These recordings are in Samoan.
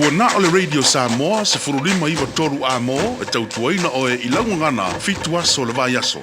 Ua na o le Radio Samoa 15 9 3 Amo e tautuaina oe i lau gagana 7 aso o le vaiaso.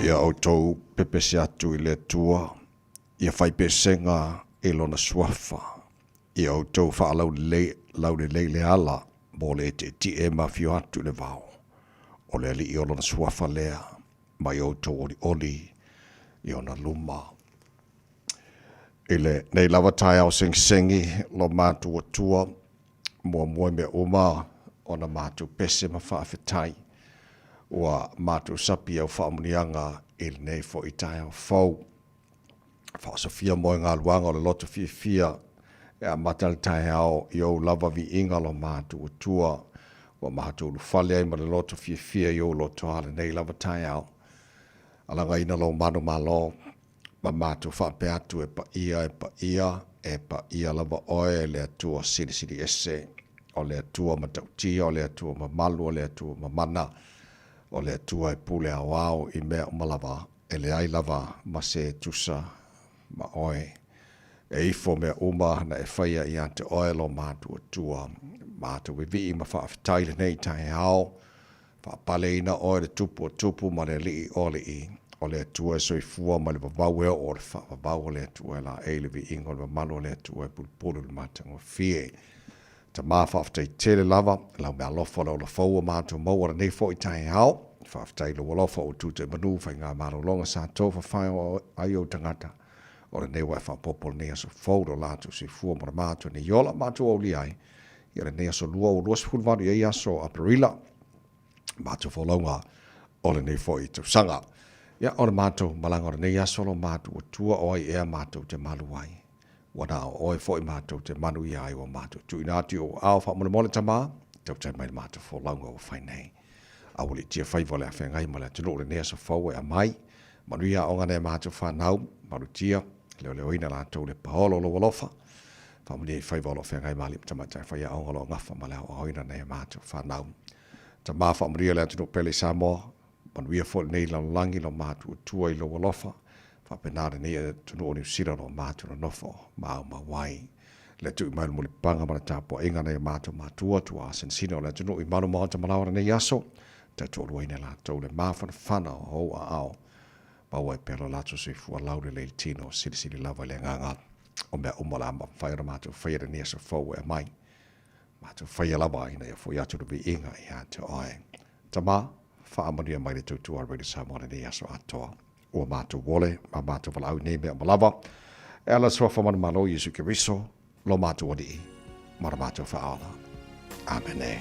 Ia outou pepese atu i le Atua, ia faipesega i Lona Suafa, ia outou faalaulelei laulelei le ala mo le etietie ma afio atu i le vao, o le Alii o Lona Suafa lea, ma ia outou olioli i ona luma. I lenei lava taeao segisegi lo matou Atua, muamua i mea uma ona matou pese ma faafetai, ua matou sapi au faamuniaga i lenei foi taeao fou. Faasofia moe galuaga o le loto fiafia e amata le taeao i ou lava viiga lo matou Atua, ua matou ulufale ai ma le loto fiafia i ou lotoa lenei lava taeao. Alagaina lou manumalo ma matou faapea atu e paia, e paia, e paia lava oe e le Atua Silisili Ese, o le Atua matautia, o le Atua mamalu, o le Atua mamana, o le Atua e pule aoao i mea uma lava, e leai lava ma se tusa ma oe. E ifo mea uma na e faia ia te oe lo matou Atua. Matou vivii ma faafetai lenei taeao. Faapaleina oe le Tupu o tupu ma le Alii o alii, o le Atua e soifua mai le vavau e oo o le faavavau o le Atua e laei le viiga o le mamalu o le Atua e pulupulu i le matagofie. Tama faafetai tele lava lau meaalofa o le ola fou ua matou maua lenei foi taeao. Faafetai i lou alofa ua tuta i manu faigamalologa sa tou fafae ai ou tagata o lenei ua e faaopoopo lenei aso fou lo latou soifua ma le matou nei ola matou aulia ai ia lenei aso lua ua 28 i ai aso Aperila matou folauga o lenei foi tausaga. Ia o le matou malaga o lenei aso lo matou Atua o ai ea matou te malu ai. Ua na o oe foi matou te manuia ai ua matou tuuina atu i ou aao faamolemole Tama, tautai mai le matou folauga ua fai nei. A ua liitia faiva o le afeagai ma le atunuu lenei aso fou e aumai, manuia aoga nai a matou fanau, malutia, leoleoina latou le paolo o lou alofa, faamanuia i faiva o lo o feagai ma alii ma tamaitai faiaoga o lo o gafa ma le aoaoina nai a matou fanau. Tama faamanuia le atunuu pele i Samoa, Manuia foi lenei lalolagi lo matou Atua i lou alofa, faapena lenei atunuu o Niu Sila lo matou nonofo maumau ai. Le tui mai o le mulipapaga ma le tapuaiga a nai o matou matua, tuaasinasina o le atunuu i malu maota malaoa lenei aso, tautoaluaina e latou le mafanafana o ou aao, maua ai pea lo latou soifua laulelei i le tino, silisili lava i le agaga o mea uma o le a mafai ona matou faia lenei aso fou e aumai. Matou faia lava ina ia foi atu le viiga ia te oe. Tama, faamanuia mai le tautua a Radio Samoa lenei aso atoa. Ua matou ole ma matou valaau i nei mea uma lava. E ala suafa manumalo Iesu Keriso, lo matou Alii ma lo matou Faaola. Amene.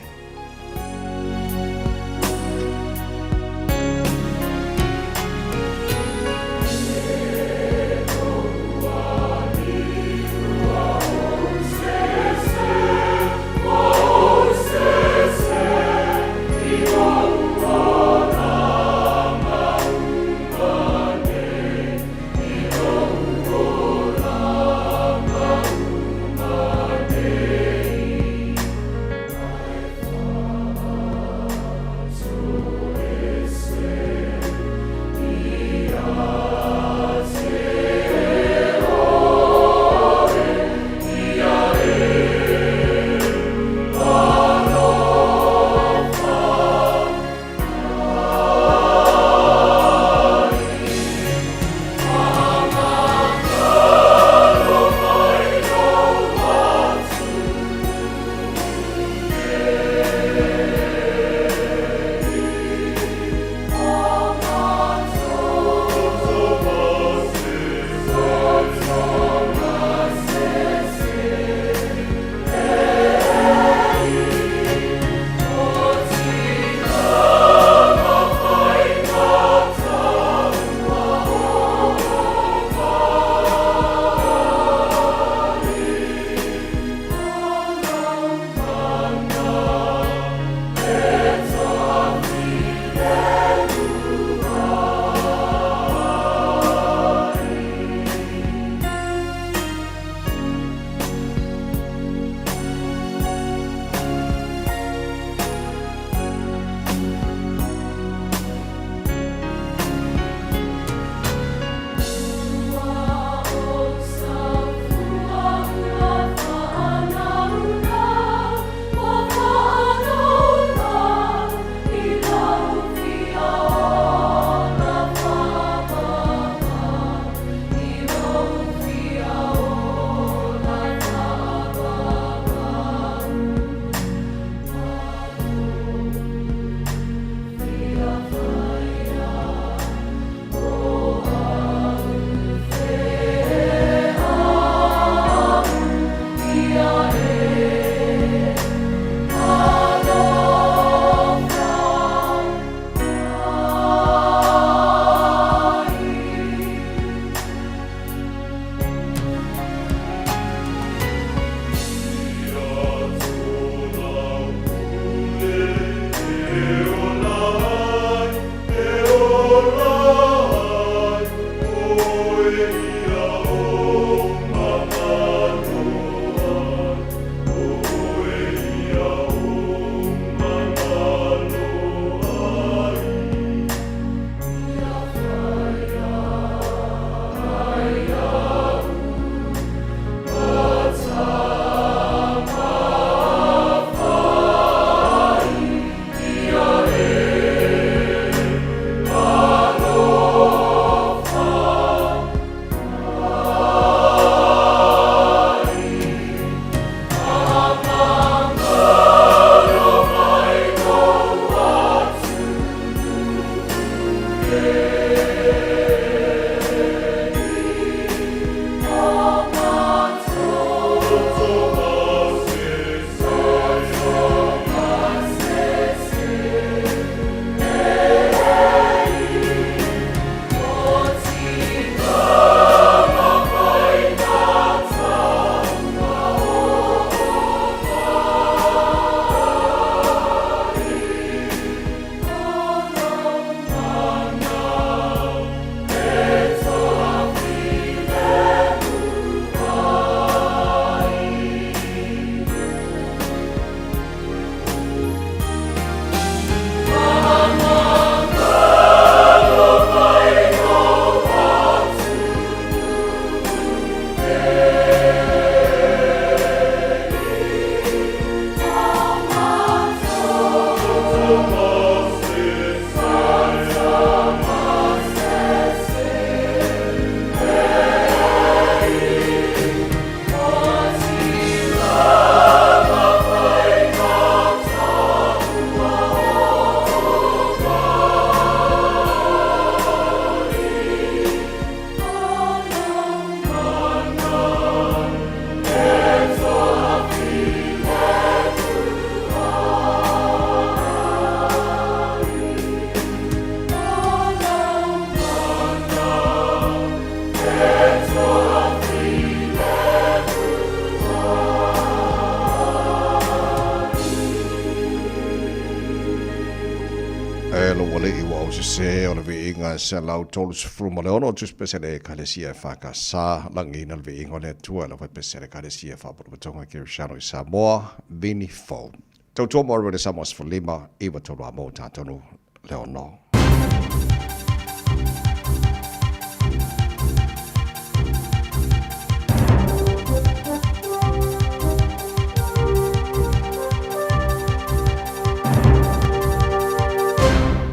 Alii ua ou sesē o le viiga e 136 tusipese le Ekalesia EFKS lagiina le viiga o le Atua e lau faipese le Ekalesia Faapotopotoga Kerisiano i Samoa Vini Fou. Tautua mo Radio Samoa 15 93 a mo tātonu le ono.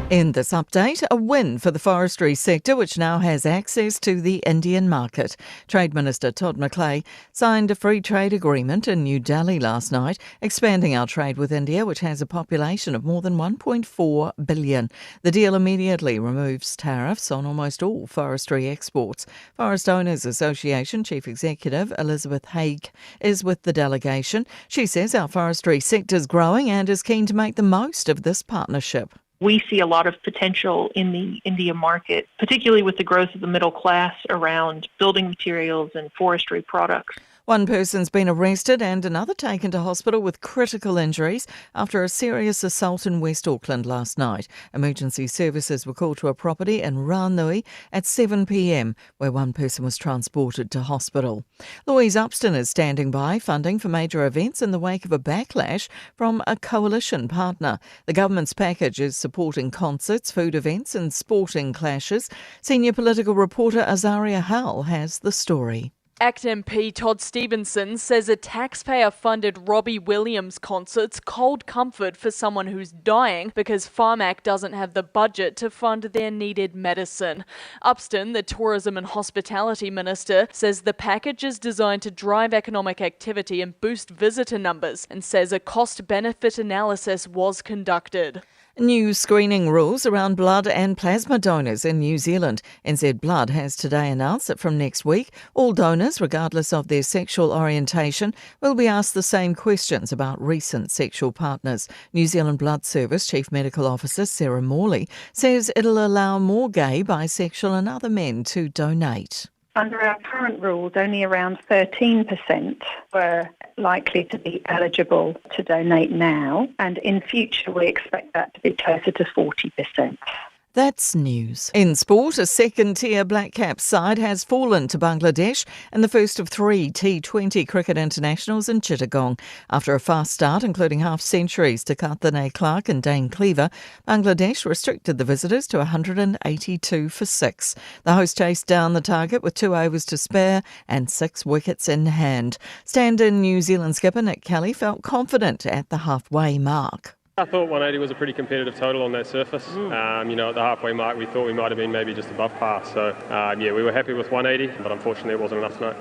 In this update, a win for the forestry sector, which now has access to the Indian market. Trade Minister Todd McClay signed a free trade agreement in New Delhi last night, expanding our trade with India, which has a population of more than 1.4 billion. The deal immediately removes tariffs on almost all forestry exports. Forest Owners Association Chief Executive Elizabeth Haigh is with the delegation. She says our forestry sector is growing and is keen to make the most of this partnership. We see a lot of potential in the India market, particularly with the growth of the middle class around building materials and forestry products. One person's been arrested and another taken to hospital with critical injuries after a serious assault in West Auckland last night. Emergency services were called to a property in Ranui at 7 p.m, where one person was transported to hospital. Louise Upston is standing by funding for major events in the wake of a backlash from a coalition partner. The government's package is supporting concerts, food events, and sporting clashes. Senior political reporter Azaria Howell has the story. ACT MP Todd Stevenson says a taxpayer funded Robbie Williams concert's cold comfort for someone who's dying because Pharmac doesn't have the budget to fund their needed medicine. Upston, the tourism and hospitality minister, says the package is designed to drive economic activity and boost visitor numbers and says a cost benefit analysis was conducted. New screening rules around blood and plasma donors in New Zealand. NZ Blood has today announced that from next week, all donors, regardless of their sexual orientation, will be asked the same questions about recent sexual partners. New Zealand Blood Service Chief Medical Officer Sarah Morley says it'll allow more gay, bisexual, and other men to donate. Under our current rules, only around 13% were likely to be eligible to donate now, and in future we expect that to be closer to 40%. That's news. In sport, a second tier Black Caps side has fallen to Bangladesh in the first of three T20 cricket internationals in Chittagong. After a fast start, including half centuries to Katherine Clark and Dane Cleaver, Bangladesh restricted the visitors to 182 for six. The host chased down the target with two overs to spare and six wickets in hand. Stand in New Zealand skipper Nick Kelly felt confident at the halfway mark. I thought 180 was a pretty competitive total on that surface. Mm. Um, you know, at the halfway mark, we thought we might have been maybe just above par. So, um, yeah, we were happy with 180, but unfortunately it wasn't enough tonight.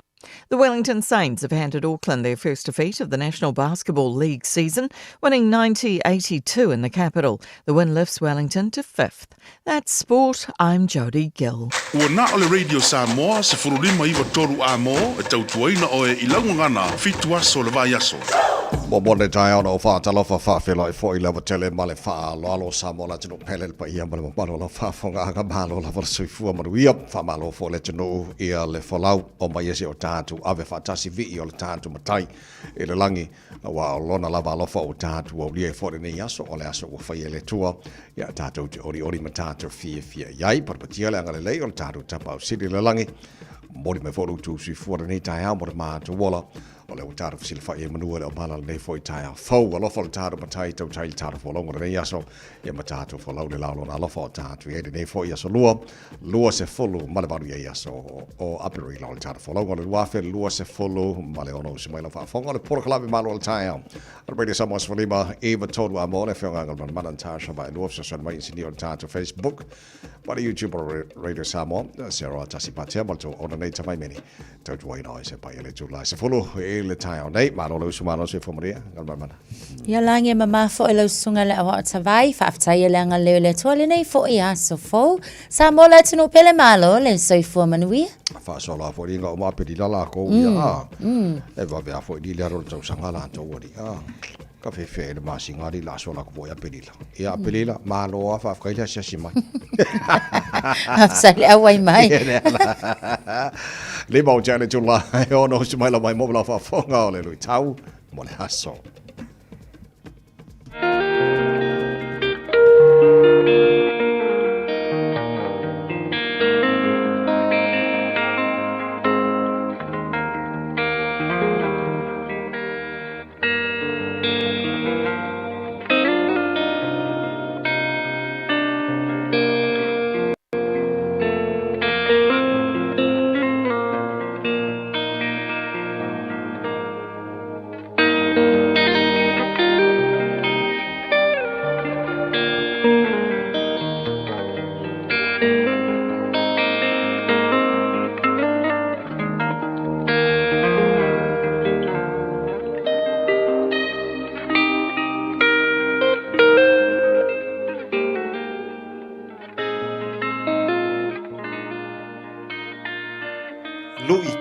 The Wellington Saints have handed Auckland their first defeat of the National Basketball League season, winning 90 82 in the capital. The win lifts Wellington to fifth. That's sport. I'm Jodie Gill. Ua na o le Radio Samoa, 1593 a mō, e tautuaina oe i laugagana, fitu aso le vaiaso. Mo le taeao na o whaatalofa whaawhelai fo i lava tele ma le whaaloalo sa mo la tino pele le paia ma le mamalu o lau faafogaaga malo lava le soifua manuia faamalo foi le atunuu ia le folau o mai e si o tatou ave faatasi vii o le tatou matai i le lagi aua o lona lava alofa ua tatou aulia ai foi lenei aso o le aso ua faia e le Atua ia tatou te olioli ma tatou fiafia i ai patapatia le agalelei o le tatou Tapaau Sili i le lagi momoli mai foi lo outou soifua lenei taeao mo le matou ola O lea ua tatou fesilafai ai manua i le aumala lenei foi taeao fou. Alofa le tatou matai tautai le tatou folauga lenei aso. Ia ma tatou folau le lao lona alofa o tatou i ai lenei foi aso lua. Lua se fulu ma le valu i ai aso o Aperila o le tatou folauga o le 2026 ma le ono usi mai lau faafofoga o le polokalame malo o le taeao. O le Radio Samoa 15 iva tolu a mo le afioga a Galmanamana Natasha Vaelua fesoasoani mai inisinia o le tatou Facebook ma le YouTube o Radio Samoa. Sarah Tasi Patea ma le tou ona nei tamai meni. Tautuaina oe se pai e le tū lai sefulu i le taeao nei. Malo le usu malo soifua manuia. Galmanamana. Ia lagi e mamā foʻi lau susuga le aoao tavai, faafetai e le agalelei o le Atua lenei foʻi aso fou. Samoa le atunuu pele malo le soifua manuia. Faasoa loa foi liga uma Aperila lakou ia a. E vave a foi li le alo o le tausaga latou alii a. Ka fefe le masina alii la asoa lakou foi Aperila. Ia Aperila, malo a faafetai le asiasi mai. Faafetai le auai mai. Lima o tea le tula e ono usu mai la mai mo la faafofoga o le luitau mo le aso.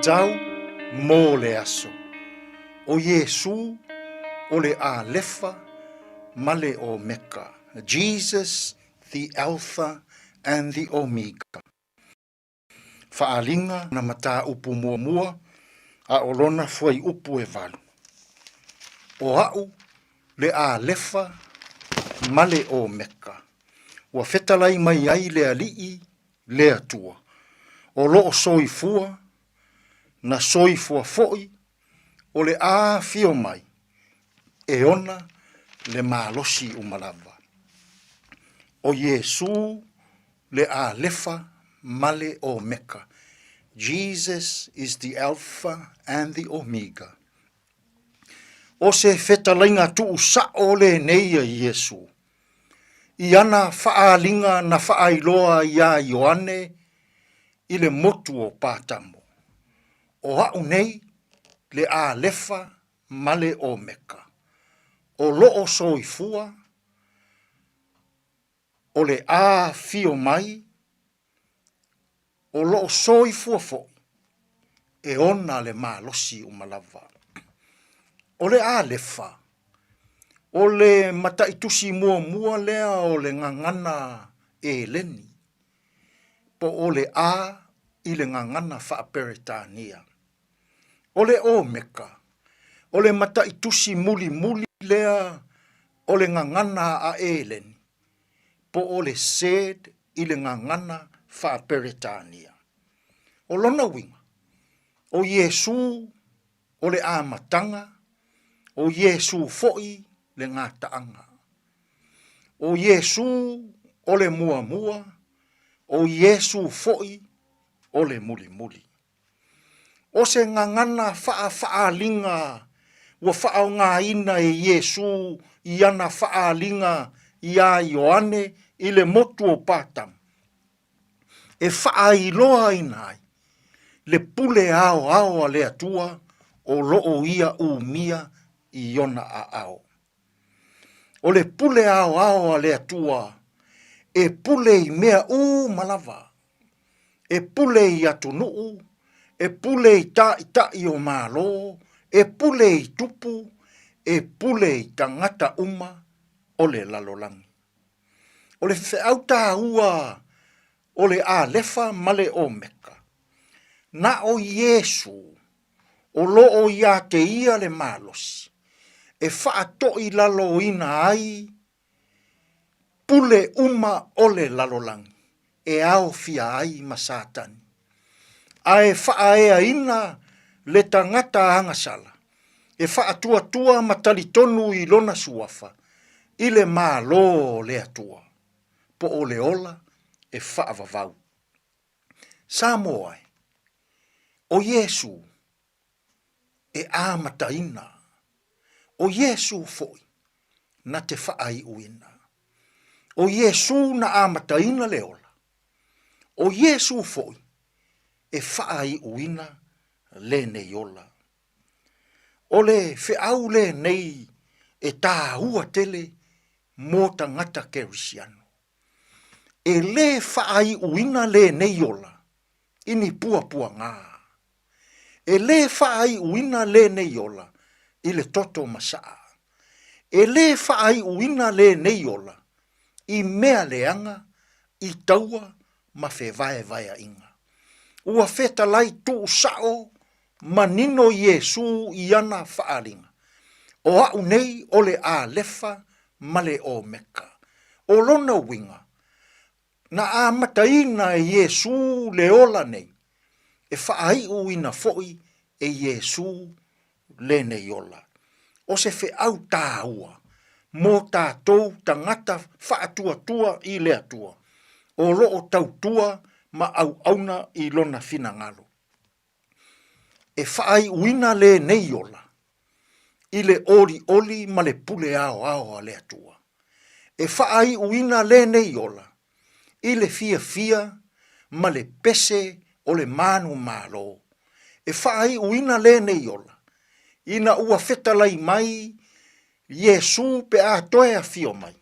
Fa'atatau mo le Aso. ʻO Iesū o le ʻAlefa ma le ʻOmeka, Jesus the Alpha and the Omega. Faaaliga na mataupu muamua a ʻo lona fuaiupu e walu. ʻO aʻu le ʻAlefa ma le ʻOmeka. Ua fetalai mai ai le Aliʻi le Atua. O loʻo soifua, na soifua foʻi, o le ʻāfio mai e ona le malosi uma lava. ʻO Iesū le ʻAlefa ma le ʻOmeka, Jesus is the Alpha and the Omega. ʻO se fetalaiga tuʻusaʻo lenei a Iesū, i ana faʻaaliga na faʻailoa iā Ioane i le motu o Patamo. ʻO aʻu nei le ʻAlefa ma le ʻOmeka, ʻo loʻo soifua, ʻo le ʻĀfio mai, ʻo loʻo soifua foʻi, e ona le malosi uma lava. ʻO le ʻAlefa, ʻo le mataʻitusi muamua lea o le gagana ʻEleni, po ʻo le ʻA i le gagana faaperetania. ʻO le ʻOmeka, ʻo le mataʻitusi mulimuli lea o le gagana a ʻEleni, po ʻo le Z i le gagana faaperetania. ʻO lona uiga, ʻo Iesū o le amataga, ʻo Iesū foʻi le gataʻaga. ʻO Iesū o le muamua, ʻo Iesū foʻi o le mulimuli. ʻO se gagana faʻafaʻaliga ua faʻaogaina e Iesū i ana faʻaaliga iā Ioane i le motu o Patamo, e faʻailoaina ai le pule aoao a le Atua o loʻo ia ʻumia i ona ʻaʻao. ʻO le pule aoao a le Atua e pule i mea uma lava, e pule i atunuʻu, e pule i taʻitaʻi o Malo, e pule i tupu, e pule i tagata uma o le lalolagi. ʻO le feʻau tāua o le ʻAlefa ma le ʻOmeka, na ʻo Iesū, o loʻo iā te ia le malosi, e faʻatoʻilaloina ai pule uma o le lalolagi e aofia ai ma Satani, a e faʻaeaina le tagata agasala e faʻatuatua ma talitonu i lona suafa i le Malo o le Atua, po o le ola e faʻavavau. Samoa e, ʻo Iesū e ʻāmataina, ʻo Iesū foʻi na te faʻaiʻuina. ʻO Iesū na ʻāmataina le ola, ʻo Iesū foʻi e faʻaiʻuina lenei ola. ʻO le feʻau lenei e tāua tele mo tagata Kerisiano. E lē faʻaiʻuina lenei ola i ni puapuagā. E lē faʻaiʻuina lenei ola i le toto masaʻa. E lē faʻaiʻuina lenei ola i mea leaga i taua ma fevaevaeaʻiga. Ua fetalai tuʻusaʻo manino Iesū i ana faʻaliga, ʻO aʻu nei ʻo le ʻAlefa ma le ʻOmeka. ʻO lona uiga, na ʻāmataina e Iesū le ola nei, e faʻaiʻuina foʻi e Iesū lenei ola. ʻO se feʻau tāua mo tātou tagata faʻatuatua i le Atua, o loʻo tautua ma ʻauʻauna i lona finagalo. E faʻaiʻuina lenei ola i le ʻoliʻoli ma le pule aoao a le Atua. E faʻaiʻuina lenei ola i le fiafia ma le pese o le mānu malo. E faʻaiʻuina lenei ola ina ua fetalai mai Iesū pe a toe afio mai,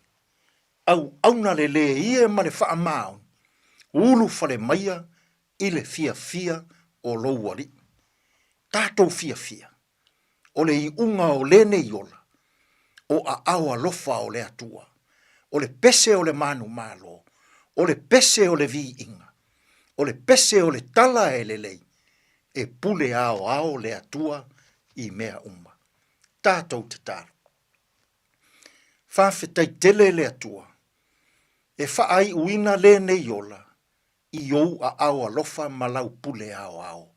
ʻauʻauna le lēie ma le faʻamaoni, ulu fale maia i le fiafia o lou aliʻi. Tatou fiafia, o le iuga o lenei ola, o aao alofa o le Atua, o le pese o le manumalo, o le pese o le viiga, o le pese o le tala e lelei, e pule aoao le Atua i mea uma. Tatou tatalo. Faafetai tele le Atua e faaiuina lenei ola i ou aao alofa ma lau pule aoao.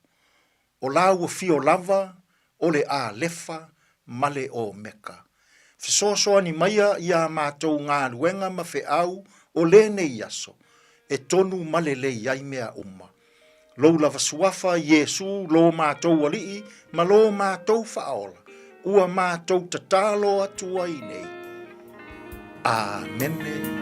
O la ua fio lava o le Alefa ma le Omeka. Fesoasoani maia i a matou galuega ma feau o lenei aso, e tonu ma lelei ai mea uma. Lou lava suafa, Iesu, lo matou Alii ma lo matou Faaola, ua matou tatalo atu ai nei. Amene.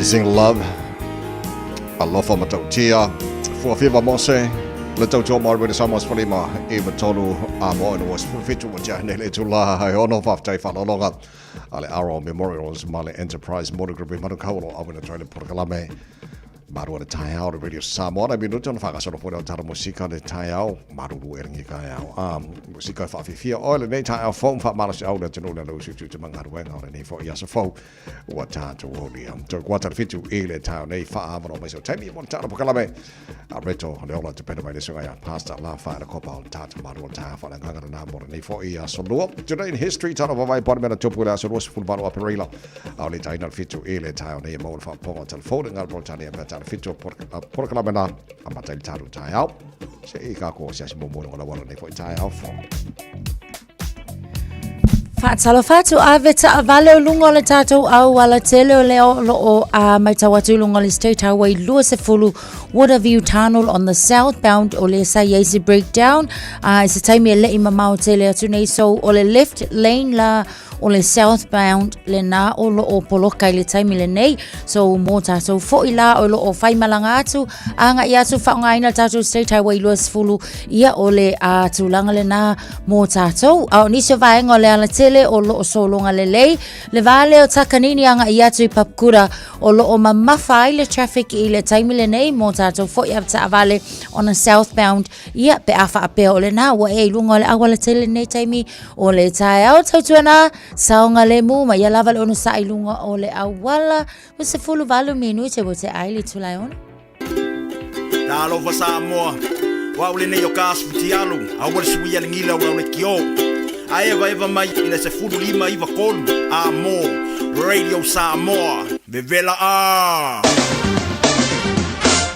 Amazing Love, Alofa Matautia, Fuafiva Mose, le tautua mo Radio Samoa 15 i 3 a mo e lua 17 ua tia nei le itula e ono faafetai faalologa a le Aro Memorials ma le Enterprise Motor Group i Manukau o lo o auina atu ai le polokalame Maru o le taeao le Radio Samoa na minuta ona whakasolo fo leo tara musika le taeao maruru e rangi kaeao. A musika e whaawhiwhia oe lenei taeao fou whaamalo se au le atunuu le lausu tu te mangaruenga o lenei fo i aso fou ua tātou aulia. Toe kuata le fitu i le taeao nei whaamano mai so taimi mo le tara pokalame. A reto le ola te pena mai le sunga ia Pastor La Whae le kopa o le tātou maru o le taeao whaale nganga na mo lenei fo i aso lua. Today in history tano vavai pone mena tupu le aso 28 Aperila. A o le taina le fitu i le taeao nei e maua le faafofoga o telefone ngā Peretania pea tana fitu o porokalame nā a mata i le tāru taeao. Se i ka ko se asi mo mo la wala nei fo i taeao fo. Faatalofa atu ave taavale o luga o le tatou auala tele o lea o loo a matau atu i luga o le State Highway 20 Waterview Tunnel on the southbound o lea sa iai se breakdown a i se taimi e lei mamao tele atu nei so o le left lane la o le southbound lena o loo poloka i le taimi lenei so mo tatou foi la o loo faimalaga atu agaʻi atu faaaogaina le tatou State Highway 20 ia o le a tulaga lena mo tatou a o nisi o vaega o le alatele o loo sologa lelei le va lea o Takanini agaʻi atu i Papakura o loo mamafa ai le traffic i le taimi lenei mo tatou foi avetaavale on a southbound Ia, pe a faapea o lena ua e i luga o le auala tele lenei taimi o le taeao, tautuana, saogalemu ma ia lava le onosai i luga o le auala, ua 18 minute ua tea ai le itula e ono. Talofa Samoa, o au lenei o ka asu futialu, aua le suia le gila o lau lekiō. A evaeva mai i le 15 93 a mo Radio Samoa, vevela a!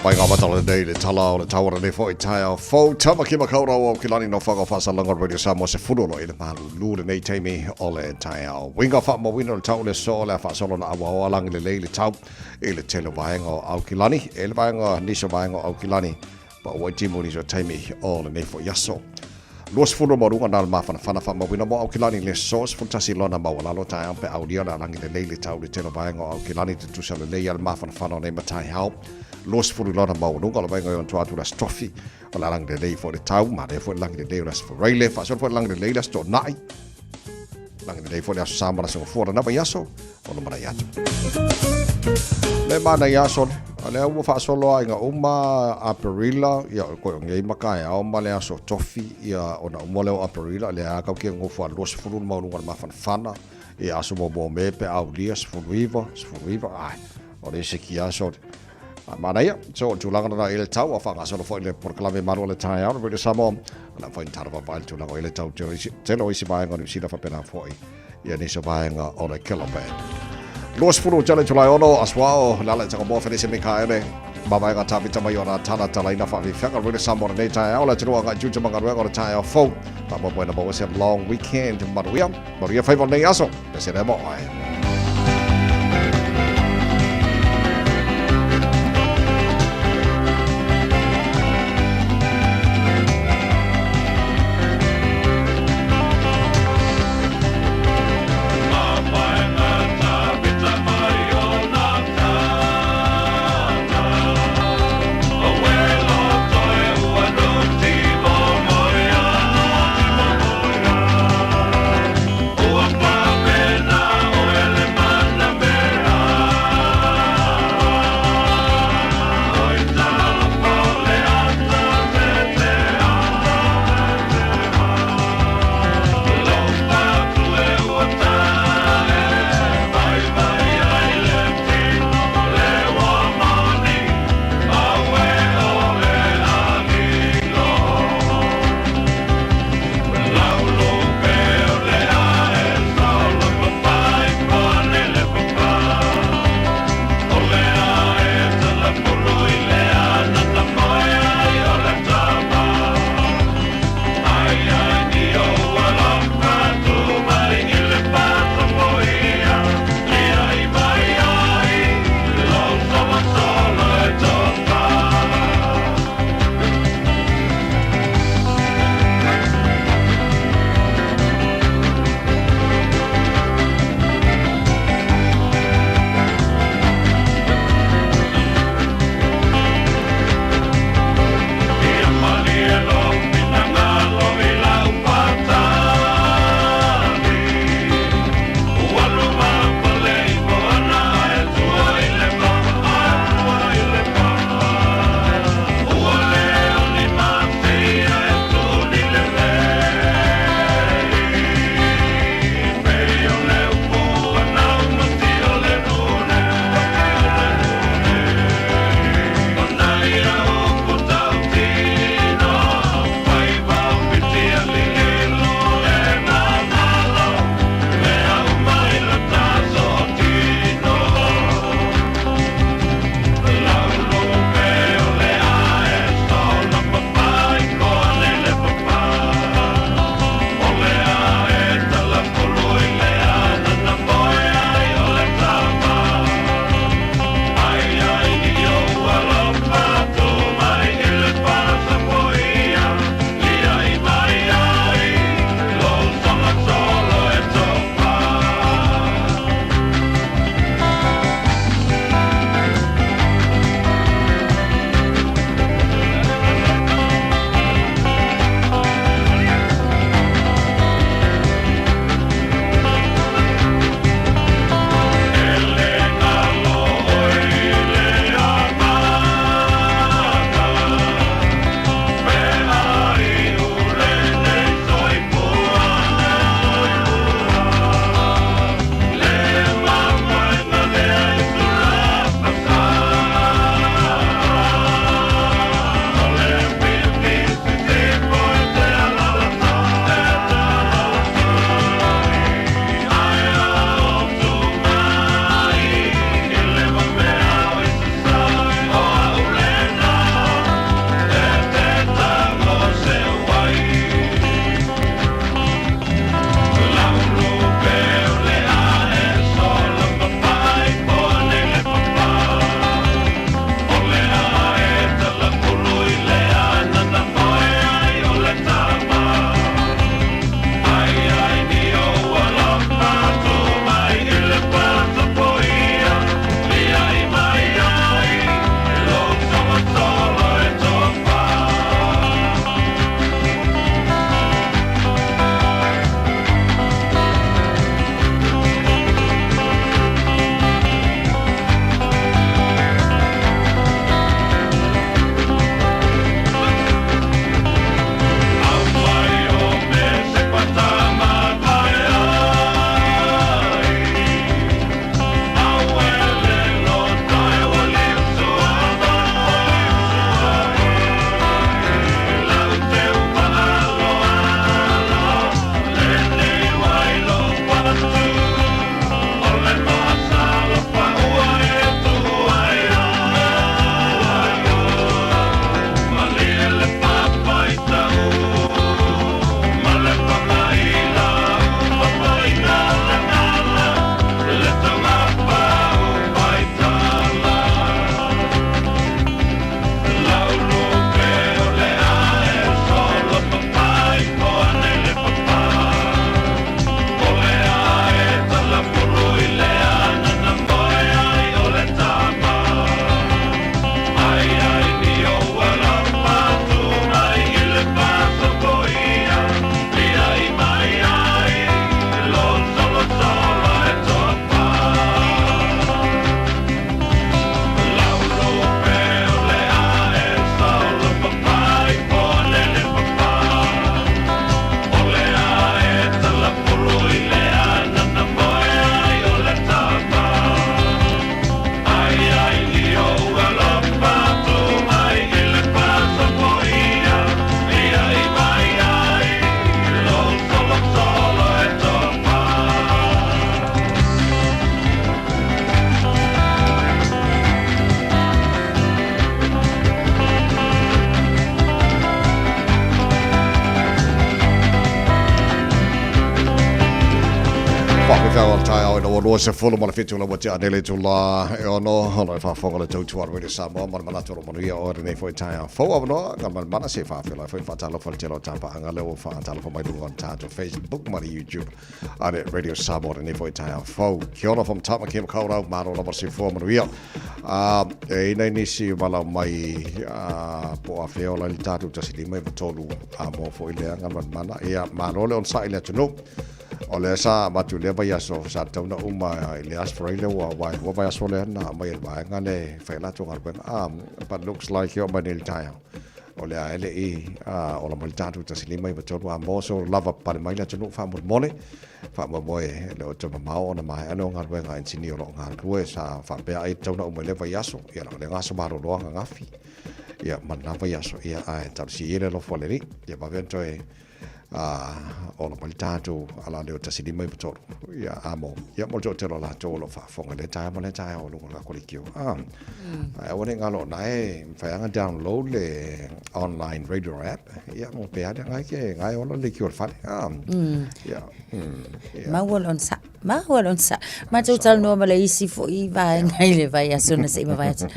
Mai ngā matala nei le tala o le tauara nei foi taeao fou Tamaki Makaurau o Kilani no whanga whaasalaga Radio Samoa se fulu lo i le malulu le nei taimi o le taeao. Winga whaamawina o le tau le so le whaasolo na awa o alangi le lei le tau i le tele vaenga o Aukilani e le vaenga nisi o vaenga o Aukilani pa ua timu nisi o taimi o lenei foi aso. 20 ma ruga nā le mafanafana faamauina mo Aukilani le so 11 lona maualalo taeao pe aulia le alagi lelei le tau le tele vaega o Aukilani te tusa lelei a le mafanafana o nei mataeao. 20 lona maualuga o le vaega i ona tua atu le Aso Tofi o le alagi lelei foi le tau manaia foi le lagi lelei o le Aso Faraile faasolo foi le lagi lelei le Aso Toonai lagi lelei foi le Aso Sa ma le Aso Gafua lena vaiaso o lumanai atu. Le manaia aso a lea ua faasolo aiga uma Aperila ia koe o nei makaeao ma le aso tofi ia ona uma lea o Aperila lea a kau kia ngofu a 20 le maualuga o le mafanafana ia aso muamua o Me pe aulia 19 19 ai o le isi ki aso a manaia so o le tulaga lena i le tau a faagasolo foi le polokalame malu o le taeao le Radio Samoa o le a foi ni tala vaavaai le tulaga o i le tau tele o isi vaega o Niu Sila faapena foi ia nisi o vaega o le Killer Band. 20 tele Tulae ono, Asuao, le ala i Tangamoa, Fenise Mikaele, Mavaega Tavita mai o nā tala talaina whaawhiwhanga, Rere Samoa lenei taeao, le atunuu agai tiute ma galuega o le taeao fou. Faamoemoe na maua se long weekend manuia, manuia faiva o lenei aso, pese lea mo oe. Ua 27 la ua tea nei le itulā e ono, ona e faafofoga le tautua a le Radio Samoa ma le manatu o lo manuia oe lenei foi taeao fou avanoa Galumalemana se faafeiloai foi faatalofa i le tele o tapaaga lea ua faatalofa mai luga o le tatou Facebook ma le YouTube a le Radio Samoa lenei foi taeao fou. Kia ora from Tāmaki Makaurau, malo lava le soifua manuia. E i nai nisi valaau mai po o afea ola i le tatou 1593 a mo foi lea Galumalemana. Ia, malo le onosai i le atunuu. O lea sa avatu i lea vaiaso, sa tatau ona uma i le Aso Faraile ua aua e lua vaiaso lea na aumai e le vaega lea e fai ai latou galuega. But looks like e oo mai nei i le taeao, o lea e le i ola mai le tatou 1593 a mo so lava pale mai le atunuu faamolemole. Faamoemoe e le o toe mamao ona maea lea o galuega a engineer o lo o galulue sa faapea ai e tatau ona uma i lea vaiaso. Ia o lea aso malolo ananafi ia ma lena vaiaso, ia ae talosia ia le alofa o le Alii. Ia vave ona toe ola mai le tatou ala lea o 1593 ia a mo ia mo le toatele o latou o lo o faafofoga i lea taeao ma lea taeao o luga o le tatou leitio. Ae aua ne i galo na e mafai lava ona download le online radio app ia mo pe a lea ngai ke ngai ola le leitio o le fale. Ia. Maua le onosai. Maua le onosai. Matou talanoa ma le isi foi vaega i le vaiaso na se i mavae atu.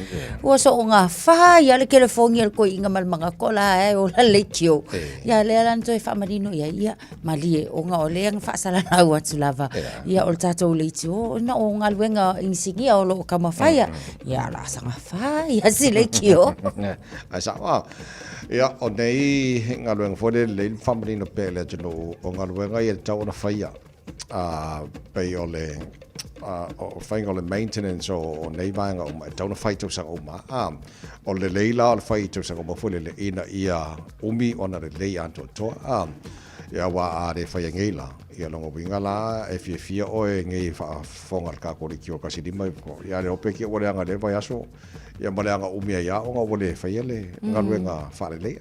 Ua soogafā ia le telefoni a le toeaina ma le manatu o la e ola le leitio. Ia lea la na toe faamanino i ai, ia malie ona o lea na faasalalau atu lava. Ia o le tatou leitio ona o galuega inisinia o lo o taumafaia. Ia o le a sagafā ia si leitio. Ae sao lava. Ia o nei galuega foi lele lelei le faamanino pea i le atunuu o galuega ia e tatau ona faia. Pei o le faiga o le maintenance o nei vaega uma, e tatau ona fai i tausaga uma. O le lelei la o le fai i tausaga uma foi lele ina ia umi ona lelei atoatoa. Ia aua a le faia nei la, ia lona uiga la e fiafia oe nei e faafofoga i le tatou leitio 15, ia le iloa pe te i ua leaga i lea vaiaso, ia ma leaga umi ai lava ona ua le faia le galuega faalelei.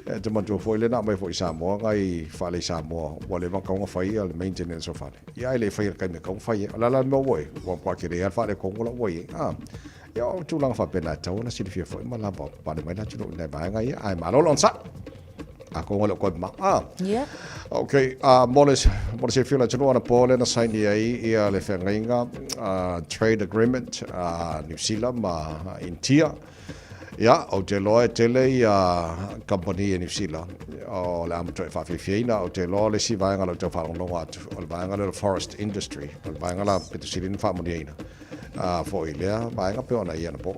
E te manatua foi lea na aumai foi i Samoa nai fale i Samoa ua leva ona tatau ona fai le maintenance o fale. Ia ae le i faia i le taimi e tatau ona fai ai. O le a la le mea ua i ai? Ua matua tele lava le faaletonu la ua i ai. A, ia o tulaga faapena e tatau ona silafia foi ma lava pale mai le atunuu i nai vaega ia. Ae malo le onosai. Atonu e le o toe mamao. A. Ia. Okay, a mo le, mo le silafia o le atunuu anapo lea na saini ai ia le feagaiga trade agreement a Niu Sila ma Initia. Ia, ou te iloa e tele ia kamupani e Niu Sila o le a matuai faafiafiaina. Ou te iloa o le isi vaega o lo o tau faalogologo atu, o le vaega lea o le forest industry, o le vaega la pito sili ona faamanuiaina foi i lea vaega pei ona i ai anapo.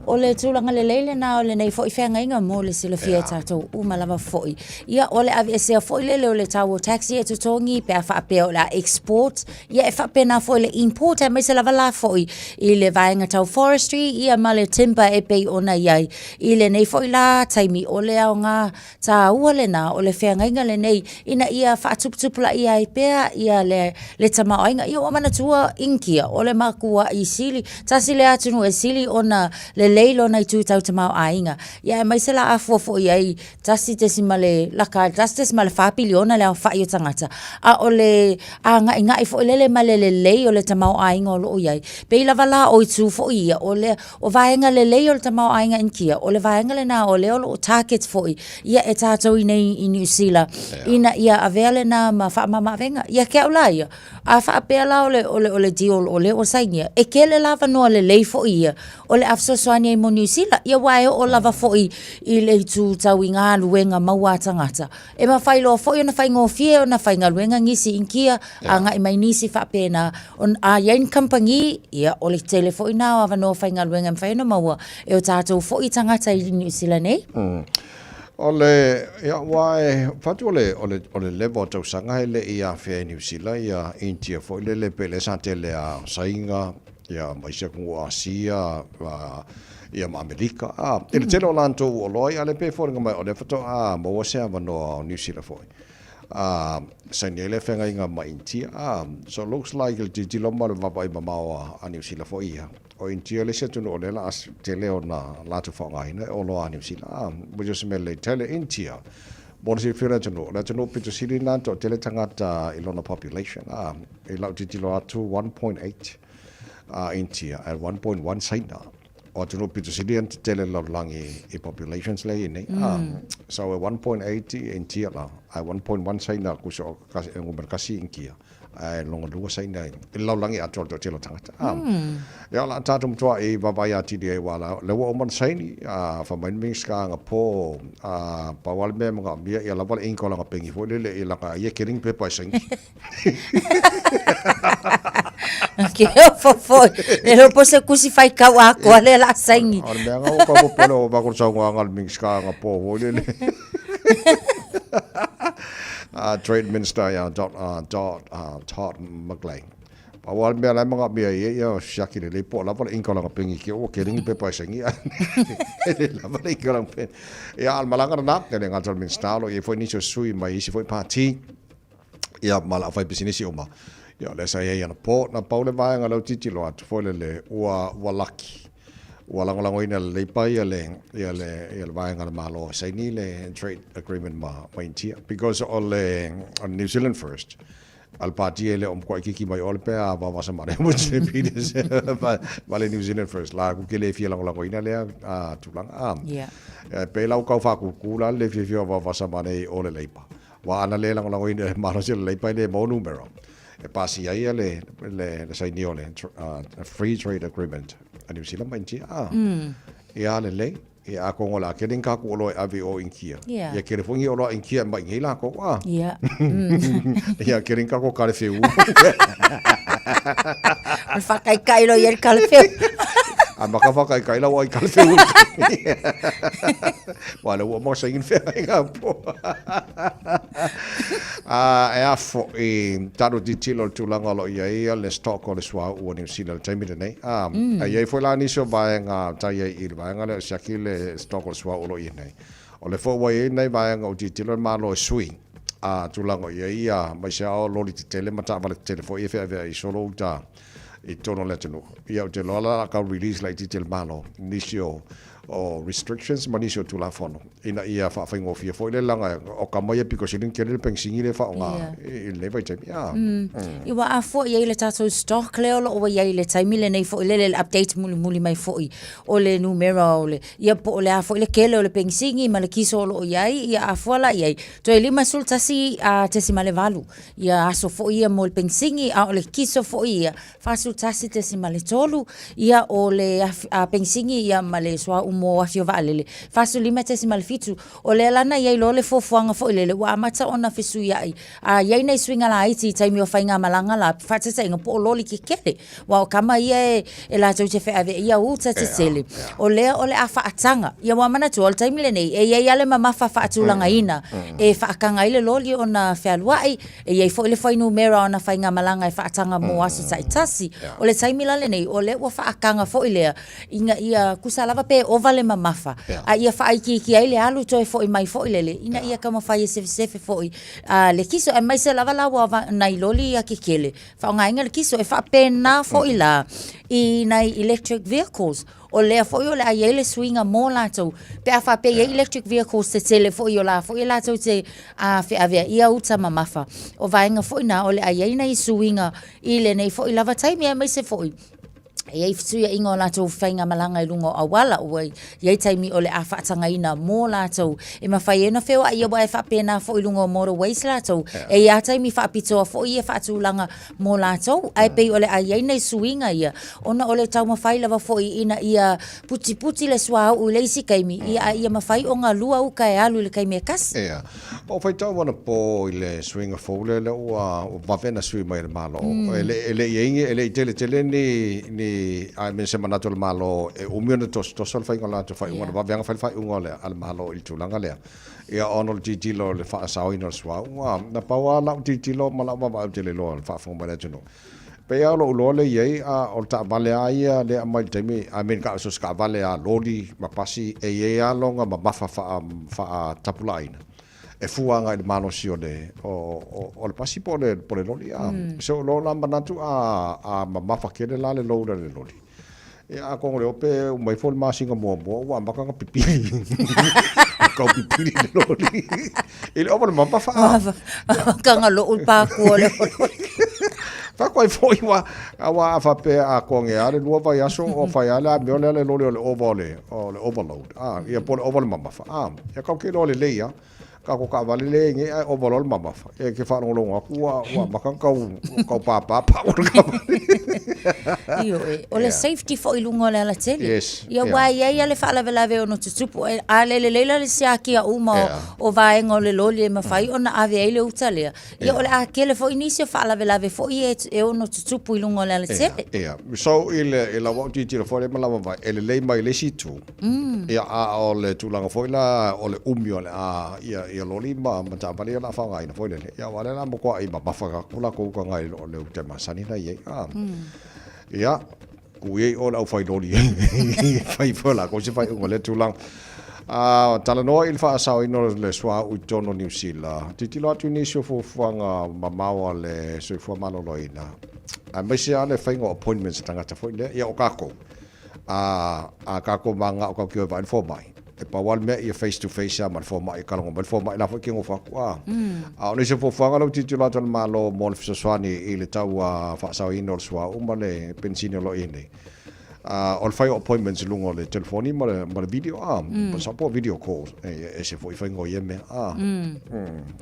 O le tulaga lelei lena o lenei foi feagaiga mo le silafia e tatou uma lava foi. Ia, o le aveesea foi lele o le tau o tax ia e totogi pe a faapea o le a export. Ia e faapena foi le import aemaise lava la foi i le vaega tau forestry ia ma le timber e pei ona i ai i lenei foi la taimi. O le aoga taua lena o le feagaiga lenei ina ia faatuputupulaia ai pea ia le, le tamaoaiga. Ia ua manatua Initia o le matuai sili, tasi lea atunuu e sili ona lelei lona itu tau tamaoaiga. Ia aemaise la a fua foi i ai 1.laka 1.4 piliona le aofai o tagata, a o le āgaigaʻi foi lele ma le lelei o le tamaoaiga o lo o i ai. Pei lava la o itu foi ia, o le o vaega lelei o le tamaoaiga Initia, o le vaega lena o lea o lo o target foi ia e tatou i inei i Niu Sila, ina ia avea lena ma faamamaavega. Ia te au la ia, a faapea la o le, o le, o le deal o lea ua sainia, e tele la avanoa lelei foi ia o le a fesoasoani ai mo Niu Sila, ia aua e oo lava foi i le itu tau i galuega maua a tagata. E mafai loa foi ona faigofie ona faigaluega nisi Initia, agai mai nisi faapena. A i ai ni kamupani, ia o le tele foi lena o avanoa faigaluega e mafai ona maua e o tatou foi tagata i Niu Sila nei. O le, ia, aua e fatu o le, o le, o le leva o tausaga e le i afea i Niu Sila ia Initia foi lele pei lea sa tele a Saina, ia ma isi atunuu o Asia, ia ma Amerika. A, i le tele o latou ua loa, ia le pei e foliga mai o lea faatoa maua se avanoa o Niu Sila foi. A, saini ai le feagaiga ma Initia. A, so looks like i le tilotilo ma le vaavaai mamao a Niu Sila foi ia, o Initia le isi atunuu o lea o le a tele ona latou faaaogaina e oloa a Niu Sila. A, which is se mea lelei tele. Initia, mo le silafia o le atunuu, o le atunuu pito sili lena ona toatele tagata i lona population. A, i lau tilotilo atu, 1.8 a Initia ae 1.1 Saina. O atunuu pito sili ona tetele i le lalolagi i populations lea e i ai nei. So e 1.8 i Initia la, ae 1.1 Saina, kuso e numera tasi Initia. Ae lona lua saini ai i le lalolagi atoa le toatele o tagata. A. Ia o le a tatou matuai vaavaai atili ai aua o lea ua uma ona saini, a fai mai le Minisita anapō, a pau lava le mea e manaomia ia lava le ink o lana peni foi lele i lana ia tele ni pepa e saini. Ke ofo foi. Le iloa po o se tusi faitau atoa lea o le a saini. O le mea lena ua tau popole ua avatu le saunoaga a le Minisita anapō foi lele. Trade Minister ia Dot, Dot, Todd McClay. Pau lava le mea la e manaomia i ai, ia siaki lelei po o lava le ink o lana peni ki ua tele ni pepa e saini ai. E le lava le ink o lana peni. Ia, a o le malaga lena, e le gata o le Minisita, o lo o i ai foi nisi o sui mai isi foi pati, ia ma le aufaipisinisi uma. Ia, o lea sa i ai anapo. Na pau le vaega lea ou tilotilo atu foi lele, ua, ua laki. Ua lagolagoina lelei pai ia le, ia le, ia le vaega a le Malo e saini le trade agreement ma, ma Initia. Because o le, o le New Zealand First, a le pati e le o matuai kiki mai ole pe a vavasa mare mo se Peters ma le New Zealand First la ku ke le fia lagolagoina lea a tulaga a. Yeah. E pei la ua tau faakūkū la le fiafia o vavasa mare i o le Labour. Ua ana le lagolagoina le malosi o le Labour e le maua numera e pasi ai ia le, le, le sainia o le Free Trade Agreement a New Zealand ma Initia. A. Ia lelei. Ia atonu o le a tele ni tatou oloa e ave i o i Initia. Yeah. Ia tele foi ni oloa a Initia e mai i inei latou. A. Yeah. Ia tele ni tatou kalefeu. O le faataitai loa i ai le kalefeu. A maka faataitai lau ai kalefeu. Ua lea ua uma ona saini le feagaiga po. A e a foi tatou tilotilo i le tulaga o lo o i ai le stock o le suauu o Niu Sila i le taimi lenei. A, e i ai foi la nisi o vaega tai ai i le vaega lea o siaki le stock o le suauu o lo o i ai nei. O lea foi ua i ai nai vaega ua tilotilo le Malo e sui a tulaga o i ai ia aemaise lava o loli tetele ma taavale tetele foi ia e feaveai solo uta i totonu o le atunuu. Ia ou te iloa la o le a tau release laitiiti e le Malo nisi o o restrictions ma nisi o Tulafono ina ia faafaigofie foi le laga o tama ia pito sili ona tele le penisini lea e faaaoga i lenei vaitaimi. Ia ua afua i ai le tatou stock lea o lo o ua i ai i le taimi lenei foi lele le update mulimuli mai foi o le numera o le ia po o le a foi le tele o le penisini ma le kiso o lo o i ai ia afua la i ai toe 51.8 ia aso foi ia mo le penisini a o le kiso foi ia 41.3, ia o le penisini ia ma le suauu mo afi o vaalele, 45.7. O lea la na i ai loa le fuafuaga foi lele ua amata ona fesuiai, a i ai nai suiga laiti i taimi o faigamalaga la, faataitaiga po o loli kekele, aua o tama ia e latou te feaveaia uta tetele, o lea o le a faataga. Ia ua manatua o le taimi lenei, e i ai lava le mamafa faatulagaina e faataga ai le loli ona fealuai, E i ai foi le fuainumera o ana faigamalaga e faataga mo aso taitasi. O le taimi la lenei, o lea ua faataga foi lea ina ia tusa lava pe ova le mamafa, a ia faaitiitia ai le alu toe foi mai foi lele, ina ia taumafai e sefe foi le kiso. Aemaise lava la ua nai loli ia kekele, faaaogaina le kiso. E faapena foi la i nai electric vehicles. O lea foi o le a i ai le suiga mo latou, pe a faapea e i ai electric vehicles tetele foi o la foi e latou te feaveaia uta mamafa. O vaega foi na o le a i ai nai suiga i lenei foi lava taimi aemaise foi e i ai fesuiaiga o latou faigamalaga i luga o auala, ua i ai taimi o le a faatagaina mo latou e mafai ai ona feoai aua e faapena foi i luga o motorways latou. E i ai lava taimi faapitoa foi ia faatulaga mo latou, ae pei o le a i ai nai suiga ia, ona o le taumafai lava foi ina ia putiputi le suauu i le isi taimi, ia a ia mafai ona lua uta e alu i le taimi e tasi. Ia. Ua faitau anapo i le suiga fou lea, lea ua vave ona sui mai e le Malo. E le, e le i ai ni, e le i tele tele ni, ni, I mean, se manatu o le Malo e umi ona tosotoso le faiga o le latou faaiuga, na vave lava ona fai le faaiuga a le Malo i le tulaga lea. Ia ona o le tilotilo i le faasaoina o le suauu, a, na pau lava lau tilotilo ma lau vaavaai ou te le iloa i le faafofoga mai a le atunuu. E pei lava o lou iloa lea i ai, a, o le taavale lava ia lea e aumai i le taimi, I mean, so se taavale lava loli ma pasi, e i ai lava lona mamafa faa, faatapulaaina e fua agai i le malosi o le, o, o, o le pasi po o le, po o le loli. A, so o lou la manatu a, a mamafa tele la le load a le loli, Ia atonu o le ope e uma ifo le masina muamua ua amata ona pipili. Tau pipili le loli. I le ova le mamafa. Amata ona lou le pākua o le loli. Faatoa ai foi ua aua a faapea a toage lava le lua vaiaso o fai lava le amio lea le loli o le ova o le o le overload. Ah, ia po o le ova o le mamafa. Ah, ia tatou te iloa lelei lava. Kako taavale le ege ae ova loa le mamafa. Ia e te faalogologo atu ua ua amata ona tau tau papa pau o le taavale. Ioe, o le safety foi i luga o le alatele. Yes. Ia aua e i ai lava le faalavelave e ono tutupu. A le lelei la le siakia uma o vaega o le loli e mafai ona ave ai le uta lea, ia o le a tele foi nisi o faalavelave foi e ono tutupu i luga o le alatele. Ia, so i le i lau autitilo foi lea ma lau vaavaai, e lelei mai le isi itu, Ia, a o le tulaga foi la o le umi o le a ia ia loli ma ma taavale ia o le a faaaogaina foi lele. Ia aua o lea o le a matuai mamafa atu latou uta nai lo le uta masani la i ai. A. Ia, tuu ia i o le aufai loli e fai foi e latou se faaiuga i lea tulaga. A talanoa i le faasaoina o le suauu i totonu o Niu Sila, tilotilo atu i nisi o fuafuaga mamao a le soifua maloloina, aemaise lava le faiga o appointments a tagata foi lea. Ia o tatou, A, a tatou mananao tatou te o e vaai le fomai, e pau lava le mea ia face to face lava ma le fomai e kalogo mai le fomai la foi e te nofo atu a. A o nisi o fuafuaga lea ua tilotilo atu a le Malo mo le fesoasoani i le tau faasaoina o le suauu ma le penisini o lo o i ai nei, o le fai o appointments i luga o le telefoni ma le, ma le video a, mm. po o video calls, e ese foi faiga o ia mea a.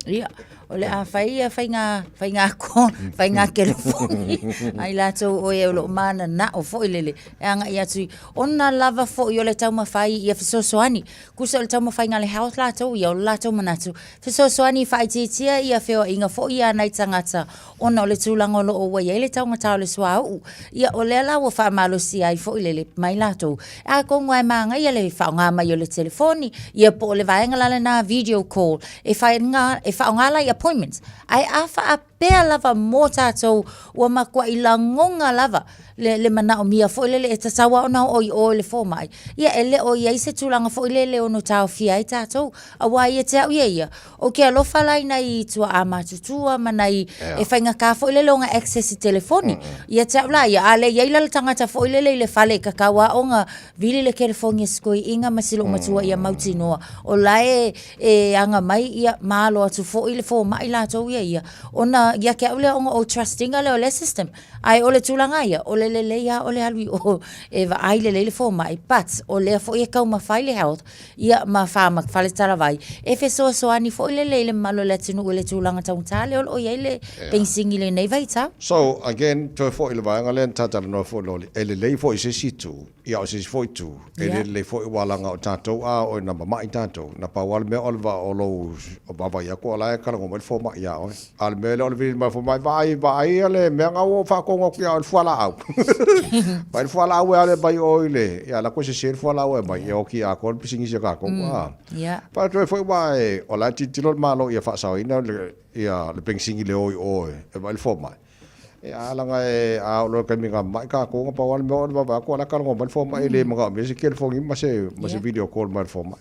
Ia, O le a fai ia faiga, faiga call, faiga telefoni a i latou o e o lo o mananao foi lele e agai atu i, ona lava foi o le taumafai ia fesoasoani. Tusa o le taumafaiga a le health latou ia, o le latou manatu, fesoasoani e faaitiitia ia feoaiga foi ia a nai tagata ona o le tulaga o lo o ua i ai le taugata o le suauu. Ia o lea la ua faamalosia ai foi lele mai latou, atonu lava e manaia le faaaoga mai o le telefoni, ia po o le vaega la lena video call e faiga, e faaaoga la i appointments. Ae a faapea lava mo tatou ua matuai lagona lava le, le manaomia foi lele e tatau lava ona oo i o i le fomai, ia e le o i ai se tulaga foi lele e ono taofia ai tatou. Aua ia te au ia ia, ou te alofa la i nai tuaa matutua ma nai e faigata foi lele ona access i telefoni. Ia te au la ia, a le i ai la le tagata foi lele i le fale e tatau lava ona vili le telefoni e si toeaina ma si loomatua ia mautinoa o la e e aga mai ia ma alo atu foi le fomai latou ia ia ona ia te au lea ona ou trust ina lea o lea system. Ae o le tulaga ia, o le lelei lava o le alu i o e vaai lelei le fomai but o lea foi e taumafai le health ia ma Pharmac Faletalavai e fesoasoani foi lele i le mamalu o le atunuu i le tulaga taugata lea o lo o i ai le penisini i lenei vaitau. So, again, toe foi i le vaega lea na ta talanoa foi loli, e lelei foi i se isi itu, ia o se isi foi itu, e le lelei foi aua leaga o tatou a oo ina mama'i tatou, na pau lava le mea o le o lou vaavaai atu o la e kalago mai le fomai ia oe. A o le mea lea o le vili mai o le fomai, vaai, vaai ia le mea na ua ou faatonu atu ia oe, le fualaau. Vaai le fualaau e alu e aumai i o i le, ia alu atu e sese le fualaau e aumai, e oti atoa le pisinisi a tatou. Ia. Faapea foi aua o la e tilotilo le Malo ia faasaoina le, ia le penisini le o i o e vaai le fomai. Ia, leaga e, a oo loa i le taimi na mamai tatou, na pau lava le mea o le vaavaai atu o la e talanoa mai le fomai, e le manaomia se telefoni ma se, ma se video call mai le fomai.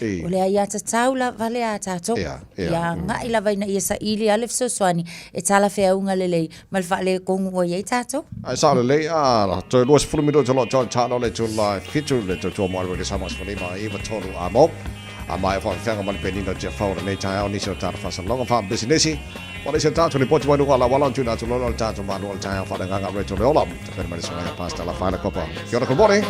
Ei. O le aiatatau lava lea a tatou. Ia, ia. Ia agai lava ina ia saili lava le fesoasoani e talafeauga lelei ma le faaletonu ua i ai tatou. Ae sao lelei, a, toe 20 minute o lo o toe talo le itula e 7 le tautua mo le Radio Samoa 15 9 3 a mo. A maea faafefeaga ma le penina o Tiafau o lenei taeao nisi o tala faasalaloga faapisinisi. Mo nisi o tatou lipoti mai luga o le auala ona tuuina atu loa lea o le tatou malu o le taeao faaleagaga Radio Le Ola. Tapena mai le suaga Pastor Lafaela Kopa. Kia ora, good morning.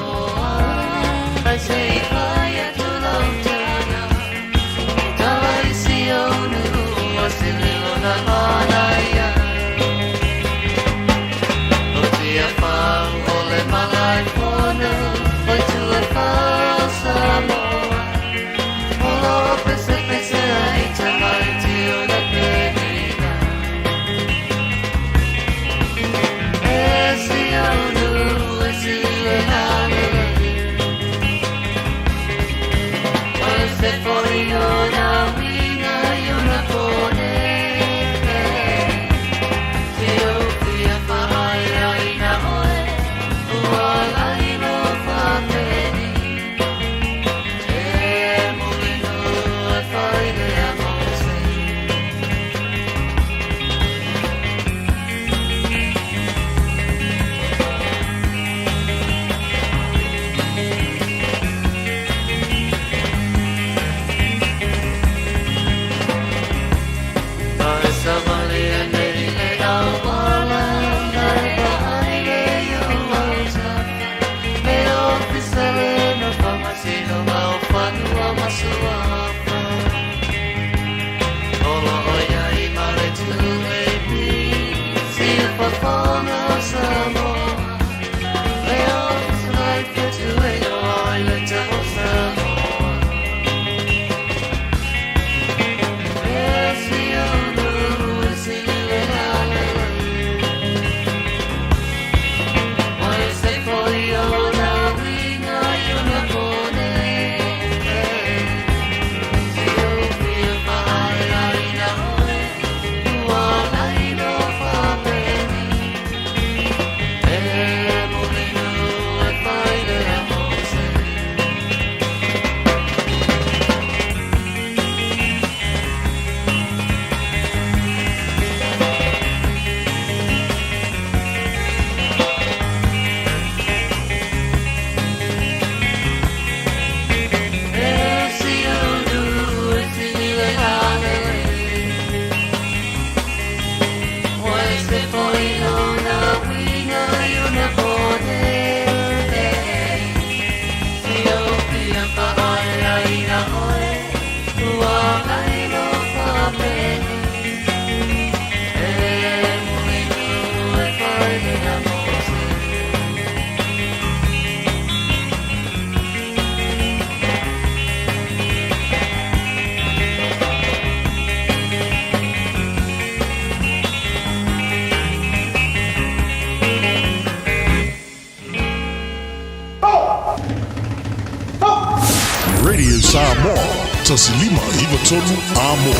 Radio Samoa, 1593 Amo.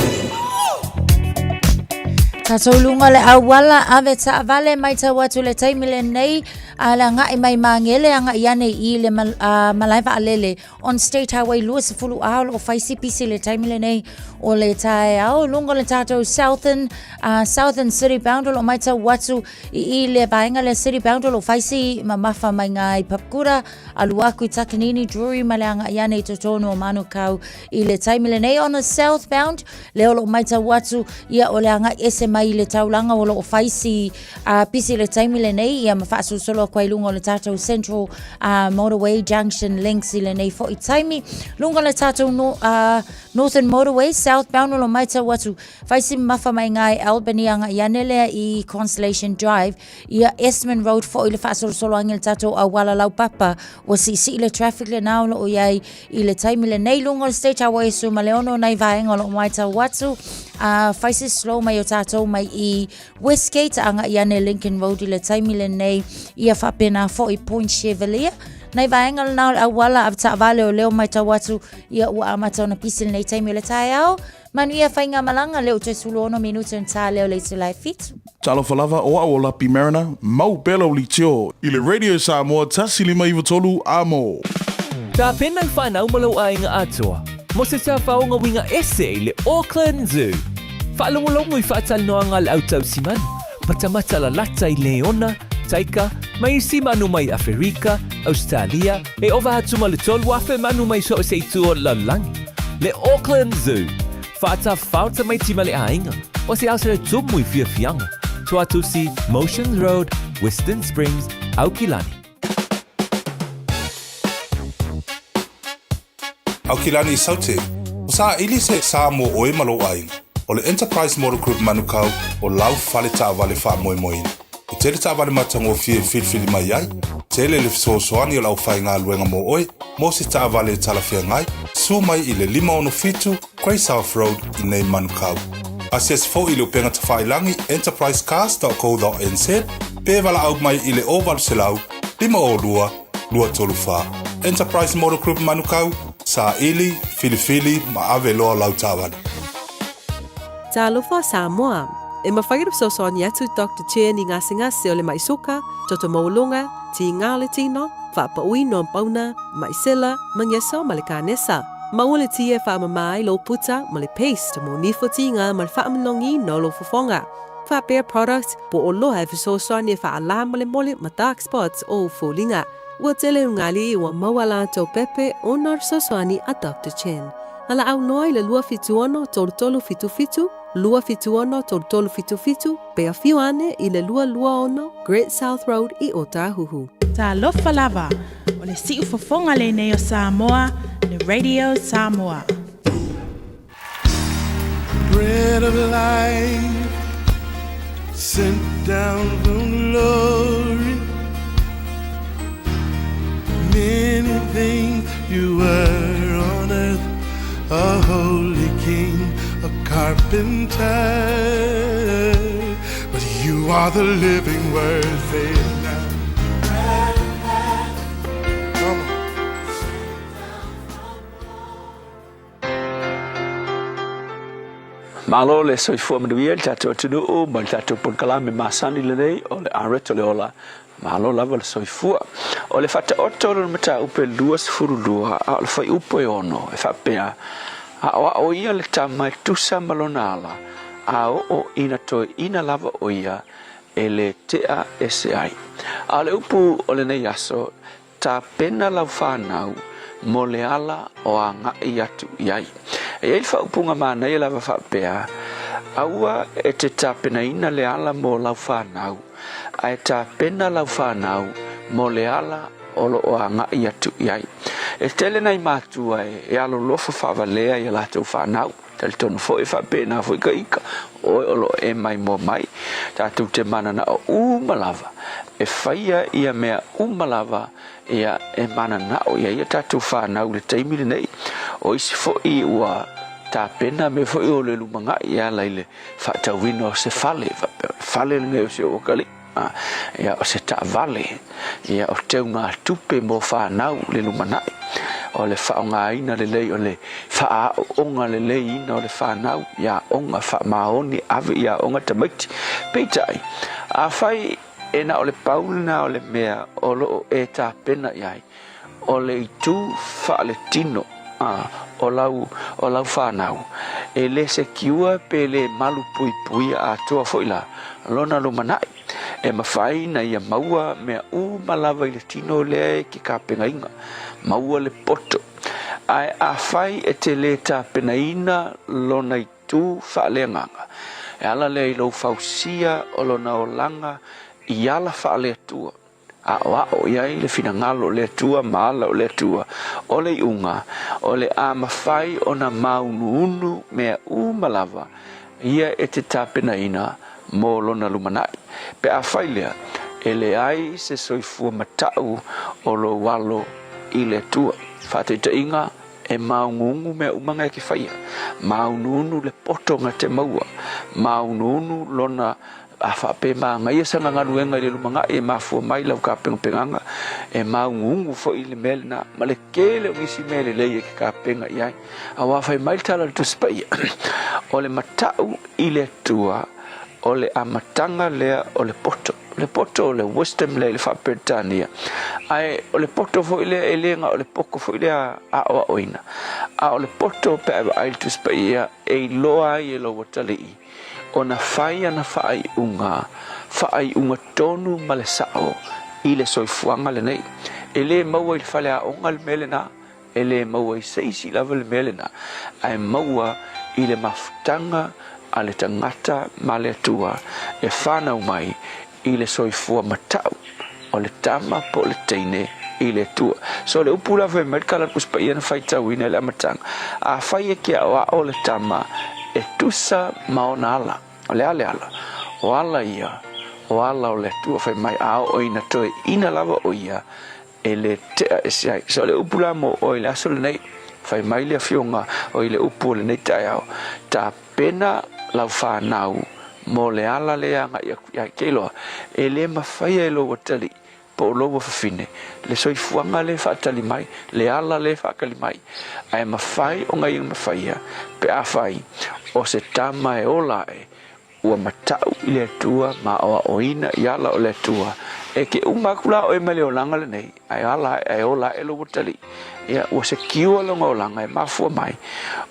Tatou luga le auala ave taavale matau atu le taimi lenei a le agai mai Magele agai ane i le mal, malae vaalele on State Highway 20 A o loo fai si pisi le taimi lenei o le taeao luga o le tatou Southern, Southern City Bound o loo matau atu i i le vaega lea City Bound o loo fai si mamafa mai ngā i Papakura alu aku i Takanini, Drury ma le agai ane i totonu o Manukau i le taimi lenei on the southbound lea o loo matau atu ia o le agai ese mai i le taulaga o loo fai si pisi le taimi lenei ia ma faasolosolo atu ai luga o le tatou Central Motorway Junction Links i lenei foi taimi luga o le tatou no, Northern Motorway southbound o loo matau atu fai si mamafa mai ngā i Albany agai ane lea i Constellation Drive Ia Esmond Road foi le faasolosolo agi le tatou auala laupapa ua siisii le traffic lena o loo iai i le taimi lenei luga o le State Highway e suma le ono nai vaega o loo matau atu a fai se slow mai o tatou mai i Westgate agai ane Lincoln Road i le taimi lenei ia faapena foi Point Chevalier nai vaega lena o le auala avetaavale o leo matau atu ia ua amata ona pisi lenei taimi o le taeao Manuia faigamalaga lea ou toe 16 minute ona ta lea o le itula e fitu. Talofa lava, o au o Lapi Mariner, mau pea lau leitio i le Radio Samoa 1593 Amo. Tapena i whanau ma lou aiga atoa mo se tafaoga uiga ese i le Auckland Zoo. Faalogologo i faatalanoaga a le au tausimanu, matamata lalata i leona, taika, ma isi manu mai Aferika, Ausetalia, E ova atu ma le 3,000 manu mai so o se itu o le lalolagi. Le Auckland Zoo. Faatafao tamaiti ma le aiga. O se aso e tumu i fiafiaga. Tuatusi, Motions Road, Western Springs, Aukilani. Aukilani i Saute, o saili se sa mo oe ma lou aiga. O le Enterprise Motor Group Manukau o lau fale taavale faamoemoeina. E tele taavale matagofie e filifili mai ai, tele le fesoasoani o le aufaigaluega mo oe, mo se taavale e talafeagai, susu mai i le 567 Grey South Road i nei Manukau. Asiasi foi i le upega tafailagi enterprisecars.co.nz pe valaau mai i le 0800 502 234. Enterprise Motor Group Manukau, saili, filifili ma ave loa lau taavale. Talofa Samoa! E mafai ona fesoasoani atu Doctor Chen i gasegase o le mai suka, toto maualuga, tiga o le tino, faapauina o pauna, mai sela, magesa ma le kanesa. Maua le ti e faamama ai lou puta ma le paste mo nifo tiga ma le faamanogiina o lou fofoga. Faapea product po o loa e fesoasoani e faalā molemole ma dark spots o ou foliga. Ua tele ugali ua maua latou pepe ona o le fesoasoani a Doctor Chen. Valaau loa i le 276 3377, 276 3377, pe afio ane i le 226 Great South Road i Ōtāhuhu. Talofa lava, o le siufofoga lenei o Samoa, le Radio Samoa. Bread of life sent down from glory. Many things you were on earth, a holy king, a carpenter. But you are the living word, say it now. Come on. Malo le soifua manuia i le tatou atunuu ma le tatou polokalame masani lenei o le Aret o le Ola. Malo lava le soifua. O le faataoto o lona mataupu e 22 a o le fuaiupu e 6 e faapea, Aʻoaʻo ia le tama e tusa ma lona ala, a oo ina toeʻina lava ʻo ia e lē teʻa ese ai. A o le upu o lenei aso, Tapena lau whanau mo le ala o agai atu i ai. E i ai le faaupuga manaia lava faapea, Aua e te tapenaina le ala mo lau whanau, ae tapena lau whanau mo le ala o loo agai atu i ai. E tele nai matua e alolofa faavalea i a latou whanau. Talitonu foi e faapena foi ka ika, oe o loo e maimoa mai, tatou te mananao uma lava e faia ia mea uma lava ia e mananao i ai a tatou fanau i le taimi lenei. O isi foi ua tapena mea foi o le lumanai e ala i le faatauina o se fale, faapea o le fale lenei o si ou akalii, ia o se taavale, ia o teugatupe mo fanau i le lumanai. o le faaaogaina lelei o le faaaooga leleiina o le fanau i aoga faamaoni ave i aoga tamaiti. Peitai, afai e na o le pau lena o le mea o lo o e tapena i ai, o le itu faaletino a o lau o lau fanau, e le sekiua pe le malu puipuia atoa foi la lona lumanai. E mafai na ia maua mea uma lava i le tino lea e ke kapegaina, maua le poto. Ae afai e te le tapenaina lona itu faaleagaga, e ala lea i lou fausia o lona olaga i ala faale-Atua, aoao i ai le finagalo o le Atua ma ala o le Atua, o le iuga, o le a mafai ona māunuunu mea uma lava ia e te tapenaina mo lona lumanai. Pe afai lea, e leai se soifua matau o lou alo i le Atua. Faataitaiga, e māunuunu mea uma nga e ke faia, māunuunu le poto nga te maua, māunuunu lona A faapea e magaia sana galuega i le lumanai e mafua mai lau kapegapegaga, e māuguugu foi le mea lena, ma le tele o nisi mea lelei e ke kapega i ai. Auā fai mai le tala a le Tusi Paia, O le matau i le Atua, o le amataga lea o le poto. O le poto o le wisdom lea i le faa-Peretania, ae o le poto foi lea e le na o le poto foi lea aoaoina, a o le poto pe a e vaai i le Tusi Paia e iloa ai e lou atalii, ona fai ana faaiuga, faaiuga tonu ma le sao i le soifuaga lenei. E le maua i le faleaoga le mea lena, e le maua i se isi lava le mea lena, ae maua i le mafutaga a le tagata ma le Atua e fanau mai i le soifua matau o le tama po o le teine i le Atua. So le upu la fai mai le tala Tusi Paia na faitauina i le amataga, afai e ke aoao le tama e tusa ma ona ala. O le a le ala? O ala ia, o ala o le Atua fai mai a oo ina toeaina lava o ia e le tea ese ai. So le upu la mo oe i le aso lenei, fai mai le afioga o i le upu o lenei taeao, tapena lau fanau mo le ala lea agai aku i ai. Ke iloa, e le mafaia e lou atalii po o lou afafine le soifuaga le faatali mai, le ala le faatali mai, ae mafai ona ia mafaia pe afai o se tama e ola ae Ua matau i le Atua ma aoaoina i ala o le Atua, e ke uma aku la oe mai le olaga lenei, ae ala ae ae ola ae lou atalii. Ia, ua sekiua lona olaga e mafua mai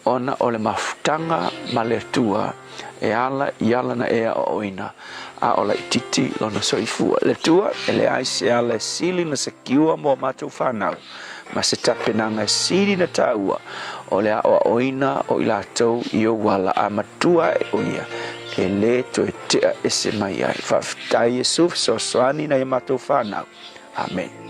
ona o le mafutaga ma le Atua e ala i ala na e aoaoina, a o laititi lona soifua. Le Atua, e leai se ala e sili na sekiua mo a matou fanau, ma se tapenaga e sili na taua o le aoaoina o i latou i ou ala a matua ae o ia e lē toe tea ese mai ai. Faafetai Iesu fesoasoani nai a matou fanau. Amene.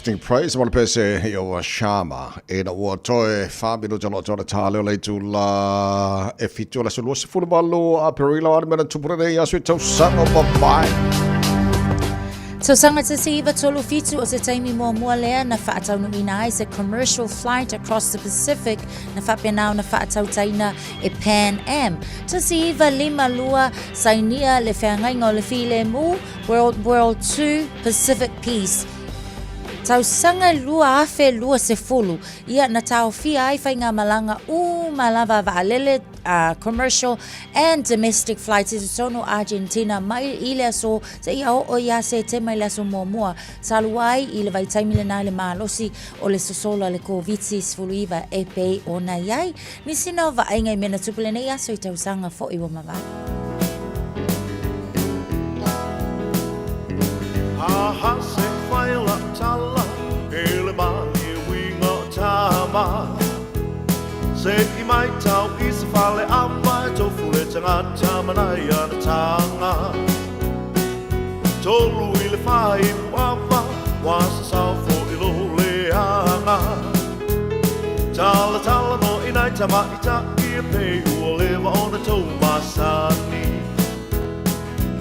Everlasting Praise mo le pese i o Shama. E na ua toe wha minuta lo tōna tā leo le tūla e fitu la sulua se fulu malu a perila o mena tupura nei aso i tausaga mapai. Tausaga 1937 o se taimi muamua lea na faataunuuina ai se commercial flight across the Pacific na faapena ona faatautaina e Pan Am. 1952 sainia le feagaiga o le filemu World World 2 Pacific Peace. Tausaga 2020, ia na taofia ai faigamalaga uma lava a vaalele, commercial and domestic flights i totonu o Argentina mai i le aso seia oo ia Setema i le aso muamua talu ai i le vaitaimi lena i le malosi o le sosola o le Koviti-19 e pei ona i ai nisi na o vaaiga i mea na tupu lenei aso i tausaga foi ua mavae. Aha se whai la tala e le mani winga tama Se i mai tau i se fale a mai tofu le tangata manai ana tanga Tolu i le whai puava wa sa sau fo i lo le anga Tala tala no i nai tama i ta i e pe ua lewa ona tau masani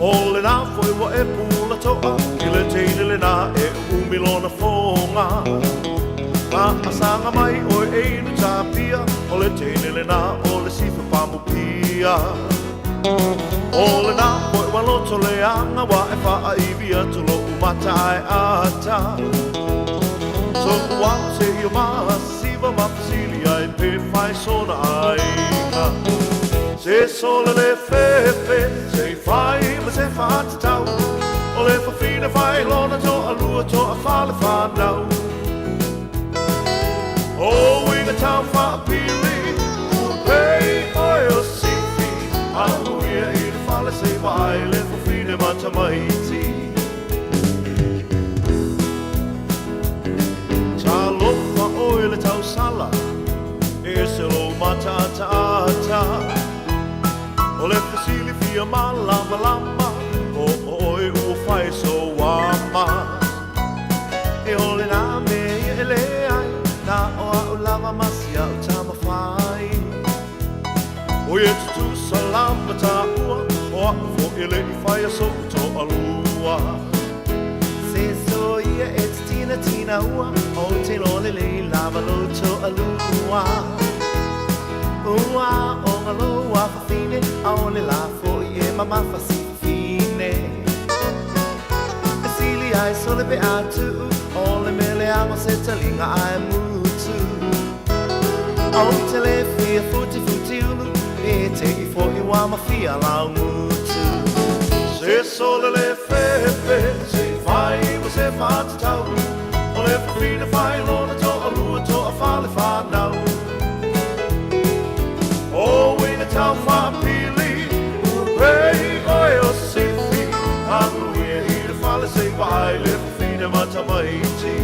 O le nā foi ua e pula toa i le teine le nā e umi lona fonga Ma asanga mai oe e inu tapia O le teine le nā o le sifa pamupia O le nā foi ua loto le anga wa e whaa iwi atu lo umata ai ata So ua se i o maha siva ma fasili ai pe whai sona aiga Se sole le fefe, se fai ma se whaatatau O le whawhine whai lona to a lua to a whale whanau O winga tau whaapili, ua pei oe o sifi Aluia i le whale se vai le whawhine matamaiti Talofa oe le tausala, e se lo matataata O le fesili fia malamalama o oe ua fai so ama E ole nā me ia e le ai Na o au lava masi au tama whai O ie tutu salama tā ua O au fo ele i whai a so to alua Se so ia e te tina tina ua O te lole le lava lo to alua Ua o ngā loa whawhine A o le la fo i e mama whasifine E sili ai sole pe atu O le mele amo se talinga ai mutu O te le fia futi futi ulu E te i fo i wa ma fia lau mutu Se sole le fefe Se fai ma se whatatau O le whawhine whai lona to a lua to a whale whanau O winga tau whaapili Ua pei oe o sifi Aluia i le fale se vai le whawhine matamaiti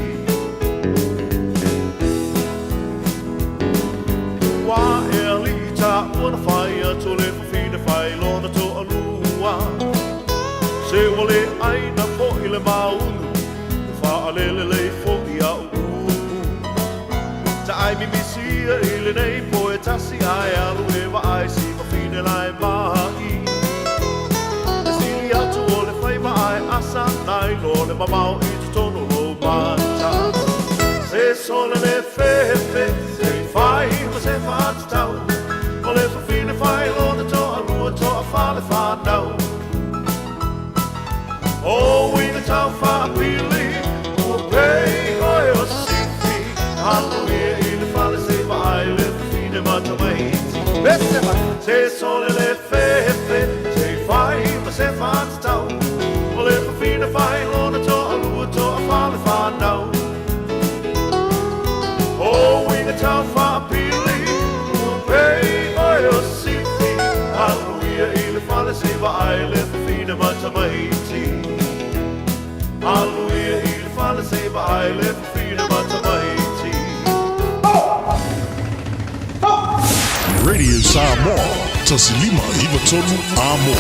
Wa e ali ta ua na whai atu le whawhine whai lona to a lua Se ua le aina fo i le maunu Whaalele le fo i au upu Ta ai mimisia i le nei po e tasi ai alu e wa ai si mawhine lai mahi E sili atu o le whaiva ai asa nai lo le mamao i te tono lo mata Se sole le fefe, se whai ma se whatatau O le whawhine whai lona to a lua to a whale whanau O winga tau whaapili, ua pei oe o sifi Aluia i le fale se vaai le whawhine matamaiti Bese mai. Se sole le fefe, se whai ma se whatatau O le whawhine whai lona to a lua to a whale whanau O winga tau whaapili, ua pei oe o sifi Aluia i le fale se vaai le whawhine matamaiti Aluia i le fale se vaai le whawhine matamaiti Radio Samoa, Tasilima Ivatonu Amo.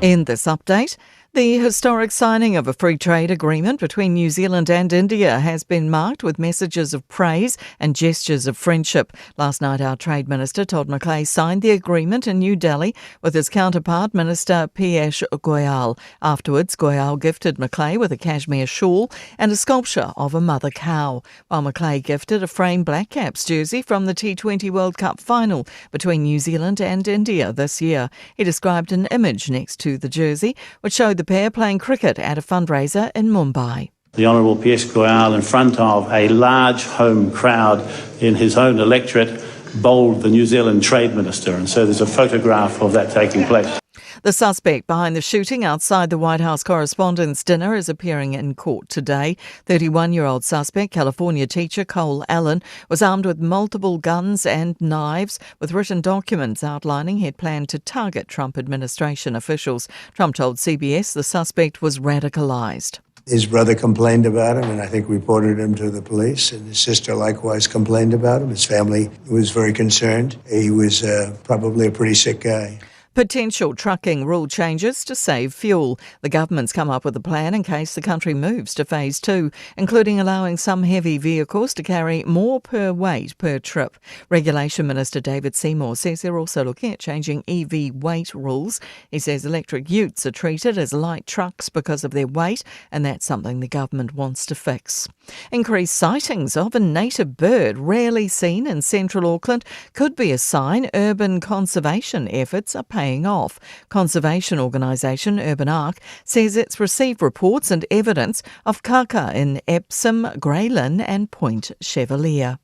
In this update, the historic signing of a free trade agreement between New Zealand and India has been marked with messages of praise and gestures of friendship. Last night, our Trade Minister, Todd McClay, signed the agreement in New Delhi with his counterpart, Minister Piyush Goyal. Afterwards, Goyal gifted McClay with a cashmere shawl and a sculpture of a mother cow, while McClay gifted a framed Black Caps jersey from the T20 World Cup final between New Zealand and India this year. He described an image next to the jersey, which showed the pair playing cricket at a fundraiser in Mumbai. The Honourable Piyush Goyal, in front of a large home crowd in his own electorate, bowled the New Zealand Trade Minister, and so there's a photograph of that taking place. The suspect behind the shooting outside the White House Correspondents' Dinner is appearing in court today. 31-year-old suspect, California teacher Cole Allen, was armed with multiple guns and knives, with written documents outlining he had planned to target Trump administration officials. Trump told CBS the suspect was radicalized. His brother complained about him and I think reported him to the police, and his sister likewise complained about him. His family was very concerned. He was probably a pretty sick guy. Potential trucking rule changes to save fuel. The government's come up with a plan in case the country moves to phase 2, including allowing some heavy vehicles to carry more per weight per trip. Regulation Minister David Seymour says they're also looking at changing EV weight rules. He says electric utes are treated as light trucks because of their weight, and that's something the government wants to fix. Increased sightings of a native bird rarely seen in central Auckland could be a sign urban conservation efforts are paying off. Conservation organisation Urban Ark says it's received reports and evidence of kaka in Epsom, Grey Lynn and Point Chevalier.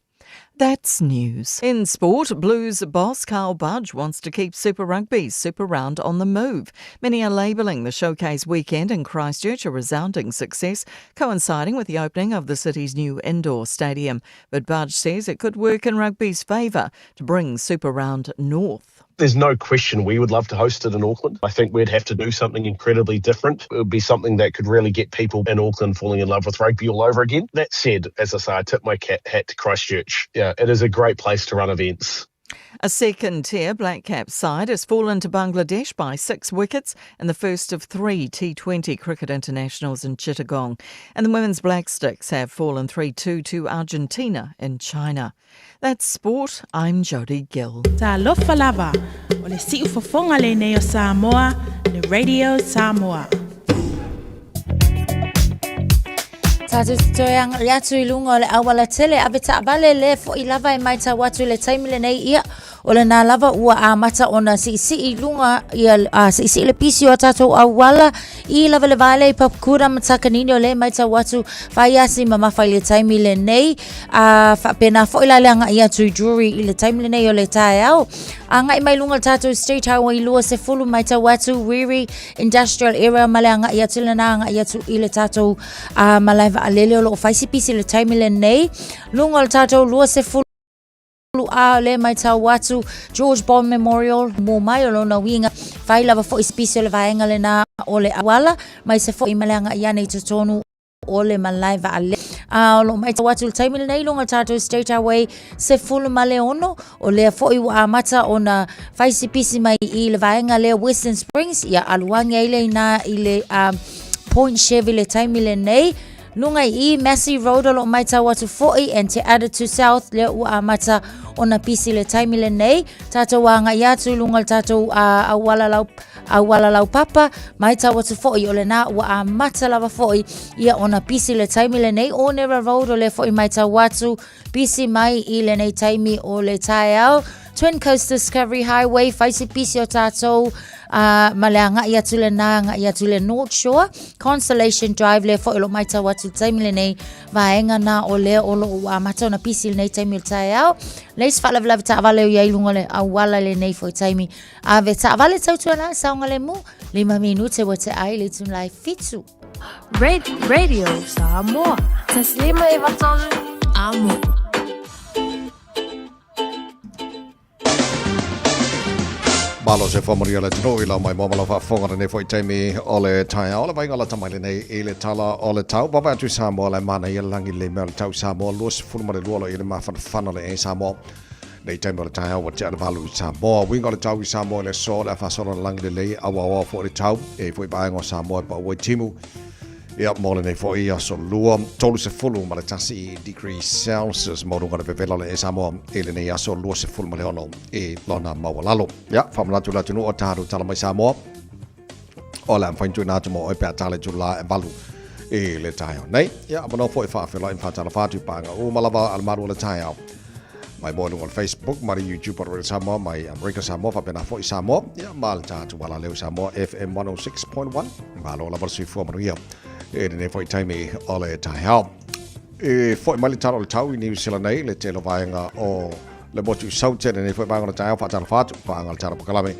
That's news. In sport, Blues boss Carl Budge wants to keep Super Rugby's Super Round on the move. Many are labelling the showcase weekend in Christchurch a resounding success, coinciding with the opening of the city's new indoor stadium. But Budge says it could work in rugby's favour to bring Super Round north. There's no question we would love to host it in Auckland. I think we'd have to do something incredibly different. It would be something that could really get people in Auckland falling in love with rugby all over again. That said, as I say, I tip my hat to Christchurch. Yeah, it is a great place to run events. A second-tier Black Caps side has fallen to Bangladesh by 6 wickets in the first of 3 T20 cricket internationals in Chittagong. And the women's Black Sticks have fallen 3-2 to Argentina in China. That's sport. I'm Jodie Gill. Talofa lava, o le siu fofonga le nei o Samoa, le Radio Samoa. Tātou te toe anga i atu i lunga o le auala tele, ave taavale le fo'i lava e maitau atu i le taimi lenei ia, o lenā lava ua amata ona siisii i luga ia, a, siisii le pisi o a tātou auala i lava le vaele i Papakura ma Takanini o le maitau atu faiasi mamafa i le taimi lenei, a, faapena fo'i la le aga'i atu i Drury i le taimi lenei o le taeao. Aga'i mai luga o le tātou State Highway 20 maitau atu Riri Industrial Area ma le aga'i atu lenā aga'i atu i le tātou a malae vaalele o loo fai se pisi le taimi lenei. Luga o le tātou 20 a le maitau atu George Bond Memorial mo mai o lona uiga fai lava fo'i se pisi o le vaega lenā o le auala mai se fo'i ma le aga'i ane i totonu o le malae vaalele. A o loo maitau atu le taimi lenei luga o le tātou State Highway 16 o lea fo'i ua amata ona fai se pisi mai i le vaega lea Western Springs ia alu age ai lea inā i le Point Chevy le taimi lenei luga i Massey Road o loo maitau atu fo'i and Te Atatu South lea ua amata ona pisi le taimi lenei tātou aga'i atu i luga o le tātou auala lau auala laupapa maitau atu fo'i o lenā ua amata lava fo'i ia ona pisi le taimi lenei Onera Road o lea fo'i maitau atu Pisi mai i lenei taimi o le taeao. Twin Coast Discovery Highway, whai se pisi o tātou ma le aga'i atu lenā, aga'i atu le North Shore. Constellation Drive lea fo'i o lo maitau atu le taimi lenei, vaega nā o lea o lo o amata ona pisi lenei taimi o le taeao. Leai se faalavelave taavale o i ai i luga o le auala lenei fo'i taimi. Ave taavale tautuana, saogalemu, 5 minute ua te ai le itula e 7. Radio Samoa. Taslima e vatolu amo. Malo se whamaria le tino i lau mai mō malo whaafonga lenei foi taimi o le taeao o le vainga lata mai lenei i le tala o le tau. Vavae atu i Samoa le mana ia langi le mea o le tau Samoa 22 lo i le mafanafana le e Samoa. Nei taimi o le taeao ua tea le valu i Samoa. Uiga o le tau i Samoa i le aso, le a faasolo le lagi lelei, auaoa foi le tau, e i foi vaega o Samoa e pau ai timu. Ia, mo lenei foi aso lua, 31 degree Celsius maualuga le vevela o le e Samoa i lenei aso 26 i lona maualalo. Ia, faamanatu i le atunuu o talu tala mai Samoa, o le a mafai ona tuuina atu mo oe pe a tala i tula e valu i le taeao nei. Ia, avanoa foi e faafeiloai ma faatalofa atu i paega uma lava a le malu o le taeao. Mai mo i luga o le Facebook ma le YouTube o Radio Samoa, mai Amerika Samoa, faapena foi Samoa, ia, ma le tatou alaleo Samoa FM 106.1. Malo lava le soifua manuia i lenei foi taimi o le taeao. E foi mai le tala o le tau i Niu Sila nei, le tele o vaega o le motu i Saute, lenei foi vaega o le taeao, faatalofa atu, paega o le tala pakalame.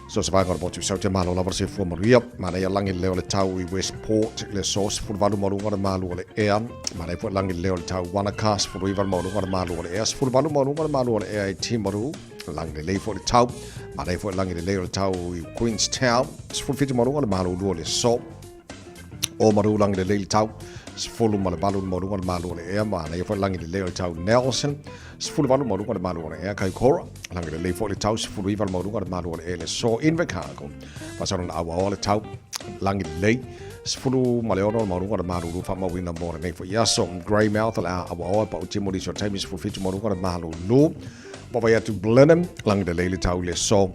So se vaega o le motu i Saute, malo lava le soifua manuia. Manaia lagi le leo o le tau i Westport, le aso 18 maualuga le malu o le ea. Manaia foi lagi le leo o le tau Wanaka, 19 maualuga le malu o le ea, 18 maualuga le malu o le ea i Timaru. Lagi lelei foi le tau. Manaia foi lagi le leo o le tau i Queenstown, 17 maualuga le malu lua o le aso. Oamaru lagi lelei le tau, 18 maualuga le malu o le ea, manaia foi lagi lelei o le tau Nelson, 18 maualuga le malu o le ea Kaikoura, lagi lelei foi le tau, 19 maualuga le malu o le ea le aso Invercargill, faasolo na auaoa le tau, lagi lelei, 16 maualuga le malulu faamauina mo lenei foi aso. Greymouth o le a auaoa pau timu nisi o taimi 17 maualuga le malulu. Vaavaai atu Blenheim, lagi lelei le tau i le aso.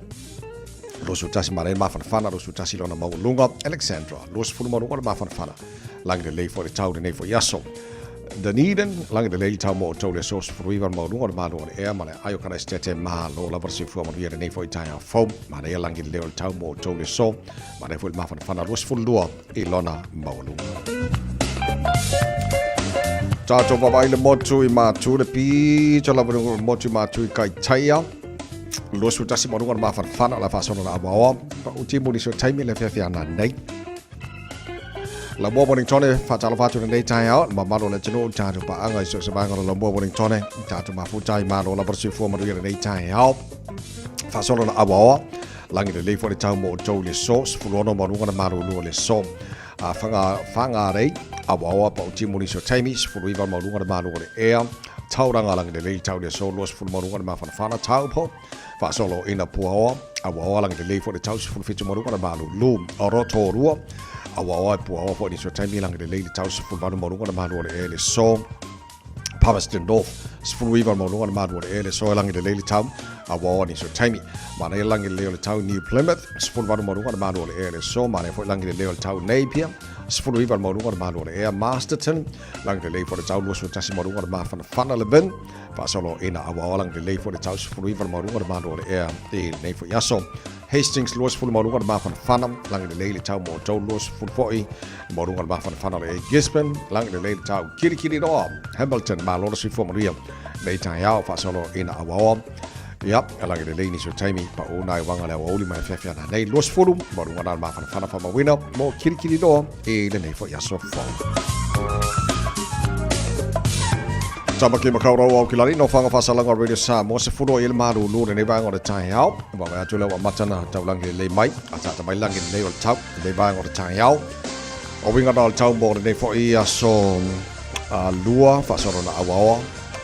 21 manaia le mafanafana, 21 lona maualuga, Alexandra, 20 maualuga le mafanafana, lagi lelei foi le tau lenei foi aso. Dunedin, lagi lelei le tau mo outou le aso 19 le maualuga o le malu o le ea ma le aio kana esitete malo lava le soifua manuia lenei foi taeao fou. Manaia lagi lelei o le tau mo outou le aso, manaia foi le mafanafana 22 i lona maualuga. Tātou vaavaai le motu i Mātū, le pito lava le motu i Mātū i Kaitaia. 21 maualuga le mafanafana o la faasolo na awaoa. Pa uti mo nisi o taimi le feafea ana nei. La mua Wellingtone, whaatalofa atu lenei taeao, le mamalu o le atunuu, tātou paanga i so o se vaega o le Laumua Wellingtone, tātou mafuta i malo lava le soifua manuia lenei taeao. Faasolo na awaoa, lagi lelei foi le tau mo outou i le aso, 16 maualuga le malulu o le aso. A whanga, Whangarei, awaoa pa uti mo nisi o taimi, 19 maualuga le malu o le ea, Tauranga lagi lelei le tau i le aso, 20 maualuga le mafanafana, Taupo, faasolo ina Puaoa, awaoa lagi lelei foi le tau, 17 maualuga le malulu. O Rotorua, awaoa e Puaoa foi nisi o taimi, lagi lelei le tau, 18 maualuga le malu o le ea i le aso. Palmerston North, 19 maualuga le malu o le ea le aso e lagi lelei le tau, awaoa nisi o taimi. Manaia lagi lelei o le tau New Plymouth, 18 maualuga le malu o le ea le aso, manaia foi lagi lelei o le tau Napier, 19 maualuga le malu o le ea Masterton, lagi lelei foi le tau 21 maualuga le mafanafana Levin, faasolo ina awaoa lagi lelei foi le tau 19 maualuga le malu o le ea i lenei foi aso. Hastings 20 maualuga le mafanafana, lagi lelei le tau mo outou 20 foi maualuga le mafanafana o le ea Gisborne, lagi lelei le tau Kirikiriroa, Hamilton, malo le soifua manuia nei taeao faasolo ina awaoa. Ia, lagi lelei nisi o taimi, pau nai waga le aoauli mai feafea na nei 20 maualuga na le mafanafana faamauina mo Kirikiriroa i lenei foi aso fou. Tamaki Makaurau Aukilani, no whanga whasalanga Radio Samoa, se furo i le marulu lenei vaega o le taeao. Vaavaai atu lea ua amata na taulangi lelei mai, ataata mai langi lelei o le tau, lenei vaega o le taeao. O uiga na o le tau mo lenei foi aso lua, faasolo na auaoa,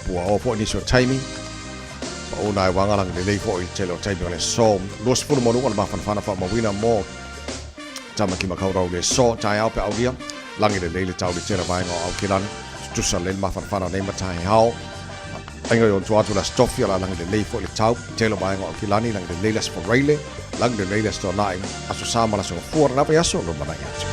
puaoa foi nisi o taimi. Pau nai waga langi lelei foi i le tele o taimi o le aso. 20 maualuga le mafanafana faamauina mo Tamaki Makaurau le aso, taeao pe aulia, langi lelei le tau i le tele vaega o Aukilani, tutusa lelei le mafanafana nei ma taeao. Aiga i ona tua atu le Aso Tofi o le a langi lelei foi le tau, tele o vaega o Aukilani, langi lelei le Aso Faraile, langi lelei le Aso Toonai, Aso Sa ma le Aso Gafua, lena vaiaso lumanai atu.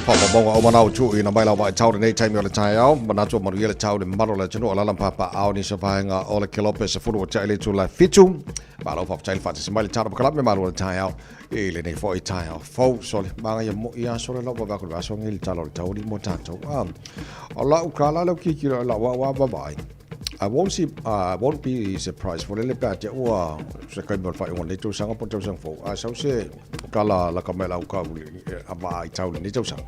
Whakamaunga o manao tu ina mai lau vaitau lenei taimi o le taeao. Manatu o manuia le tau le mamalu o le atunuu o lala papaao nisi o vaega o le kelope se fulu o tia i le itu la fitu. Malo faafetai le faatasi mai le tala pakalame malo o le taeao i lenei foi taeao fou. Sole, magaia moi a sole lau vaavaai atu i le vaiaso lenei i le tala o le tau alii mo tatou. O lau kala leo kikilo i lau au a vaavaai. I won't see, I won't be surprised for lele pe a te ua se kaimi o le faaiuga o lenei tausaga po o le tausaga fou. A sau se kala laka mai lau kau a vaa i tau lenei tausaga.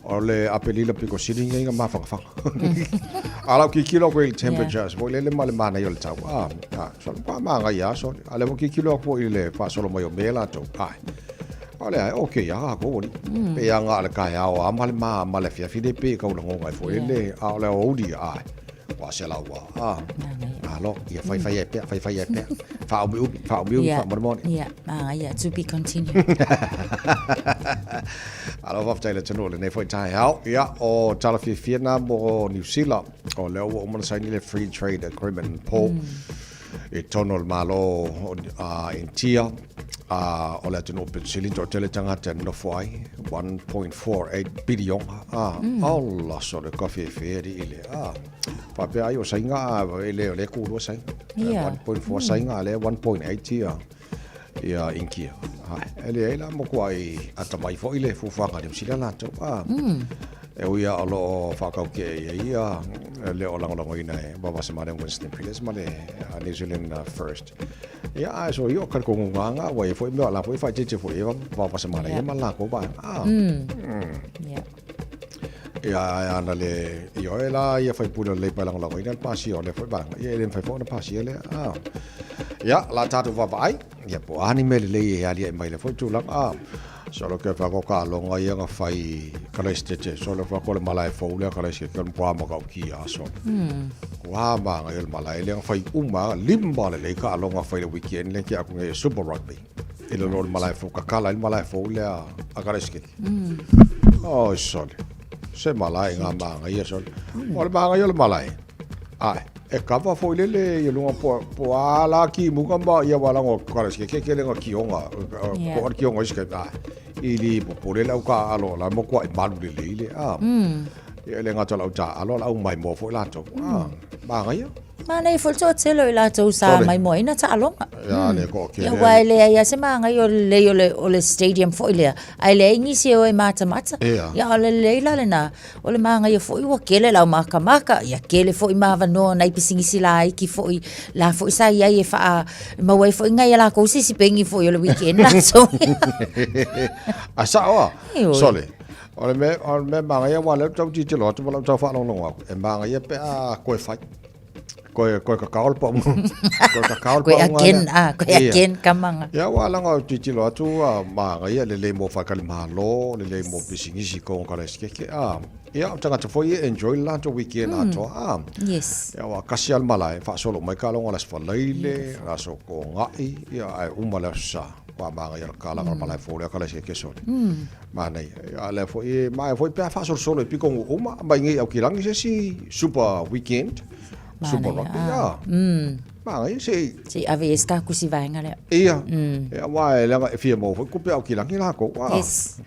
O le Apelila piko sili ngai nga mawhangafaga. A lau kikilo aku i le temperature, yeah. Foi lele ma le manaia o le tau. Ah, ah, so, pa maangai a, so, a le mo kikilo aku i le faasolo mai o mea latou. Ai. O le ai, okay, a ka ko ni. Pe ia nga le kai ao a ma le ma ma le fia file pe ka ula ngonga fo le a o le o uli a. Wa se la wa. A. Alo, ia fai fai e pea, fai fai e pea. Fa umi umi, fa umi umi, fa mo mo. Yeah, ah, yeah, to be continued. Alo, faafetai le atunuu lenei foi taeao. Ia, o tala fiafia na mo Niu Sila. O lea ua uma ona saini le Free Trade Agreement po i totonu o le Malo o Initia, o le atunuu pito sili toatele tagata e nonofo ai, 1.48 piliona. Ola sole ka fiafia alii le. Faapea ai o saiga e le o lea kulua saiga. 1.4 saiga a lea 1.8 ia ia Initia. E leai la matuai atamai foi le fuafuaga a Niu Sila latou. E ui lava o lo o faatautia i ai ia, e le o lagolagoina e Vaavasamane Winston Peters ma le New Zealand First. Ia, ae so ia o talitonuga lava ua i ai foi mea o la foi e faaeteete foi i ai Vaavasamane ia ma le latou vaega. Ia, ae ana le ioe la ia faipule o le Leipa e lagolagoina le pasia o lea foi vaega, ia e le mafai foi ona pasia lea. Ia, o le a tatou vaavaai, ia po o a ni mea lelei e aliae mai i lea foi tulaga. Solo ke fa ko ka longa ia nga fai Kalaisitete solo fa ko le malae fou lea Kalaisitete o le matua matautia a solo. Ua māngaia le malae lea nga fai uma lima lelei taaloga fai le weekend lea ke aku nei Super Rugby. I lalo o le malae fou kakala ai le malae fou lea a Kalaisitete. Oi sole. Se malae nga māngaia sole. O le māngaia o le malae. Ae, e kava foi lele i luga po, po a la ki muka ma ia wala ngo kala ke ke ke lenga kionga ko ar kionga iske a i li po po le lau ka alo la mo kwa i malu le le le a ia le ngata lau ta alo lau mai mo foi la to a ma ngai Mānei foi le toatele o i latou sa maimoaina taaloga. Ia le ko ke. Ia aua e leai lava se māngai o le lelei o le, o le stadium foi lea, ae leai nisi e o e matamata. Ia. Ia o le lelei la lena, o le māngaia foi ua kele lau makamaka, ia kele foi ma avanoa o nai pisinisi laiti foi, la foi sa i ai e faa, e maua ai foi nai a lakou sisipengi foi o le weekend latou. A sao a? Ioe. Sole. O le mea, o le mea māngaia aua o lea ou te tau tilotilo atu ma lau tau faalogologo atu, e māngaia pe a koe fai. Koe, koe kakao le paunga. Koe kakao le Koe paunga again, lea. ah, koe Ia. again kamanga. Ia, aua leaga ou tilotilo atu, a, māngaia lelei mo faletalimalo, lelei mo pisinisi i Kalaesikeke, a. Ia, o tagata foi e enjoy le latou weekend atoa, a. Yes. Ia, aua kasi lava le malae, faasolo mai ka logo le Aso Faraile, le Aso Toonai, ia, ae uma le Aso Sa. Ua māngaia le kalaga o le malae fou lea Kalaesikeke sole. Manaia. Ia, a lea foi e maea foi pe a faasolosolo i piko nuu uma, mai nei Aukilagi se isi super weekend, super rugby, ia. Manaia se i. Se i ave i ai se takusi vaega lea. Ia. Ia, aua e leaga e fia maua foi kupe Aukilagi lakou. Yes.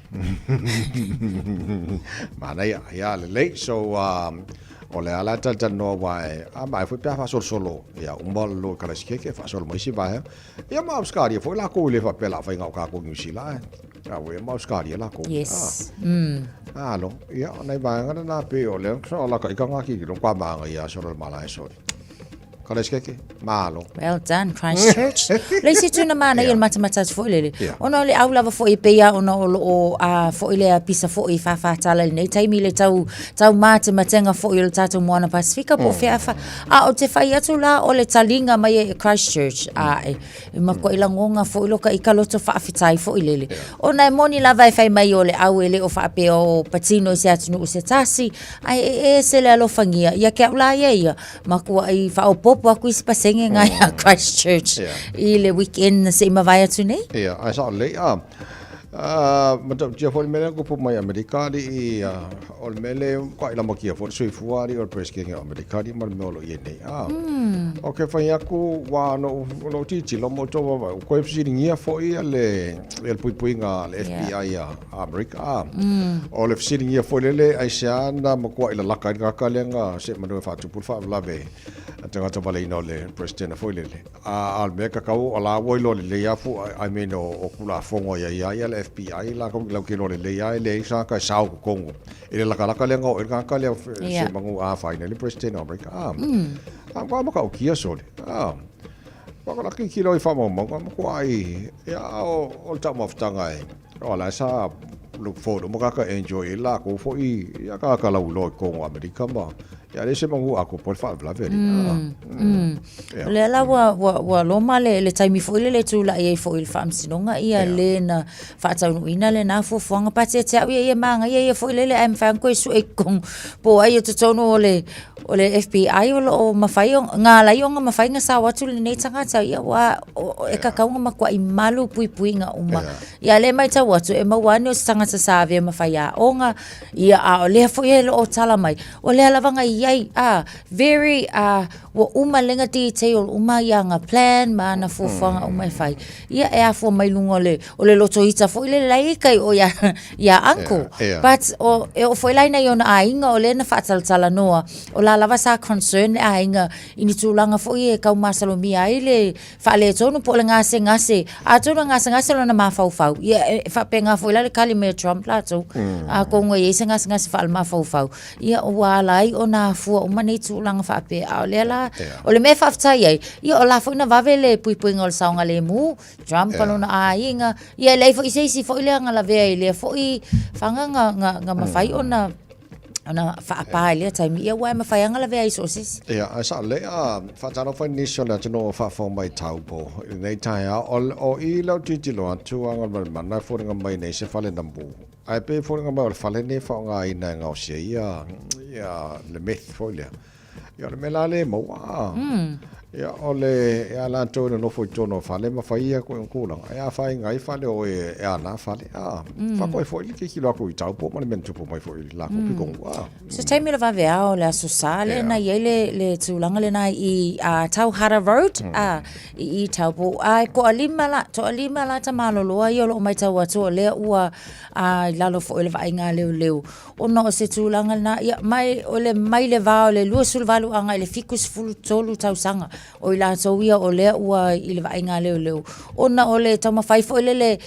Manaia, ia lelei. So, o le a la talatalanoa aua e, a maea foi pe a faasolosolo, ia uma le Kalaesikeke, faasolo mai isi vaega. Ia ma Ausekaria foi lakou e le faapea o le a fai na o tatou Niu Sila ae a ua ma Ausekaria lakou. Yes. Alo, ia o nai vaega lena pei o lea so la ka ika ngā kikilo kwa maanga ia solo le malae soli. Ka le skeke, malo. Well done, Christchurch. Le isi tuna mana ia le matamata atu foi lele. Yeah. Ona o le au lava foi e pei a ona o loo a foi lea pisa foi whawhātala i nei taimi le tau, tau matematenga foi o le tātou Moana Pasifika po o whea A o te whai atu la o le talinga mai e Christchurch, a e, e makuaʻi lagoga foi lo ka i ka loto faafetai foi lele. Ona e moni lava e fai mai o le au e le o faapea o patino i se atunuu se tasi, ae e ese le alofagia ia ke au la ia ia, makuaʻi faaopoopo aku isi pasenge ngai a Christchurch i le weekend na se i mavae atu nei. Ia, ae sao lelei, a. Matautia foi le mea lea na tupu mai Amerika alii, o le mea lea matua lamatia foi le soifua alii o le President o Amerika alii ma le mea o lo o i ai nei. Ou te fai atu, ua na ou tilotilo ma ou tau vaavaai, ua toe fesiligia foi le puipuiga a le FBI a Amerika. O le fesiligia foi lele, aisea na matuai lalaka ai le tagata lea na seemanu e faatupu le faalavelave a le tagata valeina o le President foi lele. A o le mea tatau o la ua iloa lelei lava fu I mean o Tulafono ia ia ia le FBI latou latou te iloa lelei lava e leai se tagata e sao i totonu i le latalata lea na oo ai le tagata lea se manu a afaina ai le President o Amerika. A a matua matautia sole. A matua tilotilo i faamaumauga matuai ia o le taumafataga e o la e sa Look forward uma ka enjoy la ko fo i ia ka ka lau lo ko Amerika ma ia le se mangu a ko po fa vla veri. O lea la ua loma le taimi foi le tula'i ai fo'i i le faamasinoga ia lē na faataunuuina lenā fuafuaga pateate a'u ia ia magaia ia fo'i lele ae mafai ona toe su'e i totonu po o ai o totonu o le FBI o lo'o mafai galai ona mafai ona sao atu lenei tagata ia ua e tatau ona matua'i malu puipuiga uma ia lea matau atu e maua ane o se tagata sa avea ma faiaoga ia a o lea foi e loo tala mai o lea lava na iai a very ua uma lega detail uma ia ana plan ma ana fuafuaga uma e fai ia e afua mai luga o le lotoita foi le lai kai o ia ia uncle. But o e oo foi la ina i ona aiga o lea na faatalatalanoa o la lava sa concern le aiga i ni tulaga foi e taumasalomia ai le faaletonu po o le gasegase atonu e gasegase lona mafaufau ia e faapena foi la le kali mai a Trump latou atonu e i ai se gasegase faalemafaufau ia ua ala ai ona afua uma nei tulaga faapea a o lea la o le mea e faafetai ai ia o la foi na vave le puipuiga o le saogalemu Trump ma lona aiga ia e leai foi se isi foi lea na lavea i lea foi faga na mafai ona faapā i lea taimi ia ua e mafai lava ona lavea ai so o se isi. Ia, ae sa le a faatalofa i nisi o le atunuu o faafofoga mai Taupo i lenei taeao. O i lau tilotilo atu a Galumalemana e foliga mai nei se fale namu. Ae pei e foliga mai o le fale lenei e faaaogaina e gaosia ai ia le meth foi lea. Ia o le mea la lea e maua. Ia o le ia latou e nonofo i totonu o fale ma fai ia tulaga. E afaina ai fale o e ana fale. Faatoa foi le tilotilo atu i Taupo ma le mea na tupu mai foi i le latou pitonuu. Se taimi o le vaveao o le Aso Sa lea na i ai le tulaga lena i Tauhara Road i Taupo. A e toalima la, toalima la tamaloloa ia o lo o matau atu o lea ua i lalo foi o le vaaiga a leoleo ona o se tulaga lena. Ia, mai, o le mai le va o le 28 agai i le 73 tausaga o i latou ia o lea ua i le vaaiga a leoleo ona o le taumafai foi lele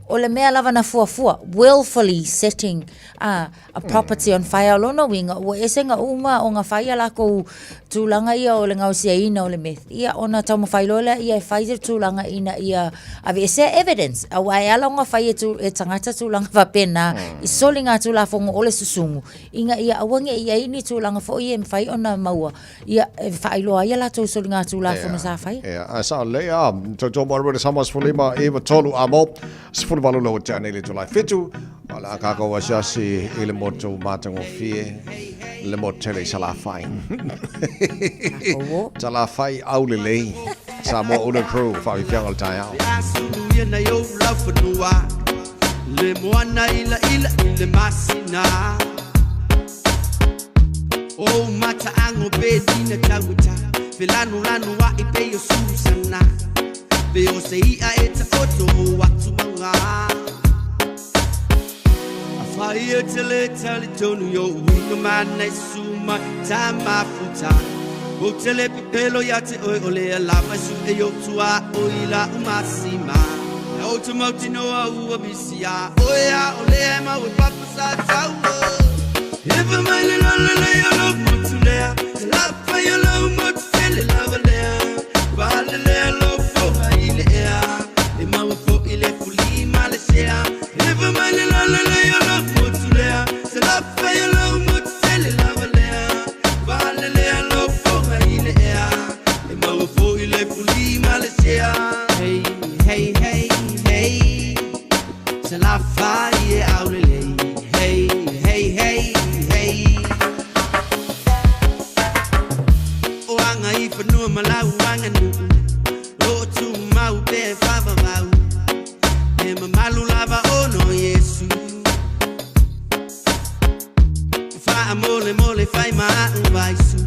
o le mea lava na fuafua, willfully setting a property on fire. O lona uiga ua ese na uma ona fai a lakou tulaga ia o le gaosiaina o le meth ia ona taumafai loa lea ia e fai se tulaga ina ia aveesea evidence aua e ala ona fai e, tu, e tagata tulaga faapena i soliga tulafono o le susugu ina ia aua ne i ai ni tulaga foi e mafai ona maua ia e faailoa ai a latou soliga tulafono sa fai. Ia, ae sao lelei a, tautua mo le Samoa 15 9 3 a mo 18 le ua nei le Julai 7 o le a kākou asiasi i le motu matagofie le motu tele i Salafai. Salafai au lelei. Samoa Ulu Crew, whaafifianga o le taeao. Sulu ia nei ou laufanua le moana ila ila i le masina o mataago pe lina tauata felanulanu a'i pei o susana pe o se i'a e taoto o atu mauga afai e te le talitonu i o'u uiga manai suma tamafuta o te le pepelo ia te oe o lea lava e su'e i ou tuā'o i la'u masima o te mautinoa ua misia oe a o lea e mau e papa sa taua Efa mai le lolo le o lou motu lea Te lafai o lou motu tele lava lea Pale lea lou foga i le ea E maua fo'i le fuli ma le sea Efa mai le lolo le o lou motu lea Te lafai o lou motu tele lava lea Pale lea lou foga i le ea E maua fo'i le fuli ma le sea Hey, hey, hey, hey Salafai e aulelei Hey, hey, hey, hey O anga i whanua ma lau anga nuu O tu mau pe whawawau E mamalu lava ono Yesu Wha mole mole whai maa vaisu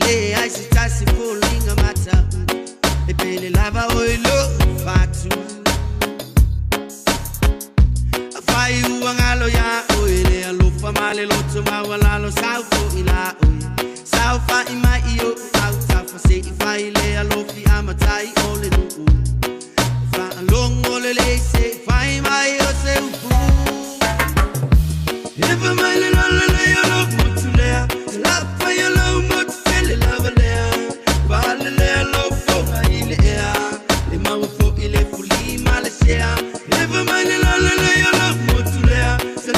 Le ai se tasi folinga mata E pele lava o i lo fatu Fai ua ngalo ya o le alofa ma le loto maualalo sau fo'i la oe sau fa'i mai i o'u autafa se'i fai le alofi amatai o le nu'u fa'alogo lelei se'i fai mai o se upu Efa mai le lolo le o lou motu lea Te lafai o lou motu tele lava lea Pale lea lou foga i le ea E maua fo'i le fuli ma le sea Efa mai le lolo le o lou motu lea Te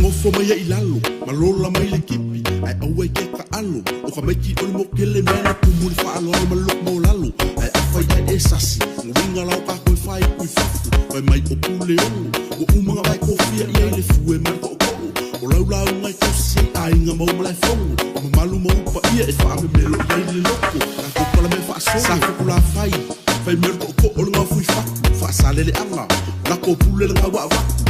gofo mai ai i lalo ma lola mai le kipi ae aua e ke taalo o ka maiki o le mokele mea na tumu i le faaaloalo ma le loto maualalo ae afai ae e sasi uiga la o tatou e fai i fafo fai mai o pule ono ua uma ona vae kofia i ai le fue ma le tootoo o lau lauga e tausi ai aiga ma ou malaefono o mamalu ma ou paia e faamemelo i ai le loto tatou palamea faasolo sa fokulafai fai mai o le tootoo o le gaofoi fatu faasaleleaga o latou pule le gaua avatu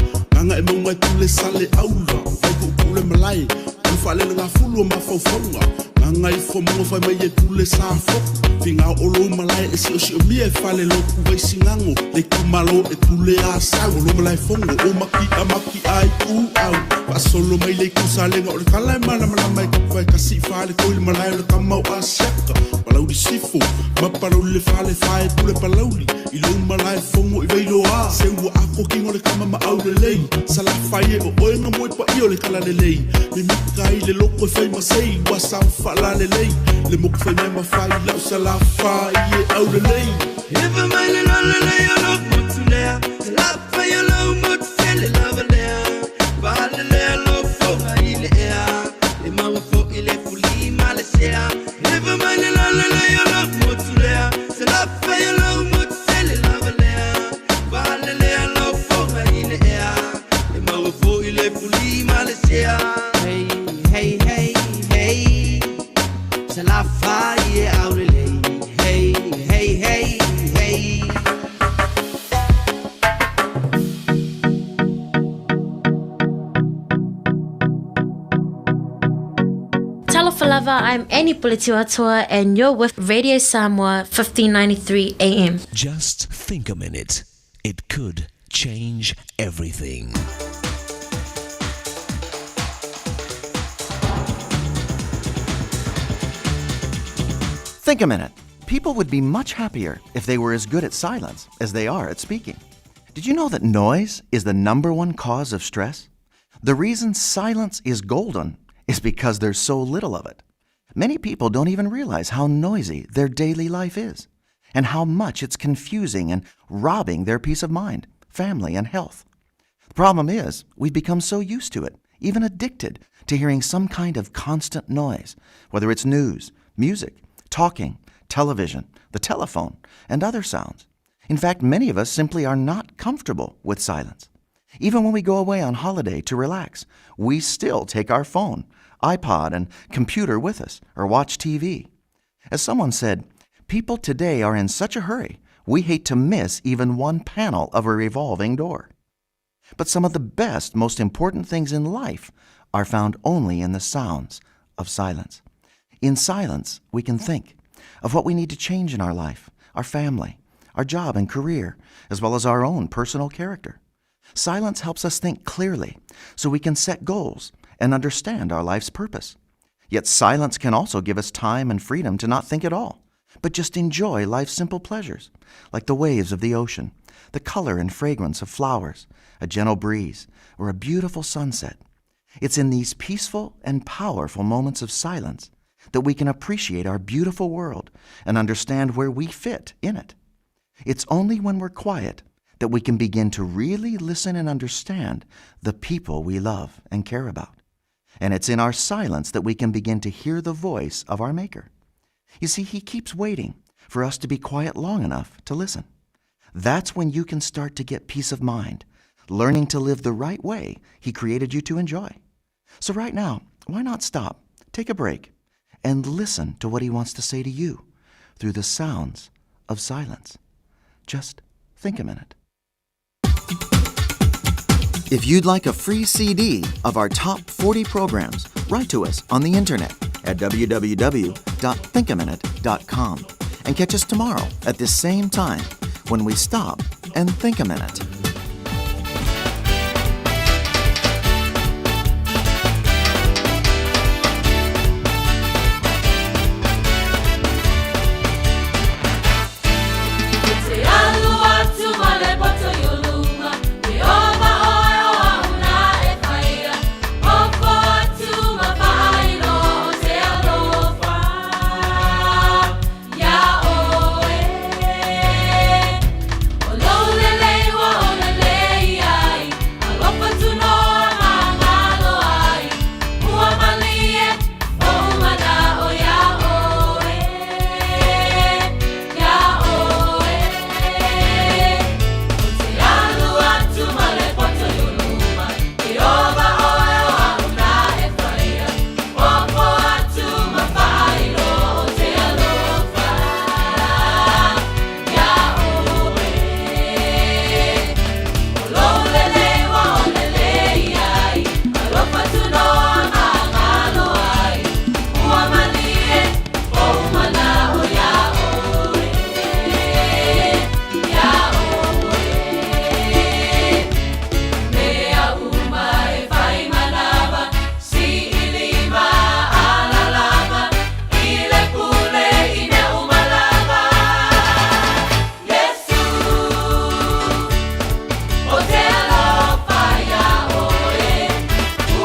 gaga e mauga e pule sale aula vai tuupule malae o le faalelegafulu o mafaufauga gaga ifo mauga fai mai e pule sa foku figa o lou malae e siosiomia e fale lotu vaisigago le itumalo e pule asau o lo malaefono o maki'a maki'a ai uau faasolo mai le itu salega o le tala e malamalama e kapa e kasi fale toi le malae o le kama o asiaka palauli sifo ma palauli le fale fae pule palauli i lou malaefono i vailoa se ua akokiga o le kama ma aulelei salafai e o oe ga moe paia o le talalelei mimika ai le loko e fai masei ua saofaalalelei le moku faimea mafai lau salafai e aulelei. Efa mai le lalelei o lou motu lea, se lafai o lou motu tele lava lea. Faalelea lou foga i le ea, e maua fo'i le fuli ma le sea. Efa mai le lalelei o lou motu lea, se lafai o lou motu tele lava lea. Faalelea lou foga i le ea, e maua fo'i le fuli ma le sea. Hey, hey, hey, hey, se lafai e aulelei. Hey, hey, hey, hey. Talofa lava, I'm Annie Puletiuatoa and you're with Radio Samoa 1593 AM. Just think a minute. It could change everything. Think a minute. People would be much happier if they were as good at silence as they are at speaking. Did you know that noise is the number one cause of stress? The reason silence is golden is because there's so little of it. Many people don't even realize how noisy their daily life is and how much it's confusing and robbing their peace of mind, family, and health. The problem is, we've become so used to it, even addicted to hearing some kind of constant noise, whether it's news, music, talking, television, the telephone, and other sounds. In fact, many of us simply are not comfortable with silence. Even when we go away on holiday to relax, we still take our phone, iPod, and computer with us or watch TV. As someone said, people today are in such a hurry, we hate to miss even one panel of a revolving door. But some of the best, most important things in life are found only in the sounds of silence. In silence, we can think of what we need to change in our life, our family, our job and career, as well as our own personal character. Silence helps us think clearly so we can set goals and understand our life's purpose. Yet silence can also give us time and freedom to not think at all, but just enjoy life's simple pleasures, like the waves of the ocean, the color and fragrance of flowers, a gentle breeze, or a beautiful sunset. It's in these peaceful and powerful moments of silence that we can appreciate our beautiful world and understand where we fit in it. It's only when we're quiet that we can begin to really listen and understand the people we love and care about. And it's in our silence that we can begin to hear the voice of our Maker. You see, He keeps waiting for us to be quiet long enough to listen. That's when you can start to get peace of mind, learning to live the right way He created you to enjoy. So, right now, why not stop, take a break, and listen to what He wants to say to you through the sounds of silence? Just think a minute. If you'd like a free CD of our top 40 programs, write to us on the internet at www.thinkaminute.com and catch us tomorrow at this same time when we stop and think a minute. Te alu atu ma le poto i o luma, E ova oe o au nā e whaia, Ofo atu ma whailo o te alofa Ia oe. O lou lelei ua ona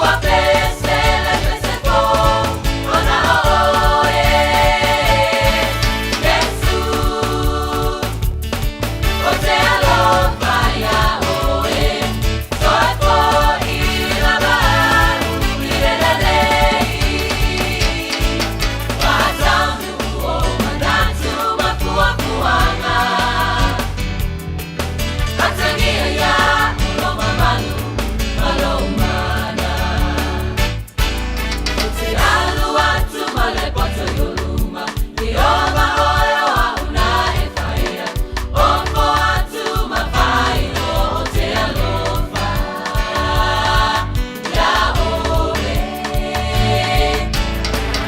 Ua pese le pese po, ona o oe, Yesu. O te alofa ia oe, toe fo'i lava i le lelei. Whātaunu o manatu ma puapuaga. Atagia ia ulo mamalu ma lou mana. O te alu atu ma le poto i o luma, Ieova oe o au na e whaia. Ofo atu ma whailo o te alofa ia oe.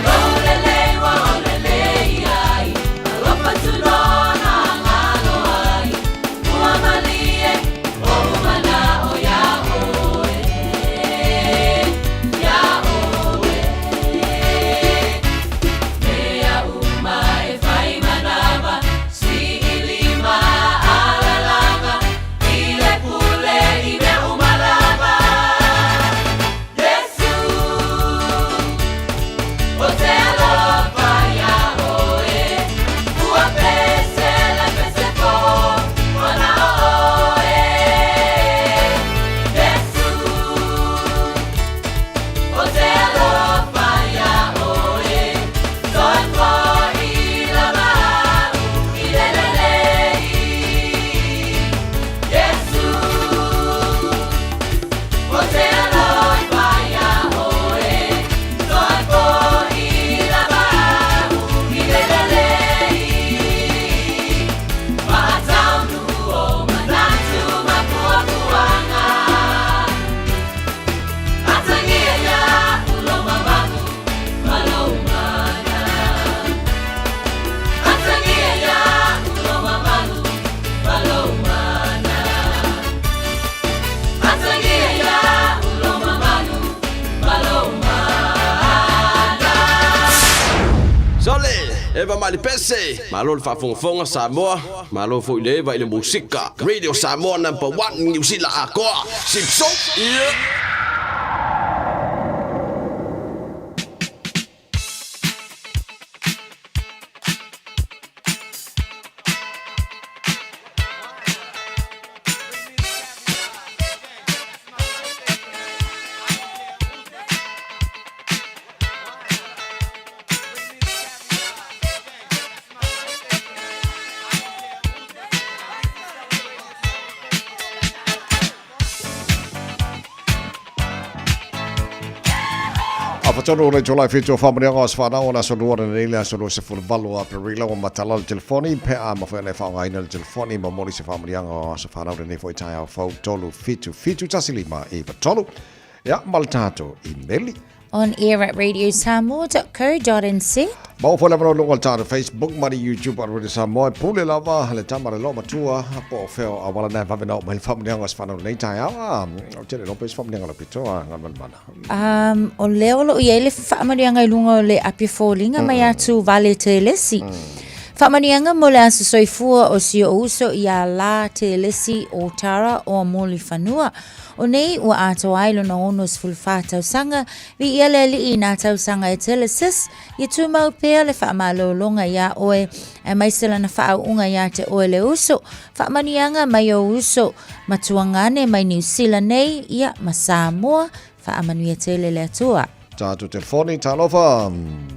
Lolelei wa olelei ai, alofa tu nona ngalo ai. Ua malie o umana o ia oe, ia oe. Mea uma e whai manava, si ilima alalanga, i le pule i mea umalava. Yesu, o te alofa ia oe, ua pese le pese po, ona o oe. Yesu, o te alofa ia oe, toe fo'i lava i le lelei. Yesu, o te alofa ia oe, toe fo'i lava i le lelei. Whātaunu o manatu ma puapuaga. Atagia ia ulo mamalu ma lou mana. Atagia ia ulo mamalu ma lou mana. Atagia ia ulo mamalu ma lou mana. Sole, eva mai le pese. Malo le faafogafoga Samoa, malo foi le eva i le musika. Radio Samoa number 1 New Zealand akoa. Sipso. Yeah. A fatonu le July 7 o whamanianga o swhanau o le aso lua nei le aso 28 o Aperila o matala le telefoni pe a mawhai nei whaongaina le telefoni ma moli se whamanianga o aso whanau le nei fo i tai au fau 3 7 7 1 5 9 3. Ia, ma le tātou i meli. On air at radiosamoa.co.nz. Ma o fo le mano lunga le tātou Facebook, ma le YouTube, a Radio Samoa, pule lava, le tama le lo matua, po o feo a wala nai wawena o mai le whamanianga o aso whanau nei tai au, o tele lope se whamanianga le pitoa, ngā mana mana. O leo lo i ai le whamanianga i lunga o le api fōlinga mai atu vale te lesi. Whamanianga mo le aso soifua o si o uso i a la te lesi o tara o a moli whanua. O nei ua ato ai lona ono sefulufa tausaga, vi ia le alii nā tausaga e telesis, ia tumau pea le faamalōloga iā oe, aemaise lana faauuga iā te oe le uso. Faamanuiaga mai ou uso matuagane mai Niu Sila nei, ia ma Samoa, faamanuia tele le Atua. Tātou telefoni, talofa.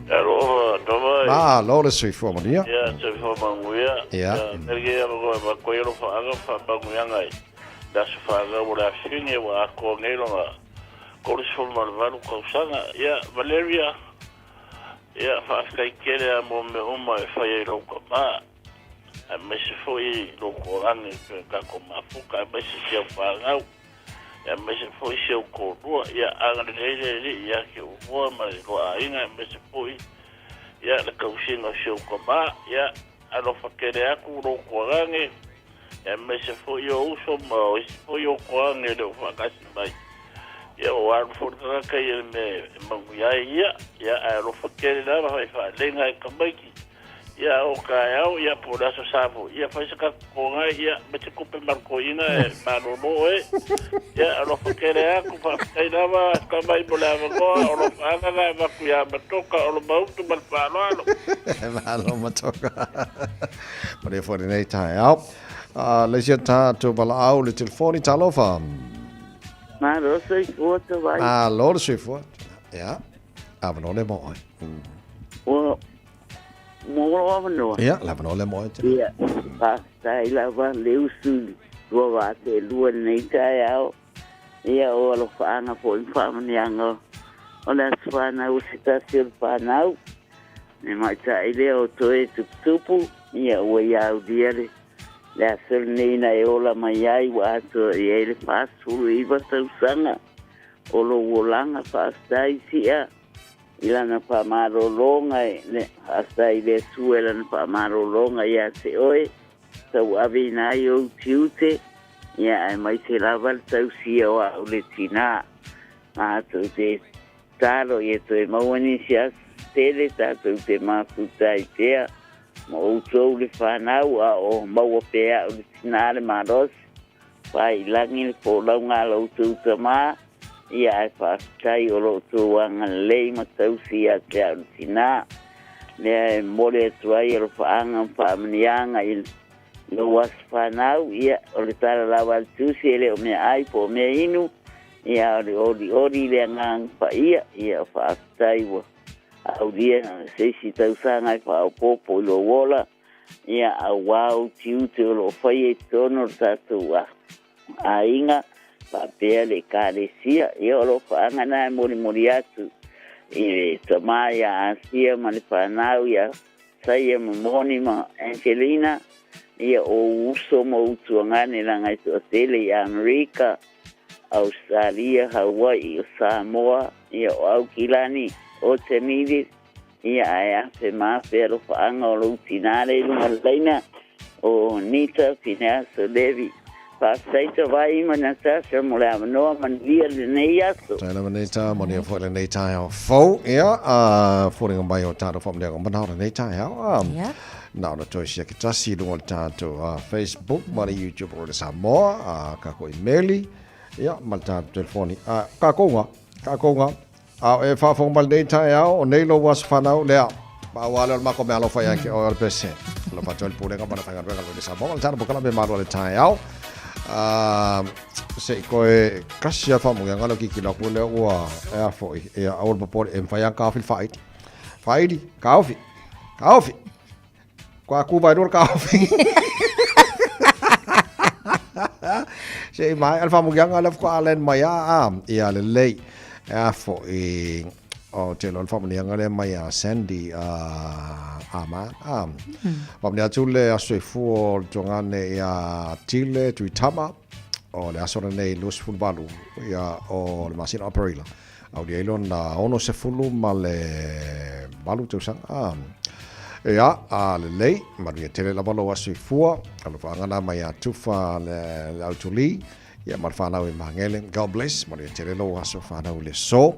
Talofa, tomai. Malo le soifua manuia. Ia, soifua manuia. Ia. Ia, ia, ma koe alo whaanga, whaamanuianga ai. Le aso whaanga mo le afine wa akoa nei longa. 38 kausaga. Ia, Valeria. Ia, whaafetai kele a mo me uma e whai ai lau kama. Aemaise foi lou korangi pe kako mafuka, aemaise si au whangau. Aemaise foi si au kōrua. Ia, agalelei le alii ia ke uvua ma le loa aiga, aemaise foi ia le kausiga o si au kama. Ia, alofa kele atu lou korangi. Aemaise foi o uso ma o isi foi o korangi le o whaakasi mai. Ia, o alu foi le tagata ia le mea e manuia ai ia. Ia, ae alofa kele lava whai whaalenga e kamaiki. Ia, o taeao, ia, po o le Aso Sa foi, ia, fai se tatou totoga, ia, ma se tupe malutoina e malolo e. Ia, alofa tele atu, faafetai lava, tamai mo le avanoa, o alofaaga na e avatu ia Matoka, o lo Mautu ma le faaaloalo. Malo Matoka. Maria foi lenei taeao. Uh, le isi o tatou valaau le telefoni, talofa. Malo soifua Tavai. Malo le soifua. Ia, avanoa le mo oe. Ua Mo lou avanoa. Ia, le avanoa lea mo oe. Ia, faafetai lava le usu i lua vaa telua i lenei taeao. Ia, o alofaaga foi ma faamanuiaga o le aso fanau o se tasi o le fanau. Le maita'i lea o Toe Tuputupu, ia ua ia aulia le le aso lenei na e ola mai ai ua atoa i ai le 49 tausaga o lou olaga. Faafetai Sia. I lana faamalologa e le faafetai i le Atua i lana faamalologa ia te oe, tauaveina ai ou tiute, ia aemaise lava le tausia o au le tinā. Matou te tatalo ia toe maua nisi aso tele tatou te mafuta ai pea ma outou le fanau a o maua pea au le tinā le malosi. Pae i lagi le folauga a lo outou tama, ia ae faafetai o lo outou agalelei ma tausi ia te au le tinā. Lea e momoli atu ai alofaaga ma faamanuiaga i lou aso fanau, ia o le tala lava a le tusi e le o meaai po o mea inu, ia a o le olioli i le agaga paia, ia faafetai ua aulia se isi tausaga e faaopoopo i lou ola. Ia, auā ou tiute o lo o faia i totonu o le tatou aiga, faapea le Ekalesia. Ia, o alofaaga na e molimoli atu i le tama ia Asia ma le fanau ia Saia ma Moni ma Angelina, ia, o ou uso ma ou tuagane laga e toatele i Amerika, Ausetalia, Hawaii, o Samoa, ia, o Aukilani, o Tenili, Ia, ae afe ma afe alofaaga o lou tinā le i luga o le laina, o Nita Pineaso Levy. Faafetai Tavai ma Natasha mo le avanoa, manuia lenei aso. Faafetai lava Nita, manuia foi lenei taeao fou. Ia, a foliga mai o tatou faamanuiaga manao lenei taeao. A, Ia. Na ona toe siaki tasi i luga o le tatou Facebook ma le YouTube o le Samoa, a kākou imeli, ia, ma le tatou telefoni. A, kākou ngā, kākou ngā. A o e faafofoga mai lenei taeao, o nei lou aso fanau lea. Pau lava lea o le makou meaalofa ia te oe o le pese. Alofa atu ai le Pulega ma le Faigaluega a le Royal Samoa ma le Tala Pokala me malu o le taeao. Se i koe kasi a whamungi ngalo ki ki laku le ua e a foi e a aua le popole e mwhai ang kaofi le whaiti. Whaiti, kaofi, kaofi. Kua ku vai rua kaofi. Se i mai, alfa mugianga le fko alen mai a a ia le lei. E a fo i o te lo alfa mugianga le mai a Sandy a a ma a. Pa mea atu le aso i fua o le tuangane ia Tile Tuitama o le aso lenei 28 ia o le masina o Aperila. Au lia ilo na 68 ma le 8 tausaga. A, ea, a lelei, manuia tele lava lou aso i fua, alofaga na mai a Tufa le, le Autuli, ia ma le whanau i Mangele. God bless, manuia tele lou aso whanau le so.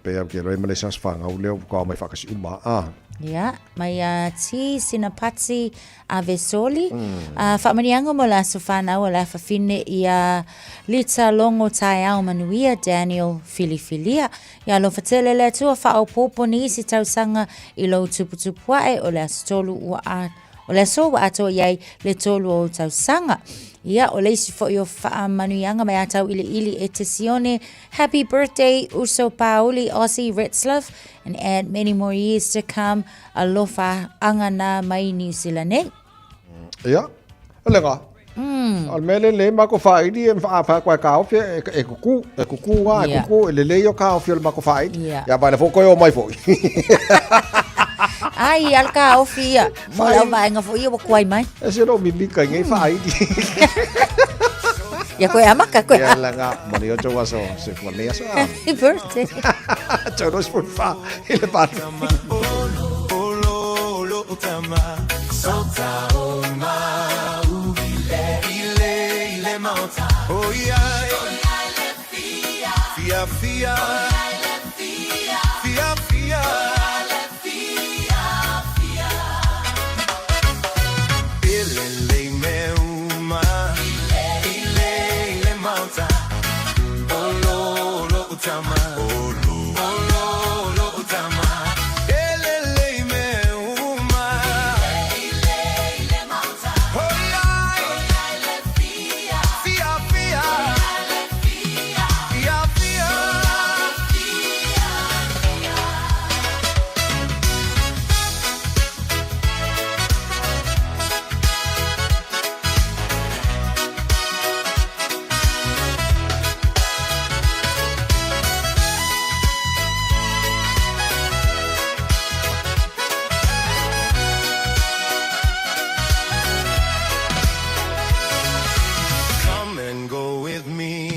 Pe au ke roi ma le sas whangau leo, ka mai whakasi uma. A. Ia, mai a Ti Sinapati Avesoli. Mm. Faamanuiaga mo le aso fanau o le afafine ia Lita Logo Taeao Manuia Daniel Filifilia. Ia alofa tele le Atua faaopoopo nisi tausaga i lou tuputupu ae o le aso tolu ua a o le aso ua atoa i ai le tolu o ou tausaga. Ia, o le isi foi o faamanuiaga mai a tauiliili e te Sione. Happy birthday, Uso Pauli Aussie Retzlaff, and add many more years to come. Alofa anga nā mai New Zealand nei. Ia, le ngā. O le mea le le mako whairi e wha koe ka ofi e kuku, e kuku ngā, e kuku, e lele i o ka ofi o le mako whairi. Ia vai le fo koe o mai foi. Ai, al ka ofi ia. Mo lau vaenga fo ia wa kuai mai. E se ro mimika i ngei whairi. Ia koe amaka koe. Ia la ngā, mani o tō aso, se fua nei aso. Happy birthday. Tau no spun wha, i le patu. Fia fia Fia fia tama. Olo, olo o tama. Elele me uma. Oi, ai. Fia, fia. Fia, fia. Come and go with me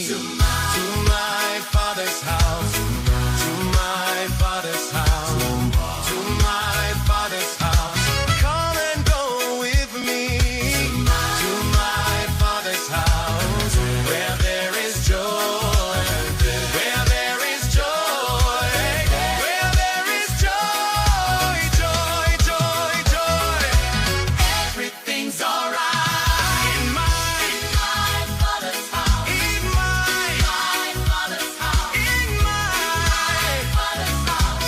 to my father's house, to my father's house, to my father's house. Come and go with me to my father's house, where there is joy, where there is joy, where there is joy, joy, joy, joy. Everything's alright in my father's house. In my father's house. In my father's house.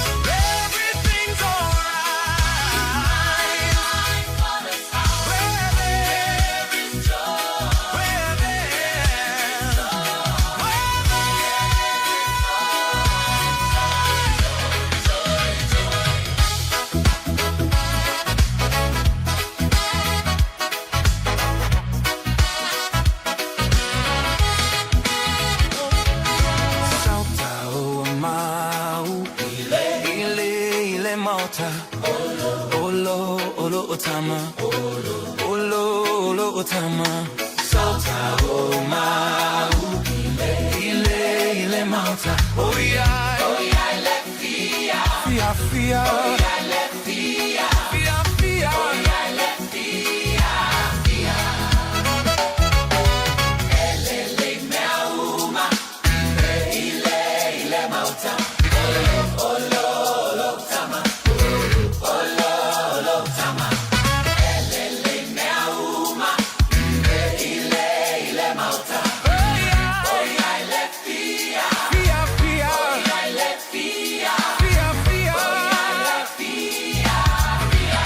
Everything's alright. In my father's house. Where there is joy. Where there is joy. Where there is joy, joy, joy. Sauta o mau Ile ile mauta Olo olo o tama Olo olo o tama Sauta o mau Ile ile mauta Oh yeah Oh yeah le fia Fia fia Oh yeah le fia Fia fia Oh yeah le fia fia Elele mea uma Ile ile mauta Olo olo tama Olo olo tama Elele mea uma Ile ile mauta Oh yeah le fia Fia fia Oh yeah le fia Fia fia Oh yeah le fia fia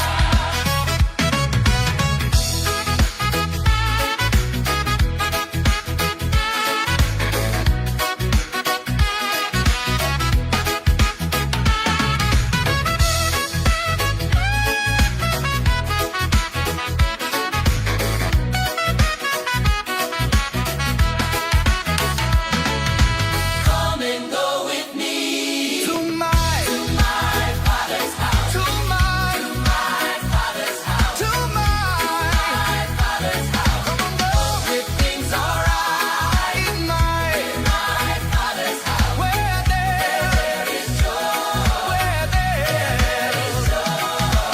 Come and go with me To my to my father's house. To my to my father's house. To my my father's house. Come on, go. Everything's alright In my in my father's house. Where there is joy. Where there is joy.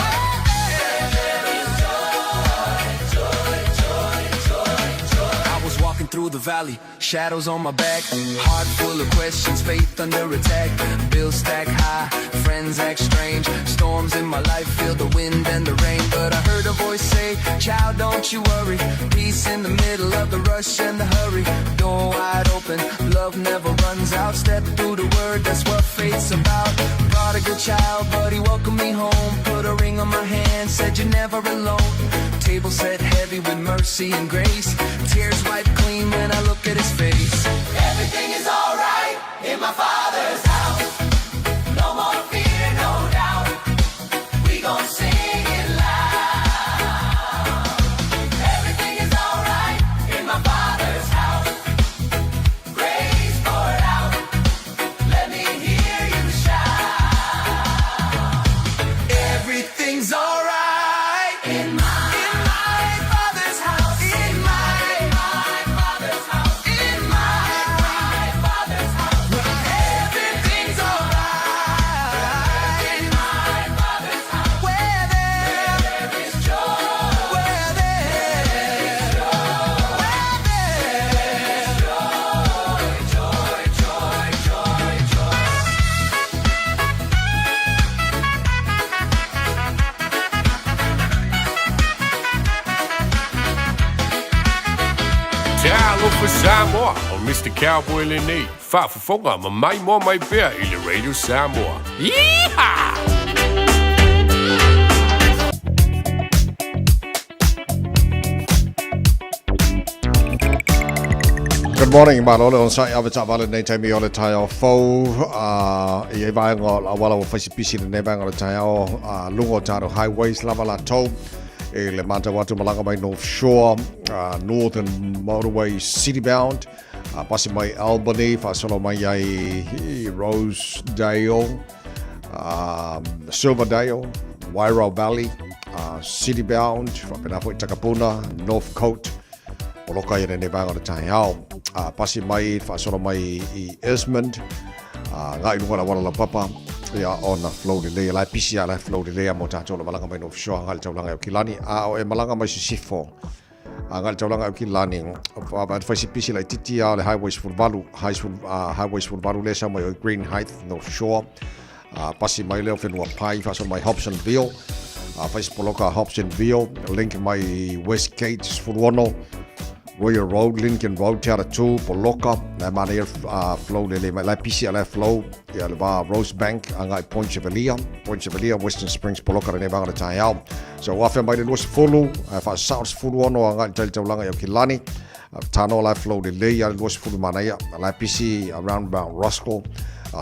Where there is joy. Joy, joy, joy, joy. I was walking through the valley, shadows on my back, heart full of questions, faith under attack. Bills stack high, friends act strange, storms in my life, feel the wind and the rain. But I heard a voice say, Child, don't you worry. Peace in the middle of the rush and the hurry. Door wide open, love never runs out. Step through the word, that's what faith's about. Prodigal child, but he welcomed me home. Put a ring on my hand, said you're never alone. Table set heavy with mercy and grace. Tears wiped clean when I look at his face. Everything is alright in my father's house. No more fear, no doubt. We gon' sing it loud. Everything is alright in my father's house. Grace poured out. Let me hear you shout. Everything's alright in my in my father's house. In my my father's house. in my My father's Mr. Cowboy lenei, faafofoga ma maimoa mai pea i le Radio Samoa. Yeehaw! Good morning, malo le onosai ave taavale lenei taimi o le taeao fou i ai vaega o le auala ua fai si pisi lenei vaega o le taeao luga o tatou highways lava latou i le matau atu malaga mai North Shore, Northern Motorway City Bound, pasi mai Albany, faasolo mai ai i Rosedale, Silverdale, Wairau Valley, City Bound, faapena foi Takapuna, Northcote, poloka ia lenei vaega o le taeao. Pasi mai, faasolo mai i Esmond, agai i luga o le auala laupapa, ia ona flow lelei, la e pisi lava, la e flow lelei lava mo tatou o lo o malaga mai North Shore agai i le taulaga i Aukilani, a o e malaga mai Sisifo agai i le taulaga i Aukilani, fai si pisi laitiiti lava o le Highway 18, Highway 18 lea e sau mai o i Green Heights, North Shore, pasi mai lea o Whenuapai, faasolo mai Hobsonville, fai si poloka Hobsonville, link mai i Westgate 16, Royal Road, Lincoln Road, Te Aratū, poloka, la e manaia flow lelei mai, la e pisi a la e flow, ia le va Rosebank, agai Point Chevalier, Point Chevalier, Western Springs, poloka lenei vaega o le taeao. So ua afea mai le 20, ae faasao le 16 agai i tai le taulaga i Aukilani, tano la e flow lelei a le 20 manaia, la e pisi around about Roskill,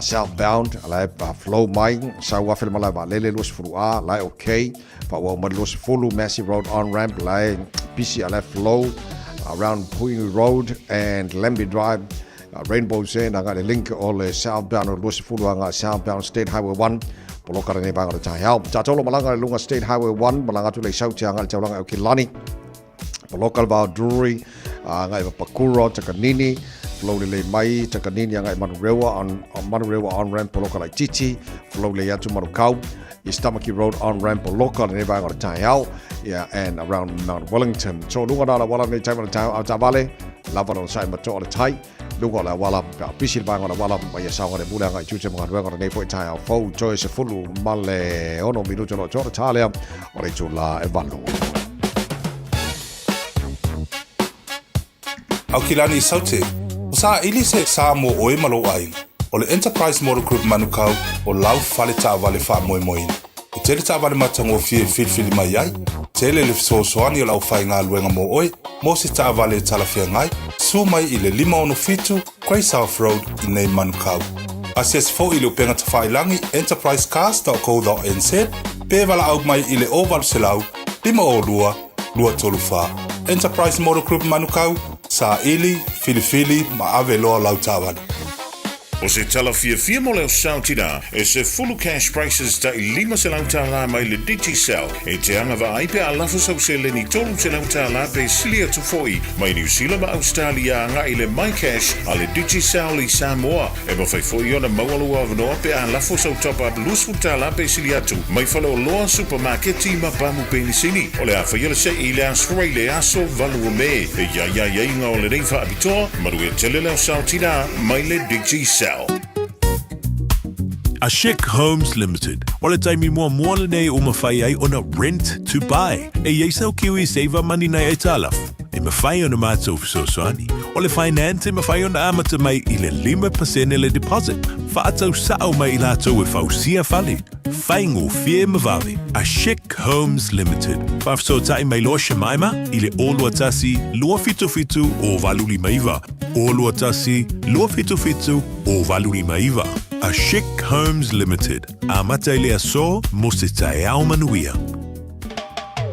southbound, la e flow mai, sau afe le malae vaalele 20 A, la e okay, faaauau mai le 20, Massey Road on ramp, la e pisi a la e flow around Puhinui Road and Lambie Drive, Rainbow's End, agai le link o le southbound o le 20 agai southbound State Highway 1, poloka lenei vaega o le taeao. Tatou lo malaga i luga State Highway 1, malaga atu le i Saute agai le taulaga i Aukilani, poloka le va o Drury, agai Papakura, Takanini, flow lelei mai, Takanini agai Manurewa, on Manurewa on ramp, poloka laitiiti, flow lelei atu Manukau, East Tamaki Road on ramp, poloka lenei vaega o le taeao, yeah, and around Mount Wellington. So luga na la wala nei taima le taeao, au taavale, lava lona sae matoa o le tai, luga o le auala, pe a pisi le vaega o le auala, ma ia saoga le mule agai i tiute ma galuega o lenei foi taeao fou, toe 16 minuta o lo o toa le tā lea o le itulā e 8. Aukilani i Saute, ua saili se sa mo oe ma lou aiga. O le Enterprise Motor Group Manukau o lau fale taavale faamoemoeina. E tele taavale matagofie e filifili mai ai, tele le fesoasoani o le aufaigaluega mo oe mo se taavale e talafeagai, susu mai i le 567 Grey South Road i nei Manukau. Asiasi foi i le upega tafailagi enterprisecars.co.nz pe valaau mai i le 0800 502 234. Enterprise Motor Group Manukau, saili, filifili ma ave loa lau taavale. O se tala fiafia mo le sao tina, e 10 cash prices tai $500 mai le Digicel e te agavaa ai pe a lafo sau seleni $300 pe sili atu foi mai Niu Sila ma Ausetalia agai i le MyCash a le Digicel i Samoa. E mafai foi ona maua lou avanoa pe a lafo sau top-up $20 pe sili atu mai faleoloa, supamaketi ma pamu penisini. O le a faia le se'i i le Aso i le aso 8 o Me. E i ai aiaiga o lenei faapitoa, manuia tele le sao tina mai le Digicel. A Chic Homes Limited. O le taimi muamua lenei ua mafai ai ona rent to buy. E i ai sau Kiwi Saver Money nai aitalafu e mafai ona matou fesoasoani. O le finance e mafai ona amata mai i le 5% le deposit. Faatau sao mai i latou e fausia fale. Faigofie ma vave. A Chic Homes Limited. Faafesootai mai loa Shemaima i le 021 277 0859. 021 277 0859. A Chic Homes Limited. Amata i le aso mo se taeao manuia.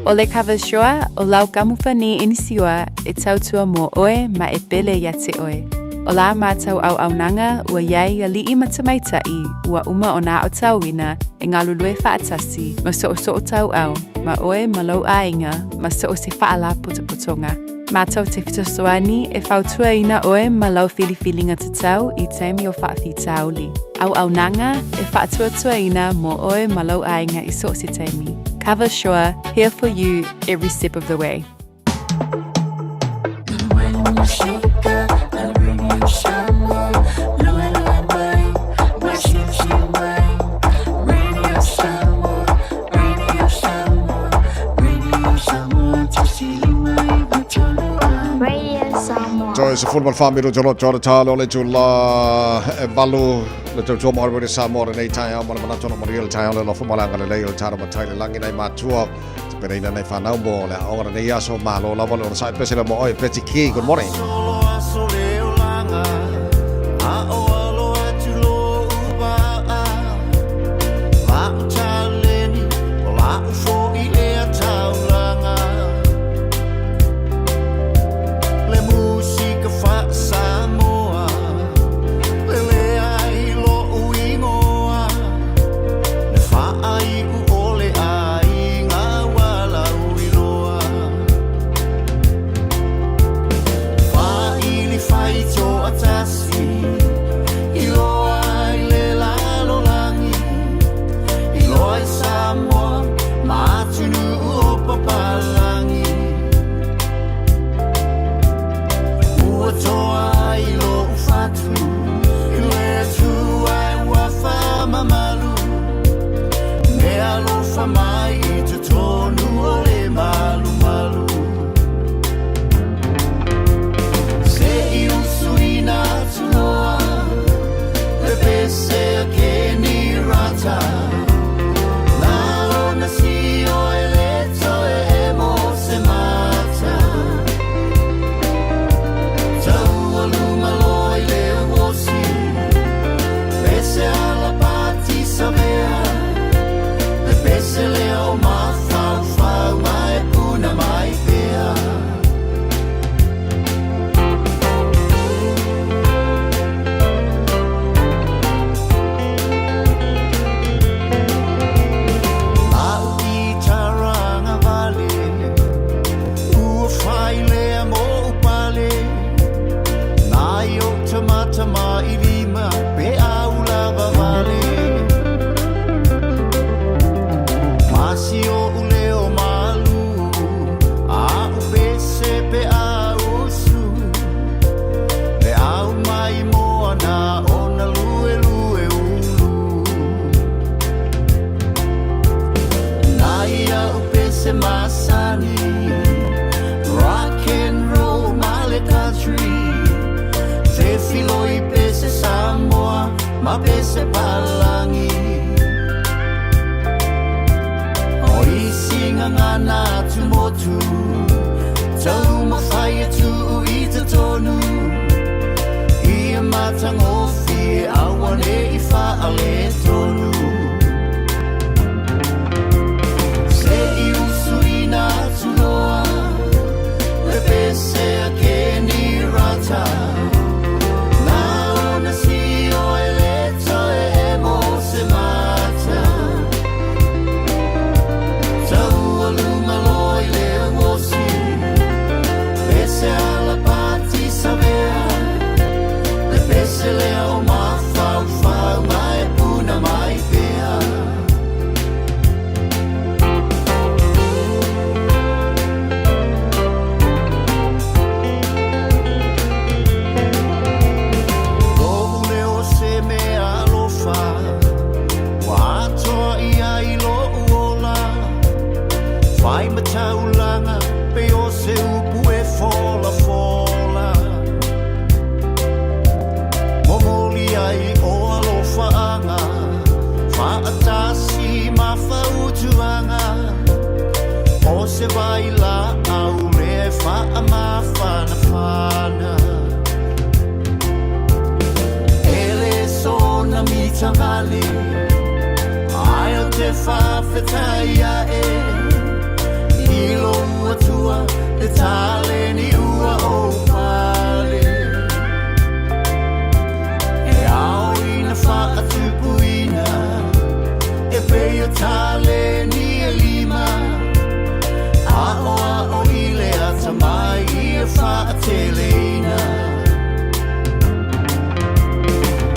O le Kavasoa o lau kamupani inisiua e tautua mo oe ma e pele ia te oe. O la mātou auaunaga ua iai aliʻi ma tamaitaʻi ua uma ona aotauina e galulue faatasi ma soosoo tauau ma oe ma lou aiga ma so o se faalapotopotoga. Mātou te fesoasoani e fautuaina oe ma lau filifiliga tatau i taimi o faafitauli. Auaunaga e faatuatuaina mo oe ma lou aiga i so o se taimi. Cover Sure, here for you every step of the way. Toe 14 minuti o lo tōra tālo le tula e valu le tautua mo le Samoa lenei taeao ma le manatu ona manuia le taeao le alofa ma le agalelei o le talo matai le lagi nai matua te pereina nei whanau mo le aoga lenei aso malo lava le onosai pese le mo oe Betty Key. Good morning. Solo aso le olaga, a o alo atu lo'u va'a. La'u taleni, o la'u fo'i lea taulaga. Le musika fa'asamoa, le leai lo'u igoa. Le fa'ai'u o le aiga ua lauiloa. Fa'ili faito'atasi, iloa ai le lalolagi. Iloa i Samoa, ma atunu'u o papalagi. Ua toa ai lo'u fatu, i le Atua e ua fa'amamalu. Mea alofa mai i totonu o le malumalu. Se'i usuina atu loa, le pese a Kenny Rata. Na ona sio e le toe emo se mata. Taualuga loa i le uosi, pese ala pati savea. Le pese lea o mafaufau ma e puna mai pea. La'u kitara agavale, ua fai lea mo'u pale. Nai o'u tamatamailima, pe au lava vale. Ma si o'u leo malū, a'u pese pe ausu. Le au mai moana ona lue lue ulu. Nai a'u pese masani, rock and roll ma le country. Te filoi pese Samoa, ma pese palangi. O isi gagana atumotu, taumafai e tuu i totonu. Ia matagofie aua ne'i faaletonu. Se'i usuina atu loa, le pese a Kenny Rata. Na ona sio e le toe emo se mata. Taualuga loa i le uosi, pese ala pati savea. Le pese lea o mafaufau ma e puna mai pea. Lo'u leo se mea alofa, ua atoa ia i lo'u ola. Fai ma taulaga, pe o se upu e folafola. Momoli ai o alofaaga, fa'atasi ma fautuaga. O se vaila'au lea e fa'amafanafana. E le sona mitavale, ae o te fa'afetai a'e. I lou Atua le taleni ua ou pale. E ao ina fa'atupuina, e pei o taleni e lima. A'oa'o i le atamai ia fa'ateleina.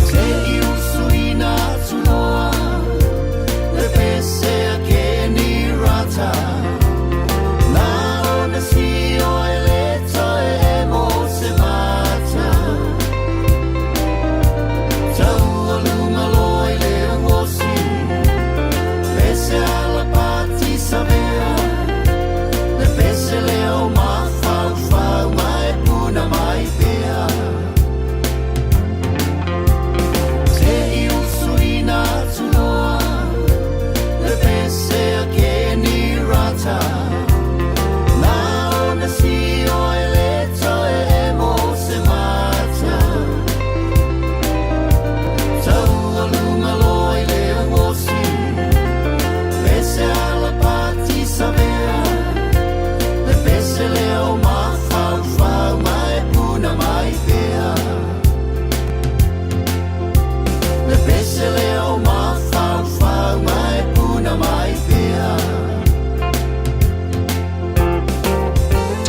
Se'i usuina atu loa, le pese a Kenny Rata. Na ona sio e le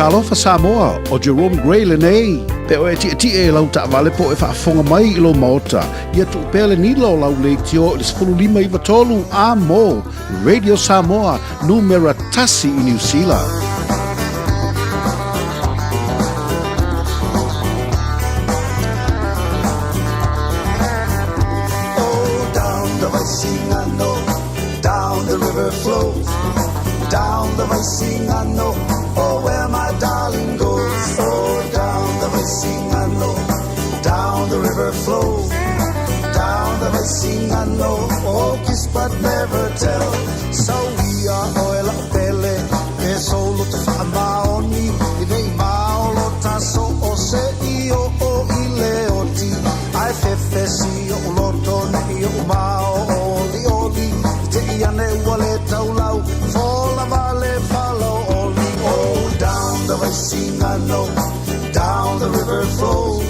Talofa Samoa, ʻo Jerome Gray lenei. Pe o e tietie i lau taavale po o e faafofoga mai i lou maota, ia tuu pea le nila o lau leitio i le 15 93 a mo Radio Samoa, numera tasi i Niu Sila. Oh, down the Vaisigano, down the river flows, down the Vaisigano, oh, where my darling goes. Oh, down the Vaisigano, down the river flows, down the Vaisigano, oh, kiss but never tell. So we are oil pele, e solo te whaamaoni, i nei maolo taso o se i o o i le oti, ai fefesi o uloto ne i o mao o li oli, i te i ane ua le taulau, fola vale falo oli. Oh, down the Vaisigano, down the river flows,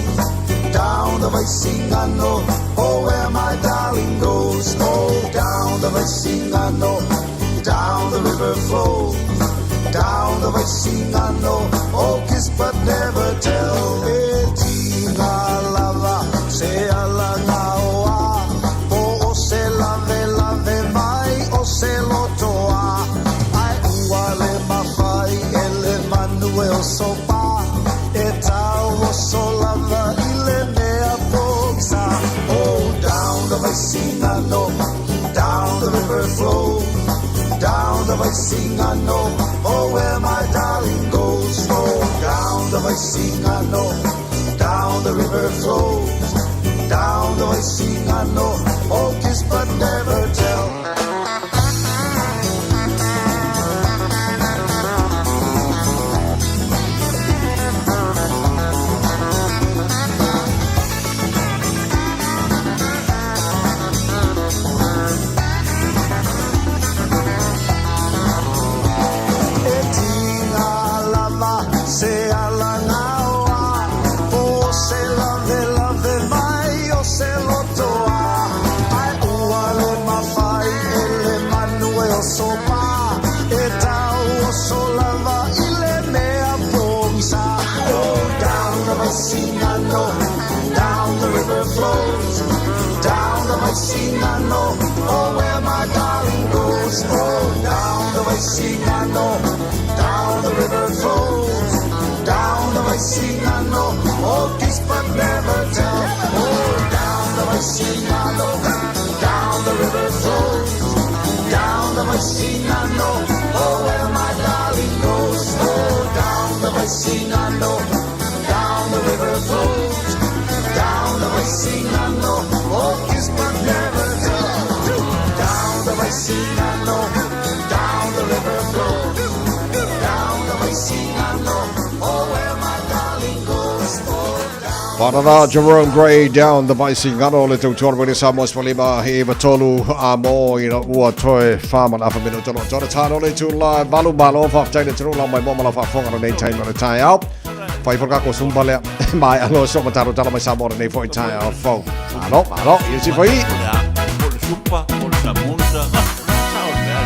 down the Vaisigano, oh, where my darling goes. Oh, down the Vaisigano, down the river flows, down the Vaisigano, oh, kiss but never tell. E tinga lava, se ala ngaoa, po o se lave lave mai o se lotoa. Ai ua le mawhai e le manu e o sopa, e tau o so lava i le mea poksa. Oh, down the Vaisigano, down the river flows, down the Vaisigano, oh, where my darling goes. Oh, down the Vaisigano, down the river flows, down the Vaisigano, oh, kiss but never tell. E tinga lava se ala ngaoa, po se lave lave mai o se lotoa. Ai ua le mawhai e le manu e o sopa, e tau o so lava i le mea pongisa. Oh, down the Vaisigano, down the river flows, down the Vaisigano, oh, where my darling goes. Oh, down the Vaisigano, down the river flows, down the Vaisigano, oh, kiss but never tell. Oh, down the Vaisigano, down the river flows, down the Vaisigano, oh, where my darling goes. Oh, down the Vaisigano, down the river flows, down the Vaisigano, oh, kiss but never tell. Down the Vaisigano, down the river flows, down the Vaisigano, oh, where my darling goes. Oh, down. Parara Jerome Gray down the Vaisigano le tautua mai le Samoa 15 he 93 a mo i na ua toe whamana afa mino tolo tolo tano le tu la valu malo whaftai le tunu la mai mo mala whafonga na nei taima le tai au. Whai whakako sumba lea mai alo so mataro tala mai Samoa nei foi tai au fau. Malo, malo, i si foi. O le supa, o le samosa, sa o le mea.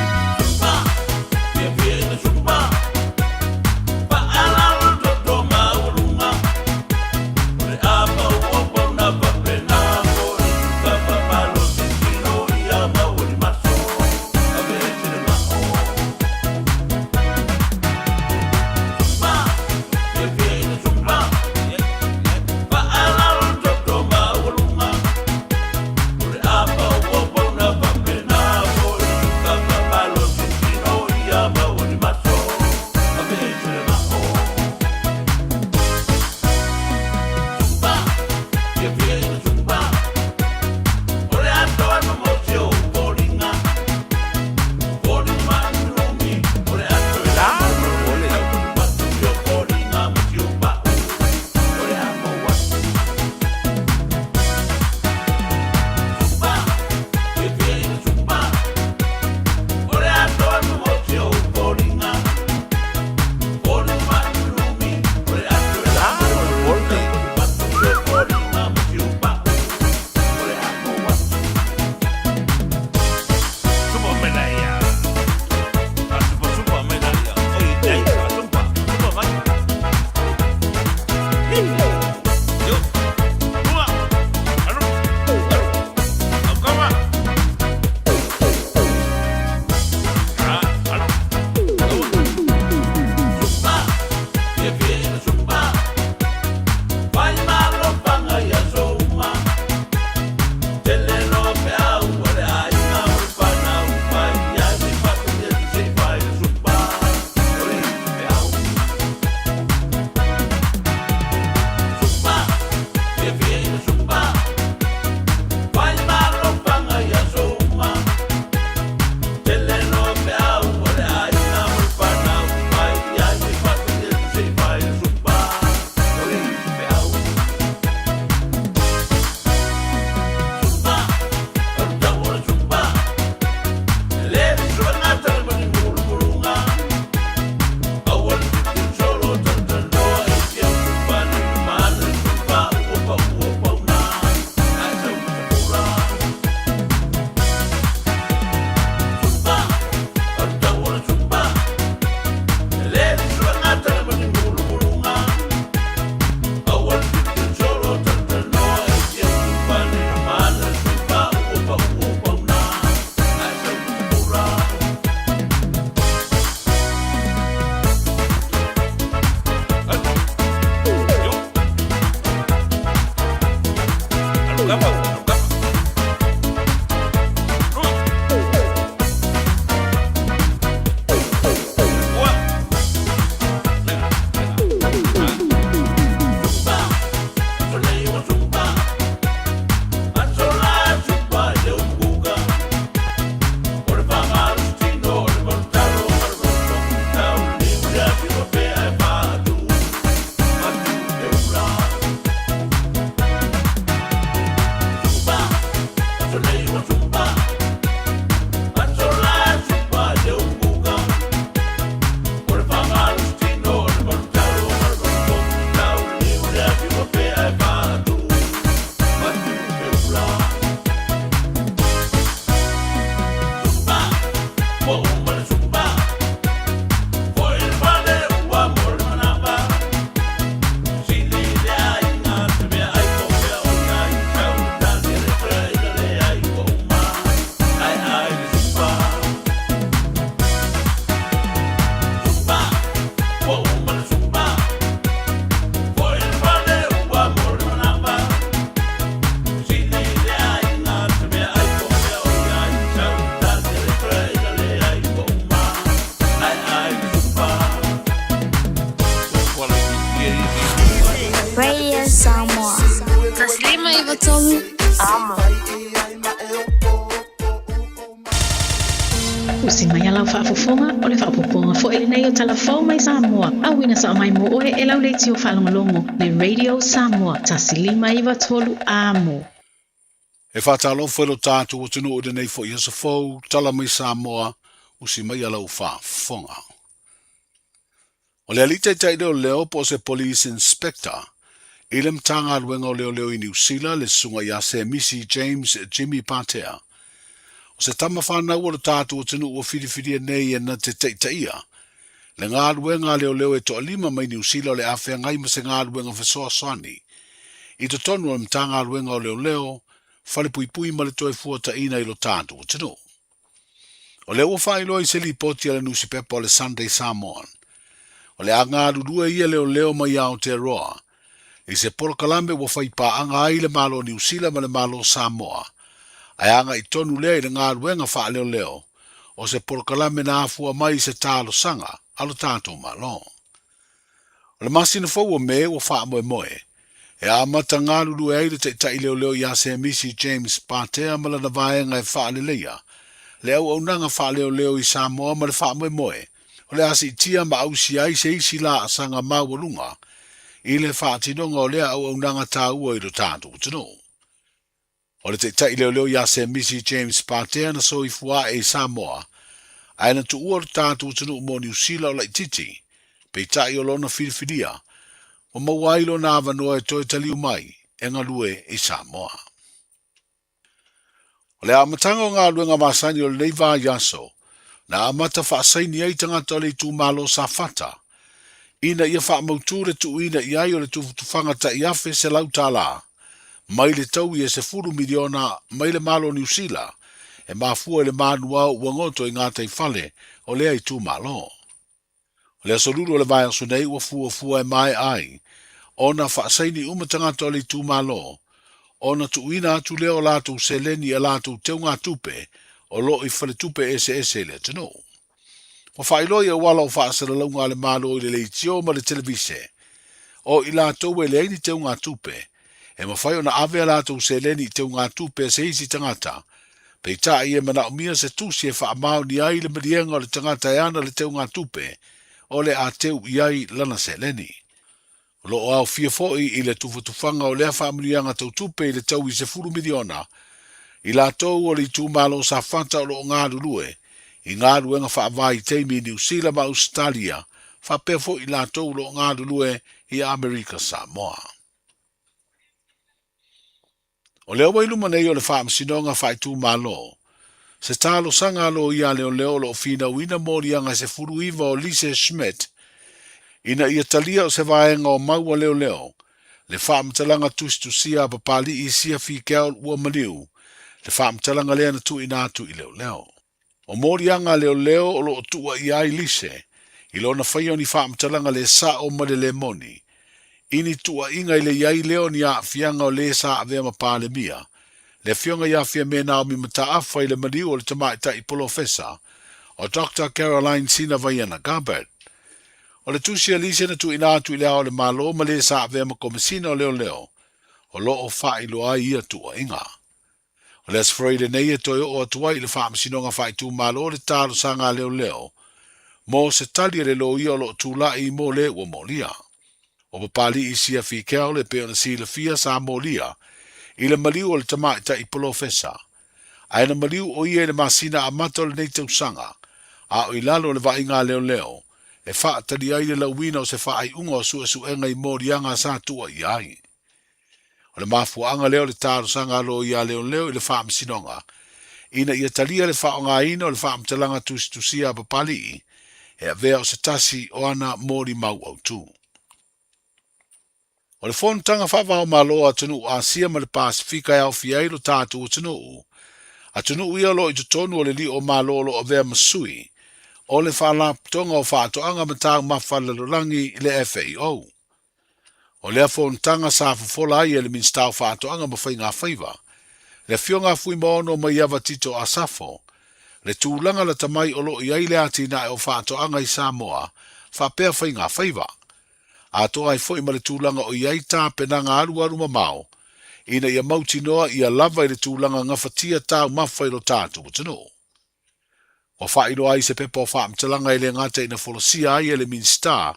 Fia fia i le supa, faalalo toto maualuga, o le apa ua pauna faapena foi, fapamalosi tino ia maua limaso, aveese le mao. Supa, fia fia i le supa, faalalo toto maualuga, o le apa ua pauna faapena 93 amo. Usi mai a lau faafofoga, o le faaopoopoga foi lenei o Tala Fou mai Samoa, auina sao mai mo oe e lau leitio faalogologo le Radio Samoa 1593 amo. E faatalofa i lo tatou atunuu i lenei foi aso fou, tala mai Samoa, usi mai a lau faafofoga. O le alii taitai leoleo po o se Police Inspector i le Matagaluega o Leoleo i Niu Sila le Susuga ia Semisi James Jimmy Patea. O se tama fanau o lo tatou atunuu ua filifilia nei e na te taitaia le galuega a leoleo e toalima mai Niu Sila o le a feagai ma se galuega fesoasoani i totonu o le Matagaluega o Leoleo, Falepuipui ma le Toefuataiina i lo tatou atunuu. O lea ua faailoa i se lipoti a le nusipepa o le Sunday Samoan, o le a galulue ia leoleo mai Aotearoa i se polokalame ua fai paaga ai le Malo o Niu Sila ma le Malo o Samoa, ae agai tonu lea i le galuega faaleoleo o se polokalame na afua mai i se talosaga a lo tatou Malo. O le masina fou o Me ua faamoemoe e amata galulue ai le taitai leoleo ia Semisi James Patea ma lana vaega e faaleleia le auaunaga faaleoleo i Samoa ma le faamoemoe o le a siitia ma ausia ai se isi laasaga maualuga i le faatinoga o lea auaunaga taua i lo tatou atunuu. O le taitai leoleo ia Semisi James Patea na soifua ae i Samoa, ae na tuua lo tatou atunuu mo Niu Sila o laitiiti, peitai o lona filifilia, ua maua ai lona avanoa e toe taliu mai e galue i Samoa. O le amataga o galuega masani o lenei vaiaso, na amata faasaini ai tagata o le itumalo o Safata, ina ia faamautu le tuuina i ai o le tufatufaga tai $1,100 mai le taui e $10 miliona mai le Malo o Niu Sila e mafua i le manuao ua goto i gataifale o lea itumalo. O le aso Lulu o le vaiaso nei ua fuafua e maea ai ona faasaini uma tagata o le itumalo ona tuuina atu lea o latou seleni i a latou teugatupe o lo o i faletupe eseese i le atunuu. Ua faailoa i auala o faasalalauga a le Malo i le leitio ma le televise, o i latou e leai ni teugatupe, e mafai ona ave a latou seleni i teugatupe a se isi tagata, peitai e manaomia se tusi e faamaoni ai le maliega o le tagata e ana le teugatupe o le a teu i ai lana seleni. O lo o aofia foi i le tufatufaga o lea faamanuiaga tau tupe i le taui $10 miliona i latou o le itumalo o Safata o lo o galulue i galuega faavaitaimi i Niu Sila ma Ausetalia faapea foi i latou o lo o galulue i Amerika Samoa. O lea ua i luma nei o le Faamasinoga Faaitumalo se talosaga a loia a leoleo o lo o finauina moliaga e 19 o Lise Schmidt ina ia talia o se vaega o mau a leoleo le faamatalaga tusitusia a Papali'i Siafi Keaul ua maliu le faamatalaga lea na tuuina atu i leoleo. O moliaga a leoleo o lo o tuuaia ai Lise i lona faia o ni faamatalaga le sa'o ma le le moni, i ni tuuaiga i le i ai lea o ni aafiaga o le sa avea ma Palemia, le Afioga ia Fiame Naomi Mataafa i le maliu o le tamaitai polofesa o Doctor Caroline Sinavaiana Gabbard. O le tusi a Lise na tuuina atu i Le Ao o le Malo ma le sa avea ma Komesina o Leoleo o lo o faailoa ai ia tuuaiga. O le Aso Faraile nei e toe oo atu ai i le Faamasinoga Faaitumalo le talosaga a leoleo mo se tali a le loia o lo o tulai mo le ua molia. O Papali'i Siafi Keaole e pei ona silafia sa molia i le maliu o le tamaitai polofesa, ae na maliu o ia i le masina amata o lenei tausaga, a o i lalo o le vaaiga a leoleo e faatali ai le lauina o se faaiuga o suesuega i moliaga sa tuuaia ai. O le mafuaaga lea o le talosaga a loia a leoleo i le Faamasinoga ina ia talia le faaaogaina o le faamatalaga tusitusia a Papali'i e avea o se tasi o ana molimau autu. O le fonotaga faava-o-Malo a atunuu Asia ma le Pasefika e aofia ai lo tatou atunuu, atunuu ia o lo o i totonu o le lio o Malo o lo o avea ma sui o le Faalapotopotoga o Faatoaga ma Taumafa a le Lalolagi, le FAO. O lea fonotaga sa fofola ai e le Minisita o Faatoaga ma Faigafaiva, le Afioga a Fuimaono Maiava Tito Asafo, le tulaga lata mai o lo o i ai le atinae o faatoaga i Samoa faapea faigafaiva, atoa ai foi ma le tulaga o i ai tapenaga alualu mamao ina ia mautinoa ia lava i le tulaga gafatia taumafa i lo tatou atunuu. Ua faailoa ai se pepa o faamatalaga e le gata ina folasia ai e le Minisita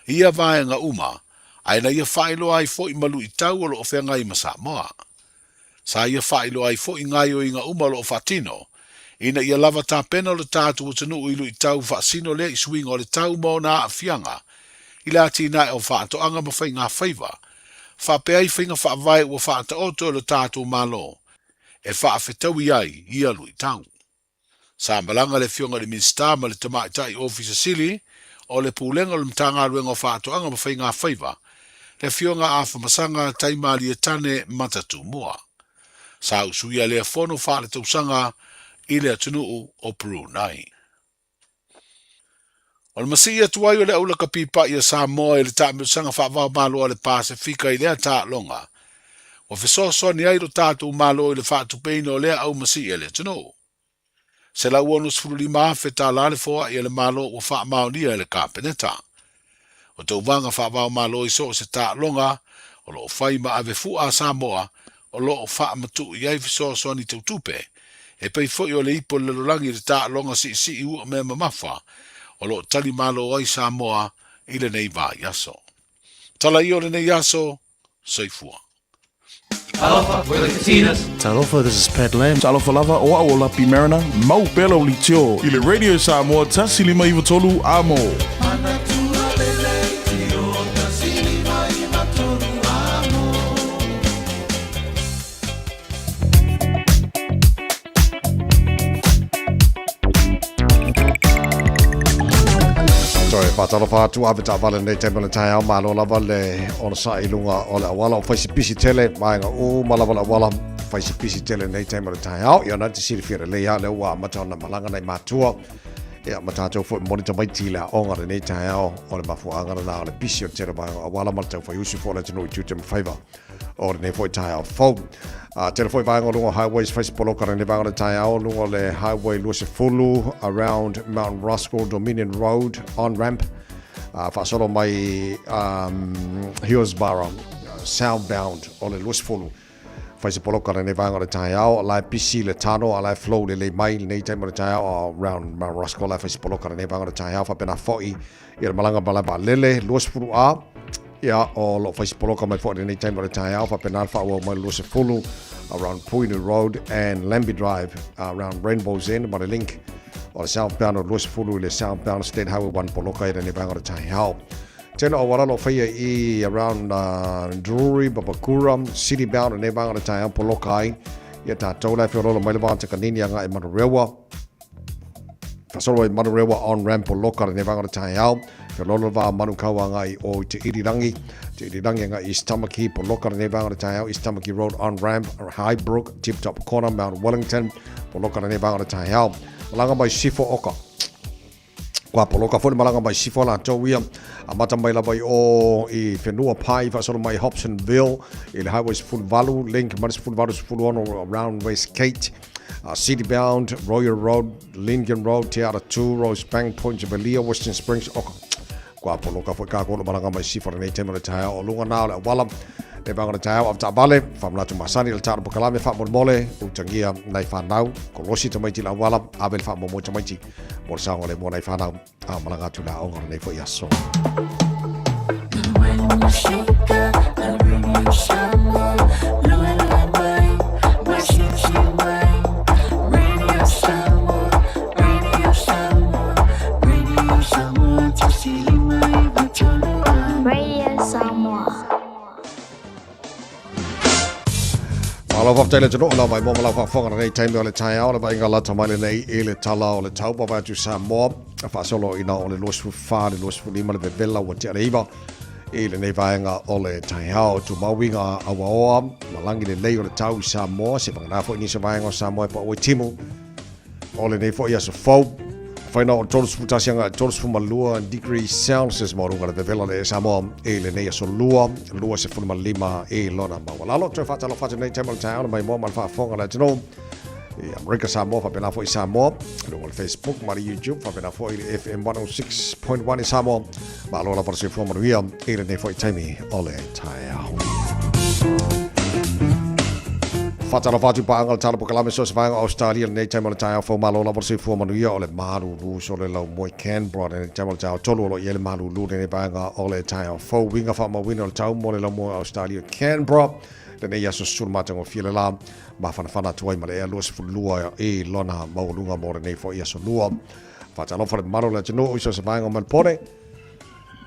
ia vaega uma, ae na ia faailoa ai foi ma luitau o lo o feagai ma Samoa. Sa ia faailoa ai foi gaoioiga uma o lo o faatino, ina ia lava tapena lo tatou atunuu i luitau faasino lea i suiga o le tau ma ona aafiaga i le atinae o faatoaga ma faigafaiva, faapea ai faiga faavae ua faataoto e lo tatou Malo e faafetaui ai ia luitau. Sa malaga le Afioga i le Minisita ma le Tamaitai Ofisa Sili o le Pulega o le Matagaluega o Faatoaga ma Faigafaiva, le Afioga a Afamasaga Taimalietane Matatumua. Sa usuia lea fono faaletausaga i le atunuu o Brunei. O le masii atu ai o le aulakapipa'i a Samoa i le taamilosaga faava-o-Malo a le Pasefika i lea taaloga, ua fesoasoani ai lo tatou Malo i le faatupeina o lea aumasii a le atunuu. $165,000 tala le foa'i a le Malo ua faamaonia e le Kapeneta. O tauvaga faava-o-Malo i so o se taaloga o lo o fai ma ave fu'a a Samoa o lo o faamatu'u i ai fesoasoani tautupe, e pei foi o le ipu o le lalolagi i le taaloga siisii ua mea mamafa o lo o tali malo ai Samoa i lenei vaiaso. Tala ia o lenei aso, soifua. Talofa, we're the Katinas. Talofa, this is Pat Lam. Talofa lava, o au o Lapi Mariner, mau pea lau leitio i le Radio Samoa 153 Amo. Toe whātalofa atu ave taavale nei taimi o le taeao malo lava le onosai i luga o le auala o fai si pisi tele vaega uma lava le auala fai si pisi tele nei taimi o le taeao ia na te silafia lelei lava lea ua amata ona malaga nai matua ia ma tatou foi momoli tamaiti i le aoga lenei taeao o le mafuaaga lena o le pisi o le tele o vaega o auala ma le taufaiusu foi o le atunuu i tiute ma faiva o lenei foi taeao fou. A tele foi vaega o luga o highways fai se poloka lenei vaega o le taeao luga o le highway 20 around Mount Roskill Dominion Road on ramp a faasolo mai Hillsborough southbound o le 20 fai se poloka lenei vaega o le taeao la e pisi le tano a la e flow lelei mai lenei taimi o le taeao around Mount Roskill la e fai se poloka lenei vaega o le taeao faapena foi Ia le malaga malae vaalele 20 A, ia o lo o fai se poloka mai foi i lenei taimi o le taeao faapena le faaauau mai le 20 around Puinu Road and Lambie Drive around Rainbow's End ma le link o le southbound o le 20 i le southbound State Highway 1 poloka i lenei vaega o le taeao. Tele o auala o lo o faia i around Drury, Papakura, City bound i lenei vaega o le taeao poloka ai ia tatou la e feoloolo mai le va o Takanini agai i Manurewa. Faasolo ai Manurewa on ramp o loka lenei vaega o le taeao. Feoloolo le vaa Manukau agai o i Te Irirangi. Te Irirangi agai East Tamaki po loka lenei vaega o le taeao. East Tamaki Road on ramp, Highbrook, Tip Top Corner, Mount Wellington po loka lenei vaega o le taeao. Malaga mai Sifo Oka. Kua poloka foi le malaga mai Sifo latou ia. Amata mai lava i o i Whenua Pai, faasolo mai Hobsonville i le Highway 18, link mai le 18 16 around Westgate. City Bound, Royal Road, Lincoln Road, Te Ara 2, Rosebank, Point Jubilee, Western Springs, oka. Kua poloka foi kākou o lo malaga mai Sifo lenei taimi o le taeao o luga nā o le auala. Le vaega o le taeao avetaavale, faamanatu masani le talo pakalame faamolemole, utagia nai whanau, kolosi tamaiti le auala, ave le faamoemoe tamaiti mo le saogalemu o nai whanau, a malaga atu le aoga o lenei foi aso. Radio Samoa. Malo faafetai le atunuu lau mai mo ma lau faafofoga lenei taimi o le taeao le vaaiga lata mai lenei i le tala o le tau vavae atu Samoa faasolo ina o le 24 le 25 le vevela ua tea le iva i lenei vaega o le taeao tumauiga auaoa malagi lelei o le tau i Samoa se vagana foi nisi o vaega o Samoa e pau ai timu O lenei foi aso fou, faina o 31 agai 32 degrees Celsius ma luga le vevela le Samoa i lenei aso lua, 25 i lona maualalo. Toe faatalofa atu nei taimi o le taeao na maimoa ma le faafofoga a le atunuu i Amerika Samoa faapena foi i Samoa, luga o le Facebook ma le YouTube faapena foi i le FM 106.1 i Samoa. Malo lava le soifua manuia i lenei foi taimi o le taeao. Faatalofa atu paaga le tala pokalame so se vaega o Australia lenei taimi o le taeao fou malo lava le soifua manuia o le malulu so le laumoe Canberra lenei taimi o le taeao tolu o lo o i ai le malulu lenei vaega o le taeao fou uiga faamauina o le tau mo le laumoe o Australia Canberra lenei aso susulu matagofie le la mafanafana atu ai ma le ea 22 i lona maualuga mo lenei foi aso lua. Faatalofa le mamalu o le atunuu i so se vaega o Melbourne.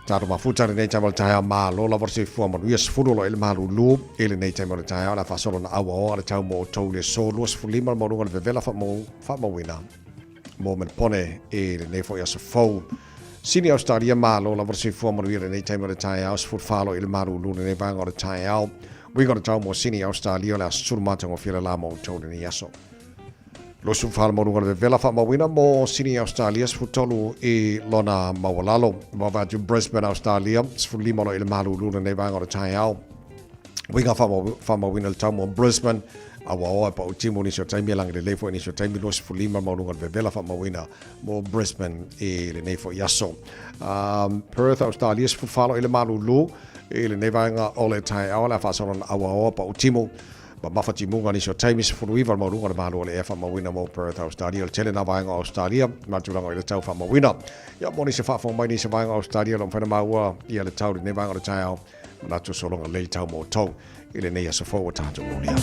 Tatou mafuta lenei taimi o le taeao malo lava le soifua manuia 10 o lo o i le malulu i lenei taimi o le taeao le a faasolo na auaoa le tau mo outou i le aso 25 le maualuga o le vevela faamauina mo Melbourne i lenei foi aso fou. Sini Australia malo lava le soifua manuia lenei taimi o le taeao 14 lo i le malulu lenei vaega o le taeao. Uiga o le tau mo Sini Australia o le aso 10 matagofie le la mo outou lenei aso. 24 le maualuga o le vevela faamauina mo Sydney Australia 13 i lona maualalo. Vaavaai atu Brisbane Australia 15 lo i le malulu lenei vaega o le taeao. Uiga faamauina le tau mo Brisbane a ua oa e pau timu nisi o taimi e lagi lelei foi nisi o taimi 25 le maualuga o le vevela faamauina mo Brisbane i lenei foi aso. Perth Australia 14 lo i le malulu i lenei vaega o le taeao le a faasolo na auaoa pau timu Mamafa timuga nisi o taimi 19 le maualuga o le malo o le ea faamauina mo Perth, Australia. O le tele nā vaega o Australia ma tulaga i le tau faamauina. Ia, mo nisi faafofoga mai nisi vaega o Australia, lo mafai na maua ia le tau lenei vaega o le taeao. Manatu sologa lelei tau mo outou i lenei aso fou ua tatou molia.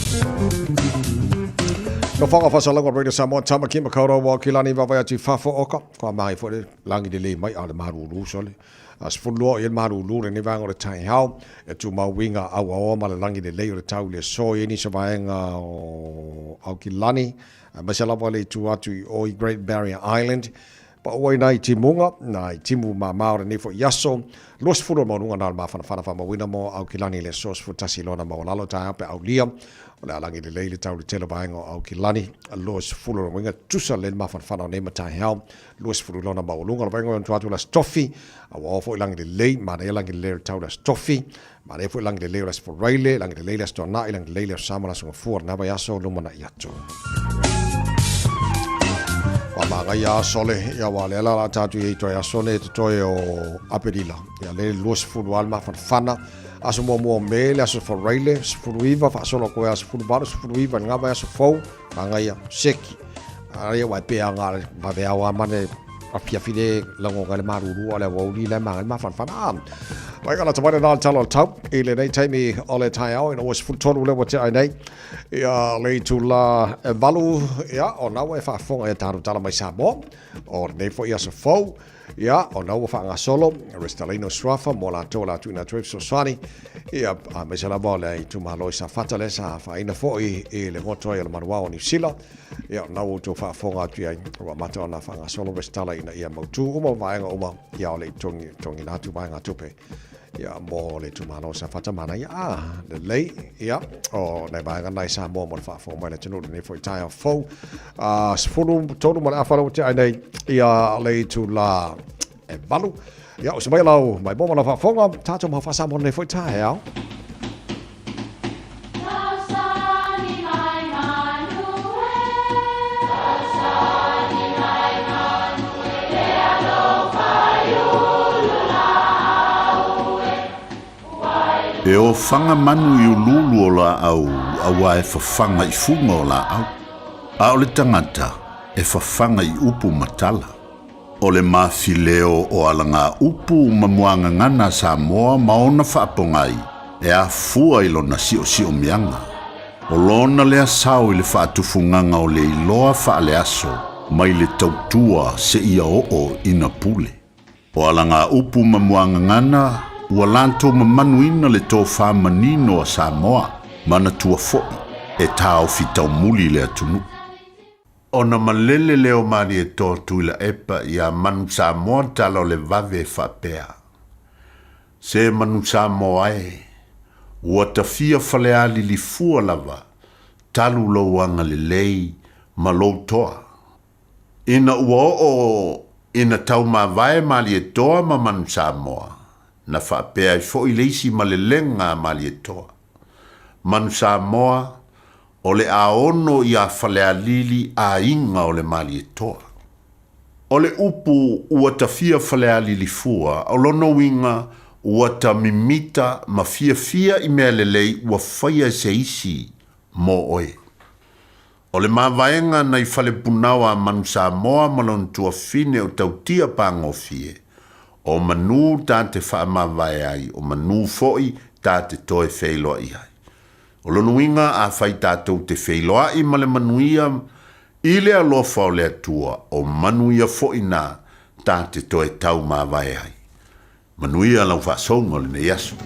Nofoaga Faasalaga Radio Samoa, Tamaki Makaurau, Aukilani, vaavaai atu i fafo oka, kua mahi foi le lagi lelei mai a o le malulu sole. A 12 i le malulu lenei vaega o le taeao, e tumau uiga auaoa ma le lagi lelei o le tau i le aso i nisi o vaega o Aukilani, aemaise lava le itu atu i o i Great Barrier Island. Pau ai nai timuga, nai timu mama o lenei foi aso, 20 o maualuga na o le mafanafana faamauina mo Aukilani i le aso 11 lona maualalo taeao pe aulia. O le a lagi lelei le tau i le tele o vaega o Aukilani, 20 lona uiga tusa lelei le mafanafana o nei mataeao. 20 lona maualuga. O le vaega o atu atu le Aso Tofi, a ua oo foi lagi lelei, manaia lagi lelei o le tau le Aso Tofi, manaia foi lagi lelei o le Aso Faraile, lagi lelei le Aso Toanai, lagi lelei le Aso Sama, le Aso Gafua, lena vaiaso lumanai atu. Wha aso le, ia wā le ala la tātu i toe aso ne te toe o Aperila. Ia le 20 al mafanafana, aso mua mua me le aso Faraile, 19 whaasolo koe aso 18, 19 ngā vai aso fou, Mangaia, seki. Aia wai pea ngā vave au a mane a fiafi le lango ngai le maruru o le wauli le mangai mafanafana. Ah, Mai ka lata mai nā talo tau i lenei taimi o le taeao ina ua 13 le ua te ai nei. Ia le itu la e valu ia o nau e faafofoga ia tātou tala mai Samoa o lenei foi aso fou. Ia, o na ua faagasolo, resitalaina o suafa mo latou o le a tuuina atu ai fesoasoani, ia, aemaise lava o le itumalo i Safata lea sa afaina foi i le goto ai o le manuao o Niu Sila. Ia, o na ua outou faafofoga atu i ai, ua amata ona faagasolo resitala ina ia mautu uma vaega uma, ia, o le i togiina atu vaegatupe. Ia, mo le itumalo o Safata manaia, a, lelei, ia, o nai vaega na i Samoa mo le faafofoga mai le atunuu lenei foi taeao fou. A, 13 ma le afa lau te ai nei, ia, le itula e 8. Ia, o se mai lau, mai mo ma lau faafofoga, tātou mau faa-Samoa lenei foi taeao. E ofaga manu i uluulu o laau auā e fafaga i fuga o laau, a o le tagata e fafaga i upu ma tala. O le mafileo o alagaupu ma muagagana a Samoa ma ona faapogai e afua i lona siosiomiaga. O lona lea sao i le faatufugaga o le iloa faaleaso mai le tautua seia oo ina pule. O alagaupu ma muagagana ua latou mamanuina le tofa manino a Samoa, manatua foi e taofi taumuli le atunuu. Ona malele lea o Malietoa Tuilaepa iā Manu Samoa tala o le vave e faapea, Se Manu Samoa e, ua tafia Falealili fua lava talu lou agalelei ma lou toa. Ina ua oo ina taumavae Malietoa ma Manu Samoa, na faapea ai foi le isi malelega a Malietoa. Manu Samoa, o le a ono iā Falealili aiga o le Malietoa. O le upu ua tafia Falealili fua, o lona uiga ua ta mimita ma fiafia i mea lelei ua faia e se isi mo oe. O le mavaega nai Falepunao a Manu Samoa ma lona tuafine o Tautia Pagofie, o manu ta te faamavae ai, o manu foi ta te toe feiloai ai. O lona uiga afai tatou te feiloai ma le manuia i le alofa o le Atua, o manuia foi na ta te toe taumavae ai. Manuia lau faasouga o lenei aso.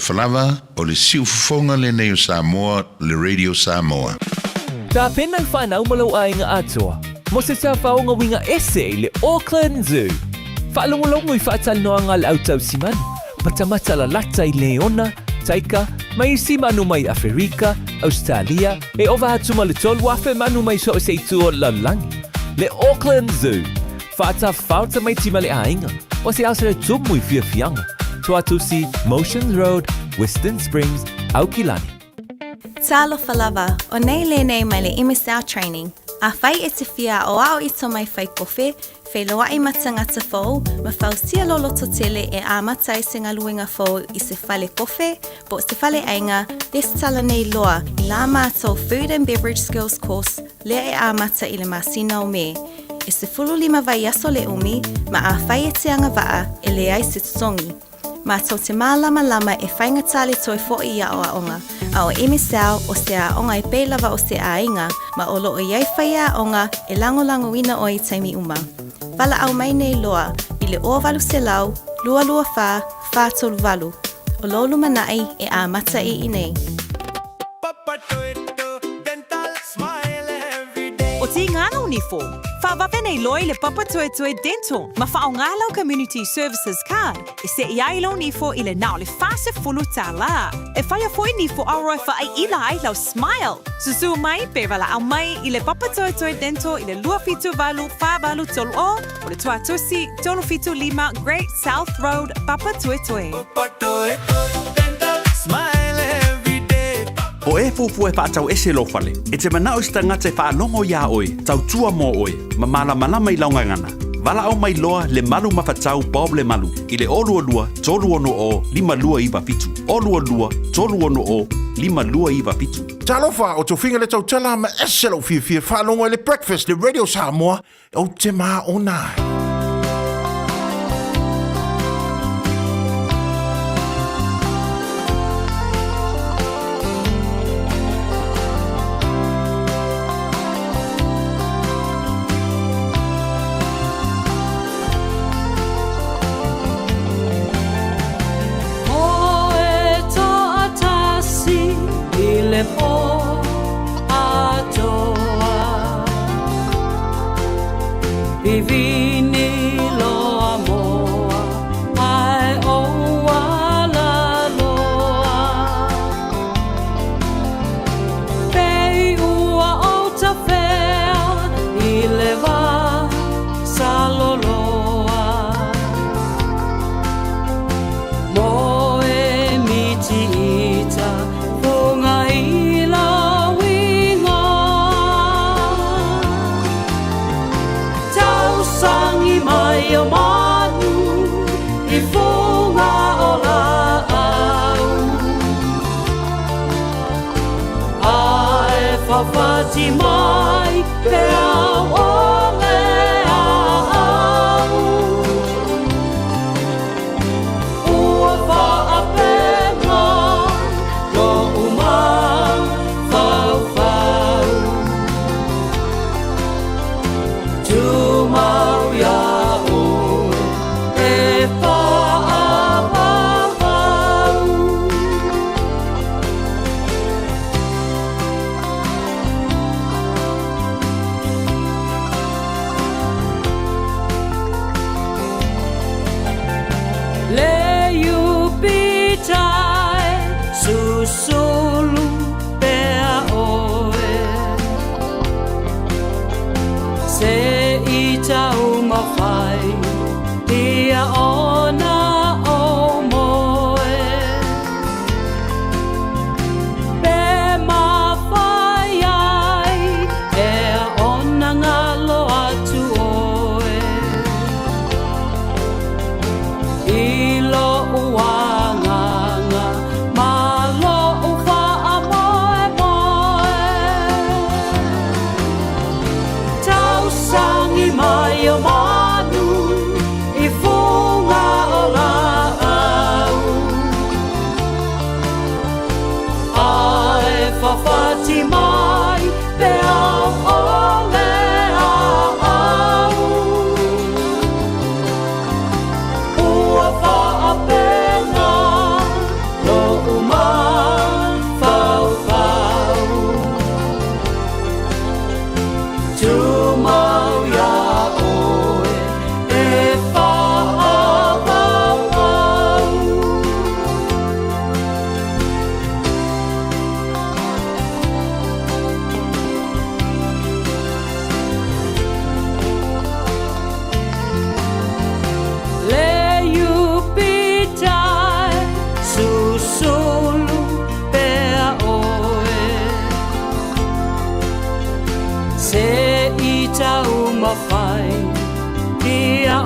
Talofa lava, o le siufofoga lenei o Samoa, le Radio Samoa. Tapena i whanau ma lou aiga atoa mo se tafaoga uiga ese i le Auckland Zoo. Faalogologo i faatalanoaga a le au tausi manu, matamata lalata i leona, taika, ma isi manu mai Aferika, Ausetalia, e ova atu ma le 3,000 manu mai so o se itu o le lalolagi. Le Auckland Zoo, Faatafao tamaiti ma le aiga, o se aso e tumu i fiafiaga, Tuatusi, Motions Road, Western Springs, Aukilani. Talofa lava, o nei lenei mai le MSL Training. Afai e te fia aoao i to mai fai kofe, feiloai ma tagata fou, ma fausia lou loto tele e amata ai se galuega fou i se fale kofe, po o se fale aiga, lesitala nei loa i la matou Food and Beverage Skills Course lea e amata i le masina o Me. E 15 vaiaso le umi, ma afai e te agavaa, e leai se totogi. Matou te mālamalama e faigata le toe foʻi i aoaoga, a o MSL o se aoga e pei lava o se aiga, ma o lo o i ai faiaoga e lagolagoina oe i taimi uma. Valaau mai nei loa i le 0800 224 438. O lou lumanai e amata i inei. O Tīngana o Nifo, whawawe nei loa i le Papatoetoe Dental ma whaonga lau Community Services Card e seʻi ai lou nifo i le na o le 40 tālā. E whaia foi nifo aroa e whaaiila ai lau smile. Susū mai pe walaau mai i le Papatoetoe Dental i le 278 483 o o le Tuatusi 375 Great South Road, Papatoetoe. Po e fuafua e faatau ese lou fale, e te manao i se tagata e faalogo iā oe, tautua mo oe, ma malamalama i lau gagana. Valaau mai loa le malu mafatau Bob Lemalu i le 022 360 5297, 022 360 5297. Talofa, o Tofiga le tautala ma ese lou fiafia faalogo ai le Breakfast le Radio Samoa ou te māona ai.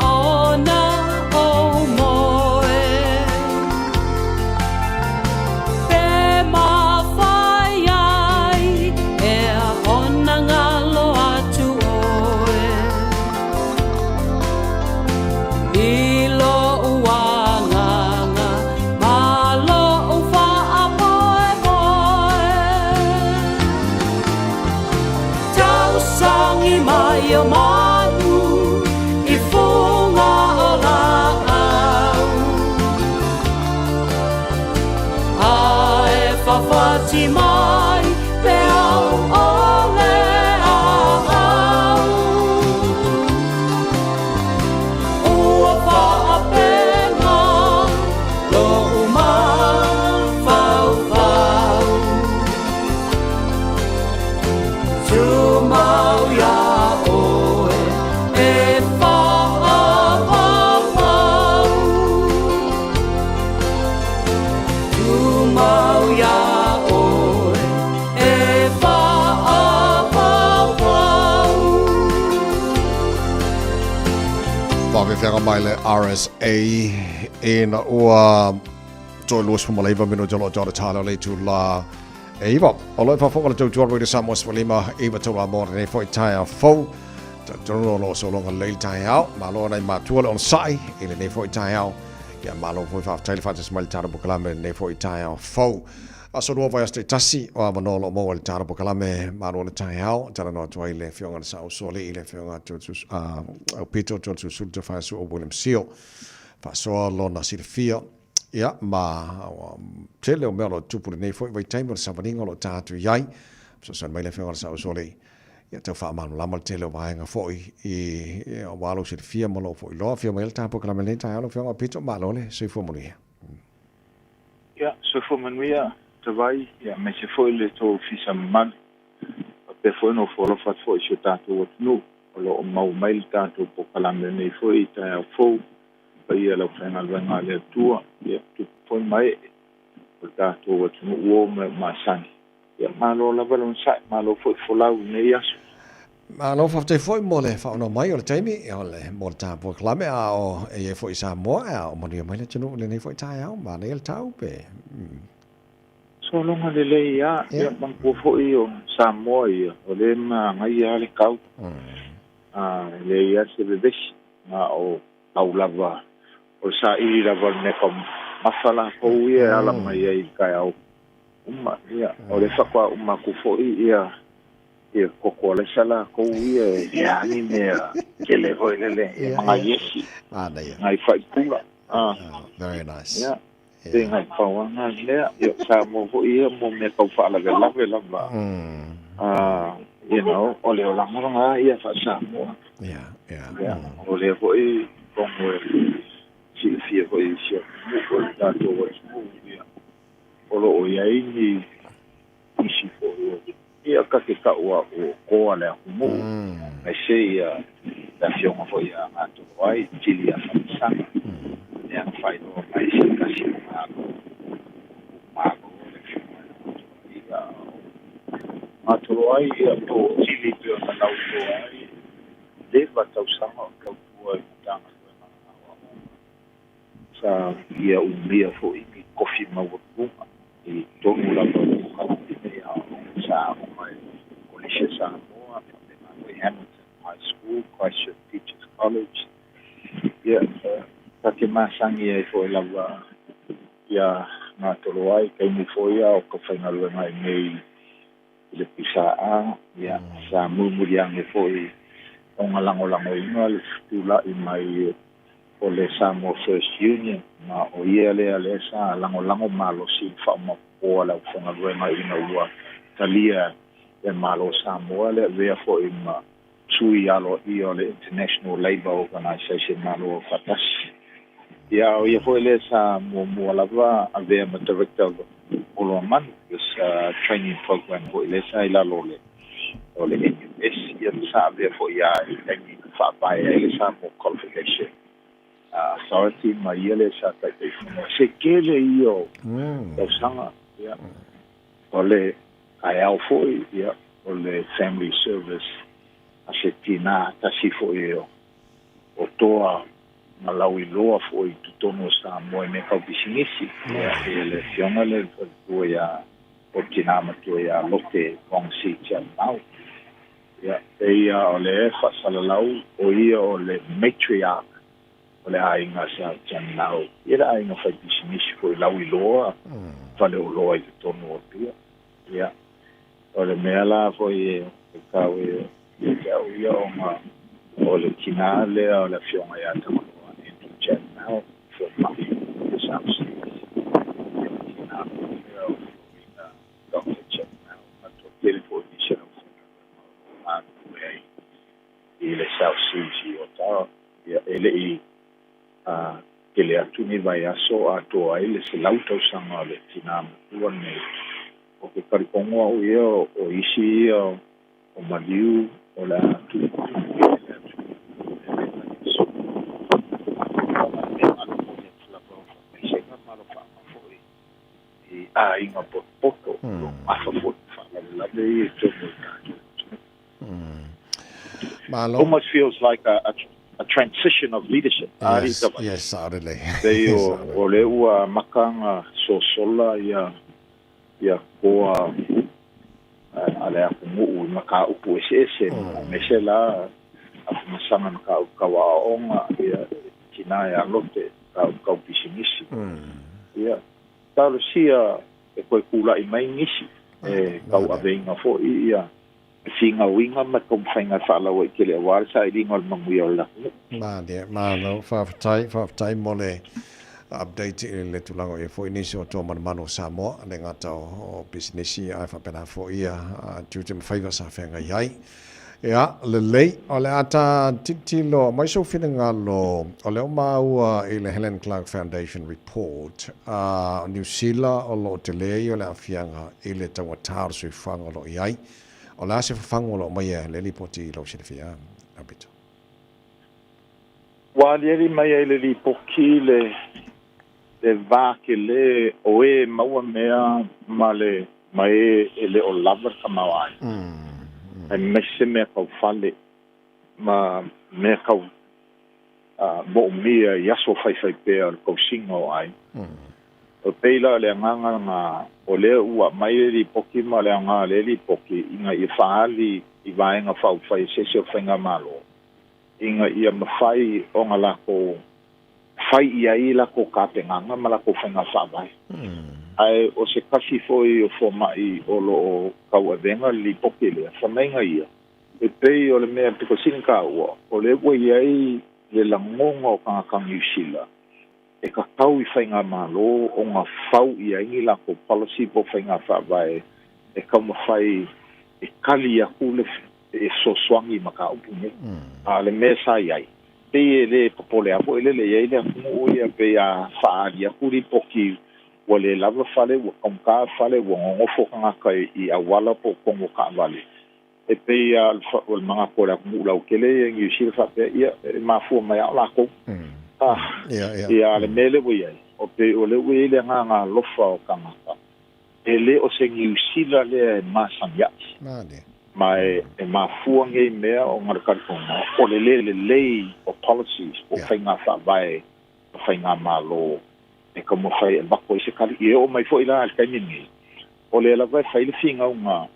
ona ou moe. Pe mawhai ai ea ona ngalo atu oe. I lo'u agaga ma lo'u faamoemoe. Tausogi mai o manu i fuga o laau. Ae fafati mai peau o le aau. Ua faapena lo'u mafaufau. Tumau iā oe e faaauau. Tumau iā oe e faaauau. Faafefeaga mai le RSA ina ua toe 29 minute o loo tau le tala o le itulā e 9. O lo o faafofoga le tautua Radio Samoa 15 9 taula mo lenei foi taeao fou. Talitonu o lo o sologa lelei le taeao. Malo nai matua le onosai i lenei foi taeao. Ia malo foi faafetai le faatasi mai le tatou polokalame i lenei foi taeao fou. Aso 2 vaiaso taitasi o avanoa o lo o maua i le tatou polokalame malo le taeao. Talanoa atu ai le Afioga i le Sao Usoalii, le Afioga Aupito John Susulu Tafaesu'o William Seal. Faasoa lona silafia ia ma ua tele o mea o lo o tupu i lenei foi vaitaimi o le savaliga o lo o ta atu i ai. Fesoasoani mai le Afioga i le Sao Usoalii ia tau faamalamalama le tele o vaega foi i aua lou silafia ma lou foi iloa. Afio mai le ta polokalame i lenei taeao lau Afioga Aupito, malo le soifua manuia. Ia, soifua manuia Tavai, ia aemaise foi le tou ofisa mamalu, faapea foi ona fofoalofa atu foi i si o tatou atunuu o lo o maua mai le tatou polokalame lenei foi i taeao fou. Paia i le aufaigaluega a le Atua, ia tupu foi ma ee o le tatou atunuu ua oo mai o masani. Ia, malo lava le onosai, malo foi folau i lenei aso. Malo faafetai foi mo le faaonoa mai o le taimi o le mo le ta polokalame a o e i ai foi i Samoa a o manuia mai le atunuu i lenei foi taeao. Manaia le tau pe. Sologa lelei a, ia manatua foi o Samoa ia, o lea e magaia lava le tau. A e leai lava se vevesi, na o tau lava, o le saili lava o le mea taumafa latou ia e ala mai ai i le taeao uma. Ia, o lea faatoa uma atu foi ia ia koko alaisa latou ia e leai ni mea tele foi lele, ia ma nai esi, nai faipula. Very nice. Ia, pe nai pauaga lea. Ia, o Samoa foi ia mo mea tau faalavelave lava. You know, o le olaga lena ia faa-Samoa. Ia, o lea foi logo e silafia foi i si atunuu o le tatou atunuu, ia, o lo o i ai ni isi foi o ia ta te tau au o koa le atunuu, aemaise ia le afioga foi ia Gatoloai, Tili ia Famasaga, lea na faailoa mai se tasi o malo malo le afioga ia Gatoloai, ia o Gatoloai ia po o Tili pei ona lauiloa ai leva tausaga o tautua i Matagaluega Aoaoga. Sa ia umia foi ni tofi maualuluga i totonu lava o polokalame nei aoaoga. Sa aoga i Kolisi a Samoa, faapena foi Hamilton High School, Christchurch Teachers College. Ia, ta te masani ai foi lava ia Gatoloai, taimi foi a o ka faigaluega i nei i le PSA, ia, sa mulimuli ane foi ona lagolagoina le tutula'i mai o le Samoa First Union, ma o ia lea lea sa lagolago malosi i le faaomaopopoa a le aufaigaluega ina ua talia e Malo o Samoa le avea foi ma sui aloaia o le International Labour Organization Malo Aufaatasi. Ia, o ia foi lea sa muamua lava avea ma Director of Oloa Manu, this training program foi lea sa i lalo o le o le NUS, ia sa avea foi ia i le taimi na faavae ai le Samoa Qualification Authority ma ia lea sa Taitaifono. Se tele ia o tausaga, ia, o le taeao foi, ia, o le family service a se tinā tasi foi o o toa ma lauiloa fo'i i totonu o Samoa i mea kau pisinisi. Ia e le afioga le faletua iā o tinā matua iā Lote Wong Si Chan Mau. Ia e ia o le faasalalau o ia o le matriarch o le aiga sa Chan Lau. Ia le aiga faipisinisi fo'i lauiloa faleoloa i totonu o Apia. Ia o le mea la fo'i e tau e ia te au ia ona o le tinā lea o le afioga iā Tagaloa Andrew Chan Mau foma'i o South Seas. Ia le tinā foi lea o Florina Dr Chan Mau ma toatele fo'i nisi o le aufaigaluega o loo galulue ai i le South Seas i Otawa. Ia e le'i tele atu ni vaiaso atoa ai le 100 tausaga o le tinā matua lenei. O ke talipogo au ia o isi ia o maliu o le a tuutuu i le atunuu e le aso. Faamaisega ma alofaaga fo'i i aiga potopoto o loo gafa fo'i ma faalavelave ia i totonu o le tatou atunuu. Malo. Almost feels like a transition of leadership. Yes, yes, sao lelei. Pei o le ua amata ona sosola ia ia koa a le atunuu i mataupu eseese aemaise la afugasaga mataupu tau aoaoga ia tinā e alote mataupu tau pisinisi. Ia talosia e toe tula'i mai nisi e tauaveina fo'i ia figauiga ma taumafaiga e faalauaitele auā le sailiga o le manuia o le atunuu. Malie, malo, faafetai, faafetai mo le update i le tulaga o i ai foi nisi o toa manumanu o Samoa, e le gata o pisinisi ae faapena foi ia tiute ma faiva sa feagai ai. Ia, lelei, o le a ta tilotilo mai sou finagalo, o lea ua maua i le Helen Clark Foundation report, a Niu Sila o lo o tele ia o le aafiaga i le taugatā o le soifuaga o lo o i ai. O le a se fafagu o lo o aumaia e le lipoti i lou silafia, Aupito? Ua aliali mai ai le lipoti le le va telē o ē maua mea ma le ma ē e le o lava le tamaoaiga, aemaise mea tau fale ma mea tau moomia i aso faifaipea o le tausiga o aiga. O pei la o le agaga lena o lea ua aumai le lipoti ma o le aoga o lea lipoti ina ia faaali i vaega faaupufai eseese o faigamalo ina ia mafai ona latou fai i ai latou tapenaga ma latou faiga faavae. Ae o se tasi foi o foma'i o loo tauavega le lipoti lea, fai maiga ia, e pei o le mea pito sili ona taua, o lea ua i ai le lagoga o tagata Niu Sila e tatau i faigamalo ona fau i ai ni latou policy po o faiga faavae e taumafai e tali atu le e fesoasoani i mataupu nei. A o le mea sa i ai, pei e lē popole a fo'i lele i ai le atunuu ia pei a faaali atu lipoti ua lē lava fale, ua taugata fale, ua nonofo tagata i auala po o tonu o taavale. E pei a o le manatu o le atunuu lautele ia i Niu Sila faapea ia e mafua mai a o latou. Ia a le mea lea ua i ai, o pei o lea ua i ai le agaga alofa o tagata, e lē o se Niu Sila lea e masania'i. Ma e mafua nei mea ona le talifonoa o le lē lelei o policies po o faiga faavae o faigamalo e taumafai e avatu ai se tali. Ia e oo mai fo'i la i le taimi lenei, o lea lava e fai le finauga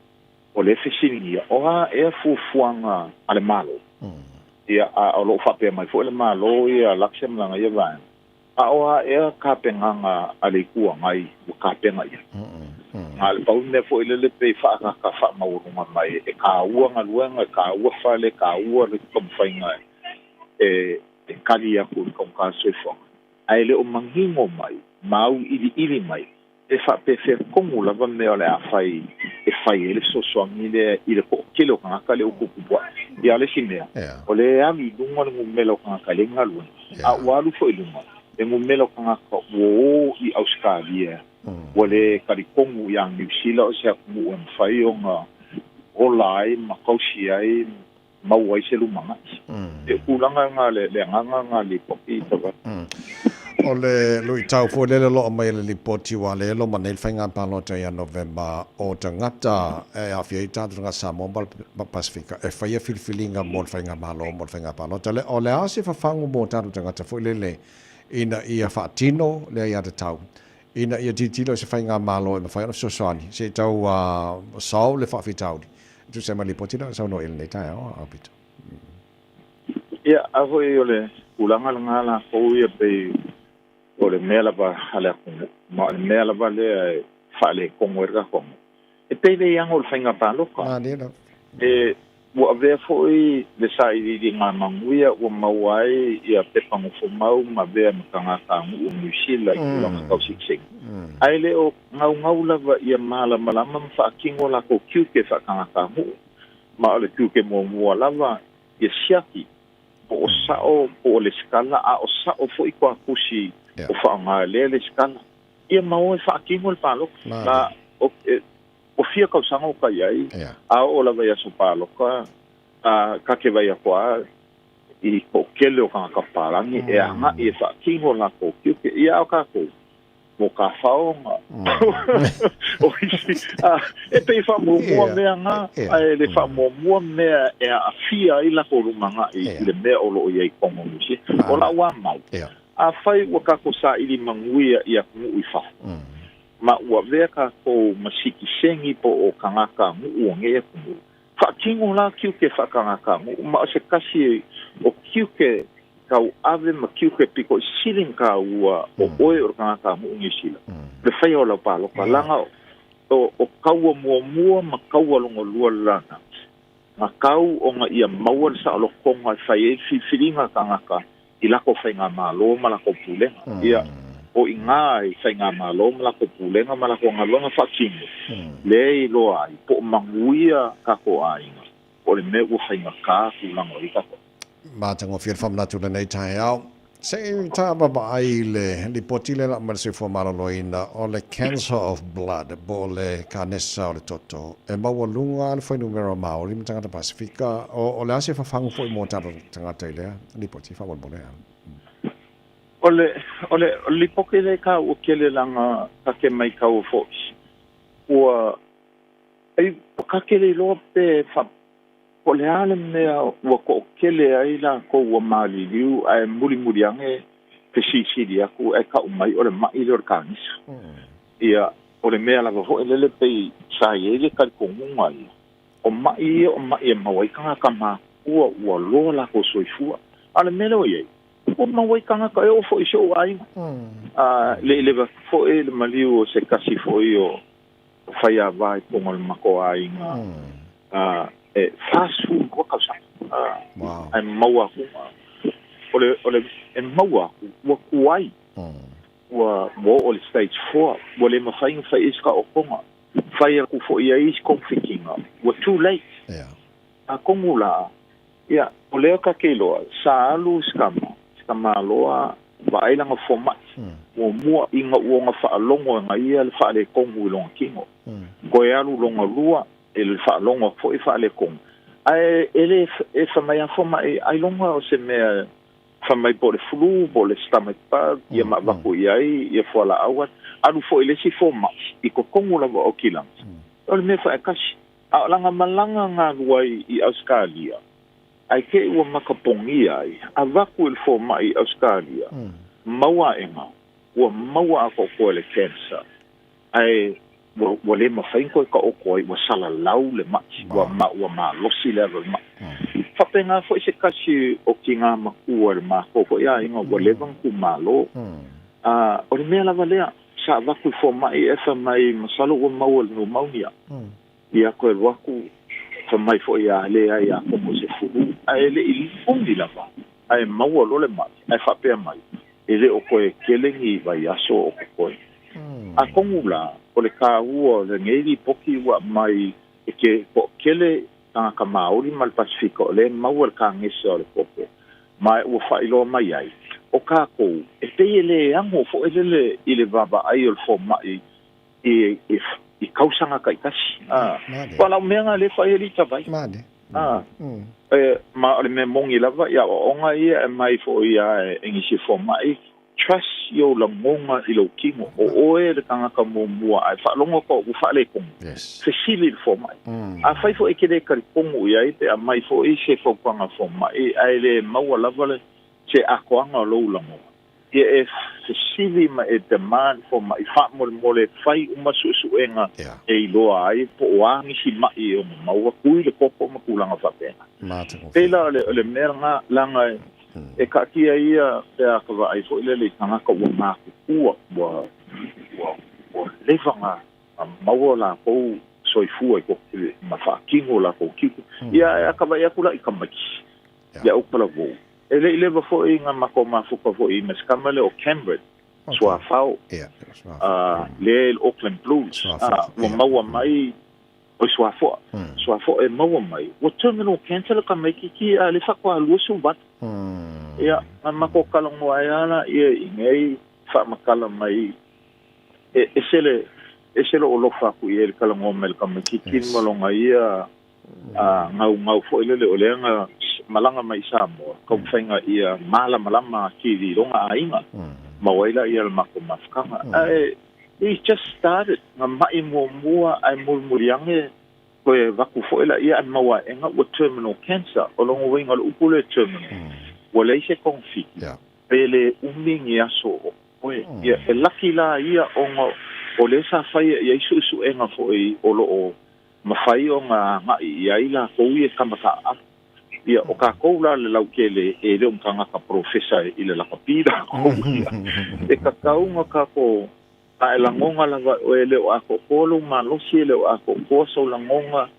o lea e fesiligia, o a ea fuafuaga a le Malo? Ia, a o loo faapea mai fo'i le Malo ia Luxem lana ia vaega, a o a ea tapenaga a le Itu Agai ua tapena i ai? A o le pau le mea foi lele pei faaataata faamaualuga mai e taua galuega, e taua fale, e taua le taumafaiga e tali atu i le taugata o le soifuaga, ae le o manino mai ma auiliili mai e faapefea tonu lava mea o le a fai e fai ai le fesoasoani lea i le toatele o tagata lea ua tutupu ae. Ia, o le isi mea, o lea e alu i luga le numera o tagata e leai ni galuega, a ua alu foi i luga le numera o tagata ua o i Ausetalia, ua le talitonu iā Niu Sila o se atunuu e mafai ona ola ai ma tausi ai maua ai se lumanai. E o tulaga lena le agaga lena lipoti i tavae. O le luitau foi lele o lo o aumai e le lipoti ua lea e loma nei le faiga palota ia Novema o tagata e aafia ai tatou tagata Samoa ma le Pasefika e faia filifiliga mo le faigamalo mo le faiga palota lea. O le a se fafagu mo tatou tagata foi lele ina ia faatino le aiatatau ina ia tilotilo i se faigamalo e mafai ona fesoasoani se i tau solve le faafitauli e tusa ai ma le lipoti lea na saunoa i ai i lenei taeao, Aupito? Ia, a foi o le tulaga lena lakou ia pei o le mea lava a le atunuu, ma o le mea lava lea e faaletonu ai le tatou nuu, e pei le iaga o le faiga paloka. E ua avea foi le sailiiliga manuia ua maua ai ia pepa nofomau ma avea ma tagata nuu o Niu Sila i tulaga tau sitiseni. Ae le o naunau lava ia malamalama ma faatino latou tiute faatagata nuu. Ma o le tiute muamua lava ia siaki po o sao po o lesitala, a o sao foi toatusi o faaaoga e lea lesitala. Ia ma o e faatino le paloka. Ma o fia tausaga o ka i ai, a oo lava i aso paloka, a ka te vai atu a i toatele o tagata papalagi e agai e faatino latou tiute. Ia a o tatou, mo ka faoga. O isi, e pei e faamuamua mea na, ae le faamuamua mea e aafia ai latou lumanai i le mea o lo o i ai i totonu o Niu Sila. O lau lava mau, afai ua tatou saili manuia i atunuu i fafo, ma ua avea tatou ma sitiseni po o tagata nuu o nei atunuu, faatino la tiute faatagata nuu, ma o se tasi o tiute tauave ma tiute pito i sili ona taua o oe o le tagata nuu Niu Sila, le faia o lau paloka, laga o kaua muamua ma kaua lona lua lana, na tau ona ia maua le saolotoga e fai ai le filifiliga a tagata i latou faigamalo ma latou pulega. Ia, o i ina i faigamalo ma latou pulega ma latou galuega faatino, lea e iloa ai po o manuia tatou aiga, po o le mea ua faigata tulaga o i ai tatou. Matagofie le faamanatu i lenei taeao. Se i ta vaavaai i le lipoti lea la mai le soifua maloloina o le cancer of blood po o le kanesa o le toto e maualuga le fuainumera Maori ma tagata Pasifika. O le a se fafagu foi mo tatou tagata i lea lipoti faamolemole? O le o le lipoti lea ka ua tele laga ta te maitau foi ua ai ka tele iloa pe fa Po o le a le mea ua toatele ai latou ua maliliu ae mulimuli ane fesilisili atu ae tau mai o le maʻi lea o le kanisa. Ia, o le mea lava foi lele pei sa i ai le talitonuga ia, o maʻi ia o maʻi e maua ai tagata matutua ua loa latou soifua. A o le mea lea ua i ai, ua maua ai tagata e oo foi i si ou aiga. A le i leva foi le maliu o se tasi foi o faiava i totonu o le matou aiga e 42 tausaga ae maua atu o le o le e maua atu ua tuai ua oo i le stage 4 ua le mafai ona fai i ai se taotoga fai atu foi i ai isi togafitiga ua too late. Atonu la Ia, o lea ka te iloa, sa alu si tama, si tamaloa vaai lana fomai, muamua ina ua ona faalogo e na ia le faaletonu i lona tino. Toe alu lona lua, e le faalogo atu foi faaletonu. Ae e le, e fai mai a fomai, ailoga o se mea fai mai po o le flu, po o le stomach bug, ia ma avatu i ai ia fualaau. Alu foi i le isi fomai, i totonu lava o Aukilani, o le mea faatasi. A o lana malaga na alu ai i Ausetalia, ae te i ua makapogia ai, avatu i le fomai i Ausetalia, maua aʻega, ua maua atoatoa e le cancer, ae ua, ua le mafai ona toe taoto ai, ua salalau le maʻi, ua, ma, ua malosi le alu o le maʻi. Faapena foi se tasi o tina matua i le matou foi aiga ua leva ona tumalo. A, o le mea lava lea, sa avatu i fomai ae fai mai masalo ua maua i le pneumonia. Ia toe alu atu fai mai foi a leai atonu o se fulu ae le i umi lava ae maua loa le maʻi ae faapea mai e le o toe tele ni vaiaso o totoe. Atonu la o le taua o lenei lipoti ua aumai e ke toatele tagata Maori ma le Pasefika o lea e maua le kanesa o le toto ma ua faailoa mai ai o tatou e pei e le ano foi lele i le vaavaai o le fomai i i tausaga taitasi. Ua lau mea na le fai e lita vai. E, ma o le mea moni lava i aoaoga ia e mai foi ia e nisi fomai. Trust i ou lagoga i lou tino o oe le tagata muamua ae faalogo atu ua faaletonu. Fesili i le fomaʻi. Afai foʻi e te lē talitonu i ai pe aumai foʻi se fautuaga fomaʻi ae lē maua lava le se atoaga o lou lagoga, ia e fesili ma e demand fomaʻi faamolemole e fai uma suʻesuʻega e iloa ai po o a nisi maʻi e ono maua tui le toto ma tulaga faapena. Pei la o le mea lagā laga e kaatia ia pe a ka vaai foi lele i tagata ua matutua ua leva ga maua lakou soifua i ma faatino lakou tiute. Ia ae a ka vaai atu la i tamaiti ia ukalavou e leʻi leva foʻi ga makou mafuta foʻi ma se kama lea o Cameron Suafao lea i le Auckland Blues ua maua mai oi Suafoa Suafoa e maua mai ua terminal cancer le tamaititi a le faatoa 28. Ia na makou talanoa ai a laia i nei faamatala mai e ese le ese loʻu alofa aku i ai le talanoa mai le tamaititi ma lona ia gaugau foʻi lele o lea na malaga mai i Samoa taumafaiga ia malamalama atili i lona aiga maua ai laia le matou mafutaga ae he just started na maʻi muamua ae mulimuli age toe avatu foʻi laia ae maua aʻega ua terminal cancer. O lona uiga o le upu lea terminal ua leai se togafiti pe lē umi ni aso o oe. Ia e laki la ia ona o lea sa faia i ai suʻesuʻega foʻi o loo mafai ona agaʻi i ai lakou ia tamataaʻalu. Ia o kakou la le lautele e le o ma tagata polofesa i le lakapi lakou ia e tatau ona kakou a e lagoga lava e oe le o atoatoa lou malosi e le o atoatoa sou lagoga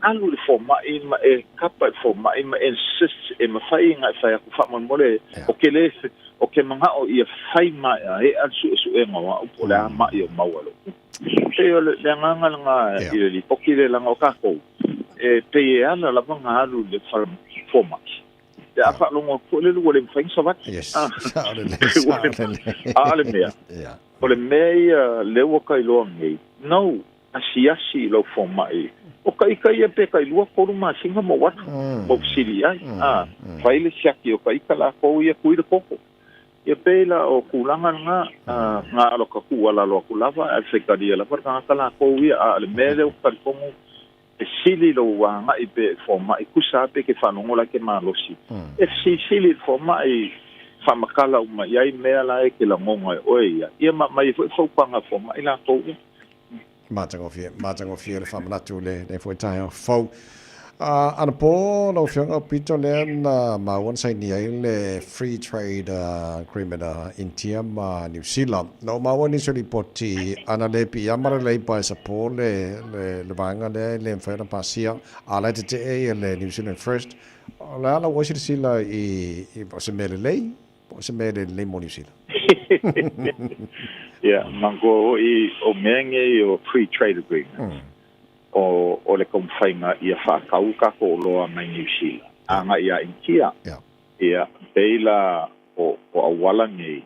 alu i le fomaʻi ma e kapa i le fomaʻi ma e insist e mafai ona e fai atu faamolemole o ke lē o ke manaʻo ia fai maeʻa eʻa le suʻesuʻega o aʻu po o le a maʻi o maua loʻu. Pei o le agaga lagā i le lipoti lea laga o kakou e pei e ala lava ga alu i le fale fomaʻi. Pe a faalogo atu foi lele ua le mafai ona savali. A o le mea, o le mea ia lea ua kailoa nei, no, asiasi i lau fomaʻi. O ka ika ia pe tailua tolu masina ma ou atu, ma ou fesili i ai. A, fai le siaki o ka ika lakou ia tui le toto. Ia pei la o tulaga lagā, ga alo ka tuualalo atu lava ae faitalia lava le tagata lakou ia, a o le mea lea ua talitonu e sili lou agaʻi pea i le fomaʻi, tusa lava pe ke faalogo la e ke malosi. E fesilisili i le fomaʻi faamatala uma i ai mea la e ke lagoga e oe ia, ia ma aumai ai foi fautuaga a fomaʻi lakou ia. Matagofie, matagofie le faamanatu i lenei foi taeao fou. Anapo lau Afioga o pito lea na maua na sainia ai le Free Trade Agreement a Intia ma Niu Sila. Na ou maua nisi o lipoti ana le piiama le Leipa e support le, le, le vaega lea e le mafai ona pasia, a la e tetee ia le New Zealand First. O le a lau ua silasila i, i o se mea lelei, Po o se mea le lelei mo Niu Sila. Ia, manatua hoʻi o mea nei o Free Trade Agreements, o, o le taumafaiga ia faatau kākou oloa mai Niu Sila agai iā Initia. Ia, pei la o, o auala nei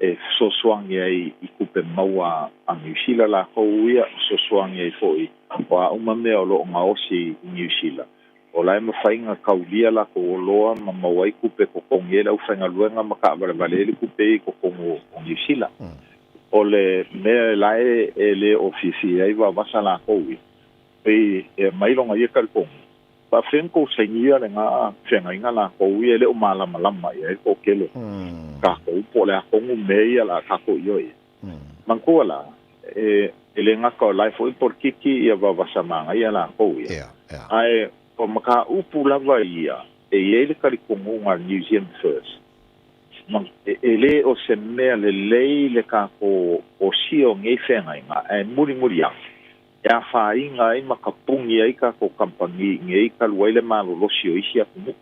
e fesoasoani ai i tupe maua a Niu Sila lākou ia, fesoasoani ai foʻi o a uma mea o lo o gaosi i Niu Sila. O la e mafai ona kaulia lakou oloa ma maua ai tupe totogi ai le aufaigaluega ma taavalevale ai le tupe ia i totonu o Niu Sila. O le mea e la e le o fiafia ai vavasa lakou ia, pei e aumai lona ia talitonu, faafefea ona tou sainia lena feagaiga lakou ia e le o malamalama i ai le toatele o tatou po o le a tonu mea ia o le a tatou ioe i ai. Manatua la, e le gata o la e foi polokiki ia vavasa magaia lakou ia, ae o mataupu lava ia e i ai le talitonuga a le New Zealand First, e le o se mea lelei le tatou osia o nei feagaiga, ae mulimuli ane, e afaina ai ma tapuni ai tatou kamupani i nei talu ai le malolosi o isi atunuu.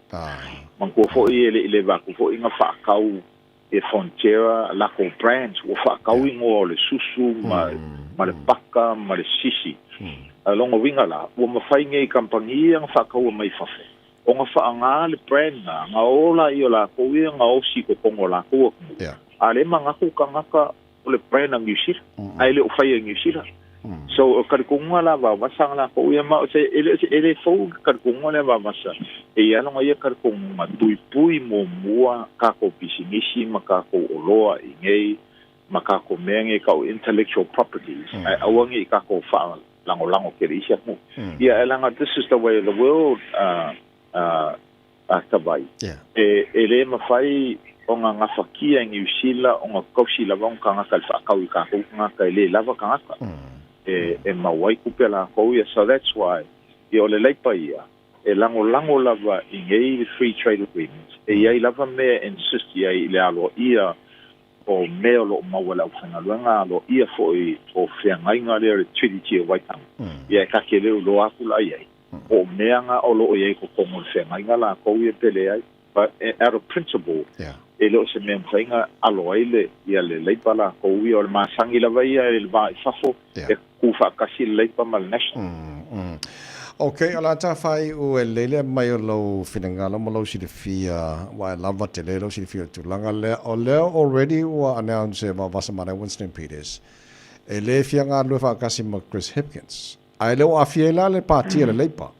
Manatua foi e le i leva atu foi na faatau e Fonterra lakou brands ua faatau igoa o le susu ma ma le paka ma le sisi. A lona uiga la, ua mafai nei kamupani ia na faataua mai fafo ona faaaga le brand na, na o laia o lakou ia gaosi i totonu o lakou atunuu. A le manatu tagata o le brand a Niu Sila, ae le o faia e Niu Sila. So o talitonuga la vavasa ga lakou ia ma o se e le o se e lē fou le talitonuga lea vavasa e i ai loga ia talitonuga puipui muamua kakou pisinisi ma kakou oloa i nei ma kakou mea nei kau intellectual properties ae aua nei i kakou faalagolago tele isi atunuu. Ia e laga this is the way of the world a Tavai. E, e lē mafai ona gafatia e Niu Sila ona tausi lava ona tagata i le faatau i tatou tagata e lē lava tagata e, e maua ai tupe a lakou ia. So that's why, ia o le Leipa ia, e lagolago lava i nei le Free Trade Agreements, e i ai lava mea e insist i ai i le aloaia o mea o lo o maua e le aufaigaluega, aloaia foi o feagaiga lea o le Treaty o Waitangi. Ia e kake leu loa atu la i ai. Po o mea na o lo o i ai i totonu o le feagaiga lakou ia pe leai. But out of principle, e le o se mea mafai ona alo ai le, ia le Leipa lakou ia, o le masani lava ia i le va i fafo, e kū faatasi le Leipa ma le National. Ok, o le a tafaiu e lele mai o lou finagalo ma lou silafia, ua e lava tele lou silafia i le tulaga lea. O lea already ua announce e Vaovasa Manaia Winston Peters, e le fia galulue faatasi ma Chris Hipkins. Ae le o aafia ai la le pati a le Leipa.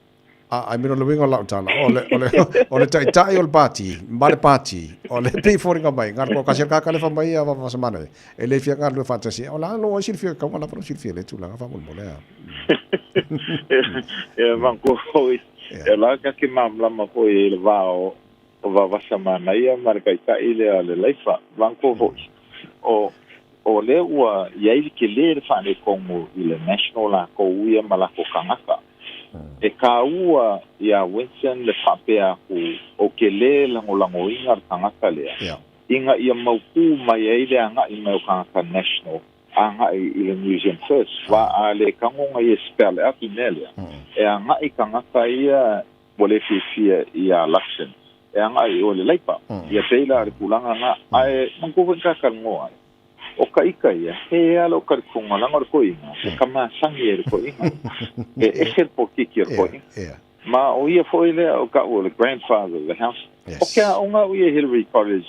A, I mean o le uiga o lau tala, o le, o le, o le taitai o le pati, ma le pati, o le pei foliga mai, ngā ko kasi ka kalefa mai a Vaovasamanaia, e le fia galulue faatasi. O la lo ai silafia kau lava lo silafia le tulaga faamolemole a. E manatua foi, e la ka ke malamalama foi i le va o o Vaovasamanaia ma le taitai lea o le Leipa. Manatua foi, o o lea ua i ai le telē le faaletonu i le National lakou ia ma latou tagata. E kāua iā Winston le faapea atu o ke lē lagolagoina le tagata lea ina ia mautū mai ai le agai mai o tagata National agai i le New Zealand First. Wa a le tago ona ia spell out le mea lea, e agai tagata ia ua le fiafia iā Luxon e agai i o le Leipa. Ia pei la le tulaga na. Ae manatua foi na talanoa ai. O ka ika ia, he ea lou talitonuga leaga o le toeaina, e tamasangi ai le toeaina. E ese le polokiki o le toeaina. Ma o ia foi lea o ka'u o le grandfather of the house. O ke aoga au ia i Hillary College,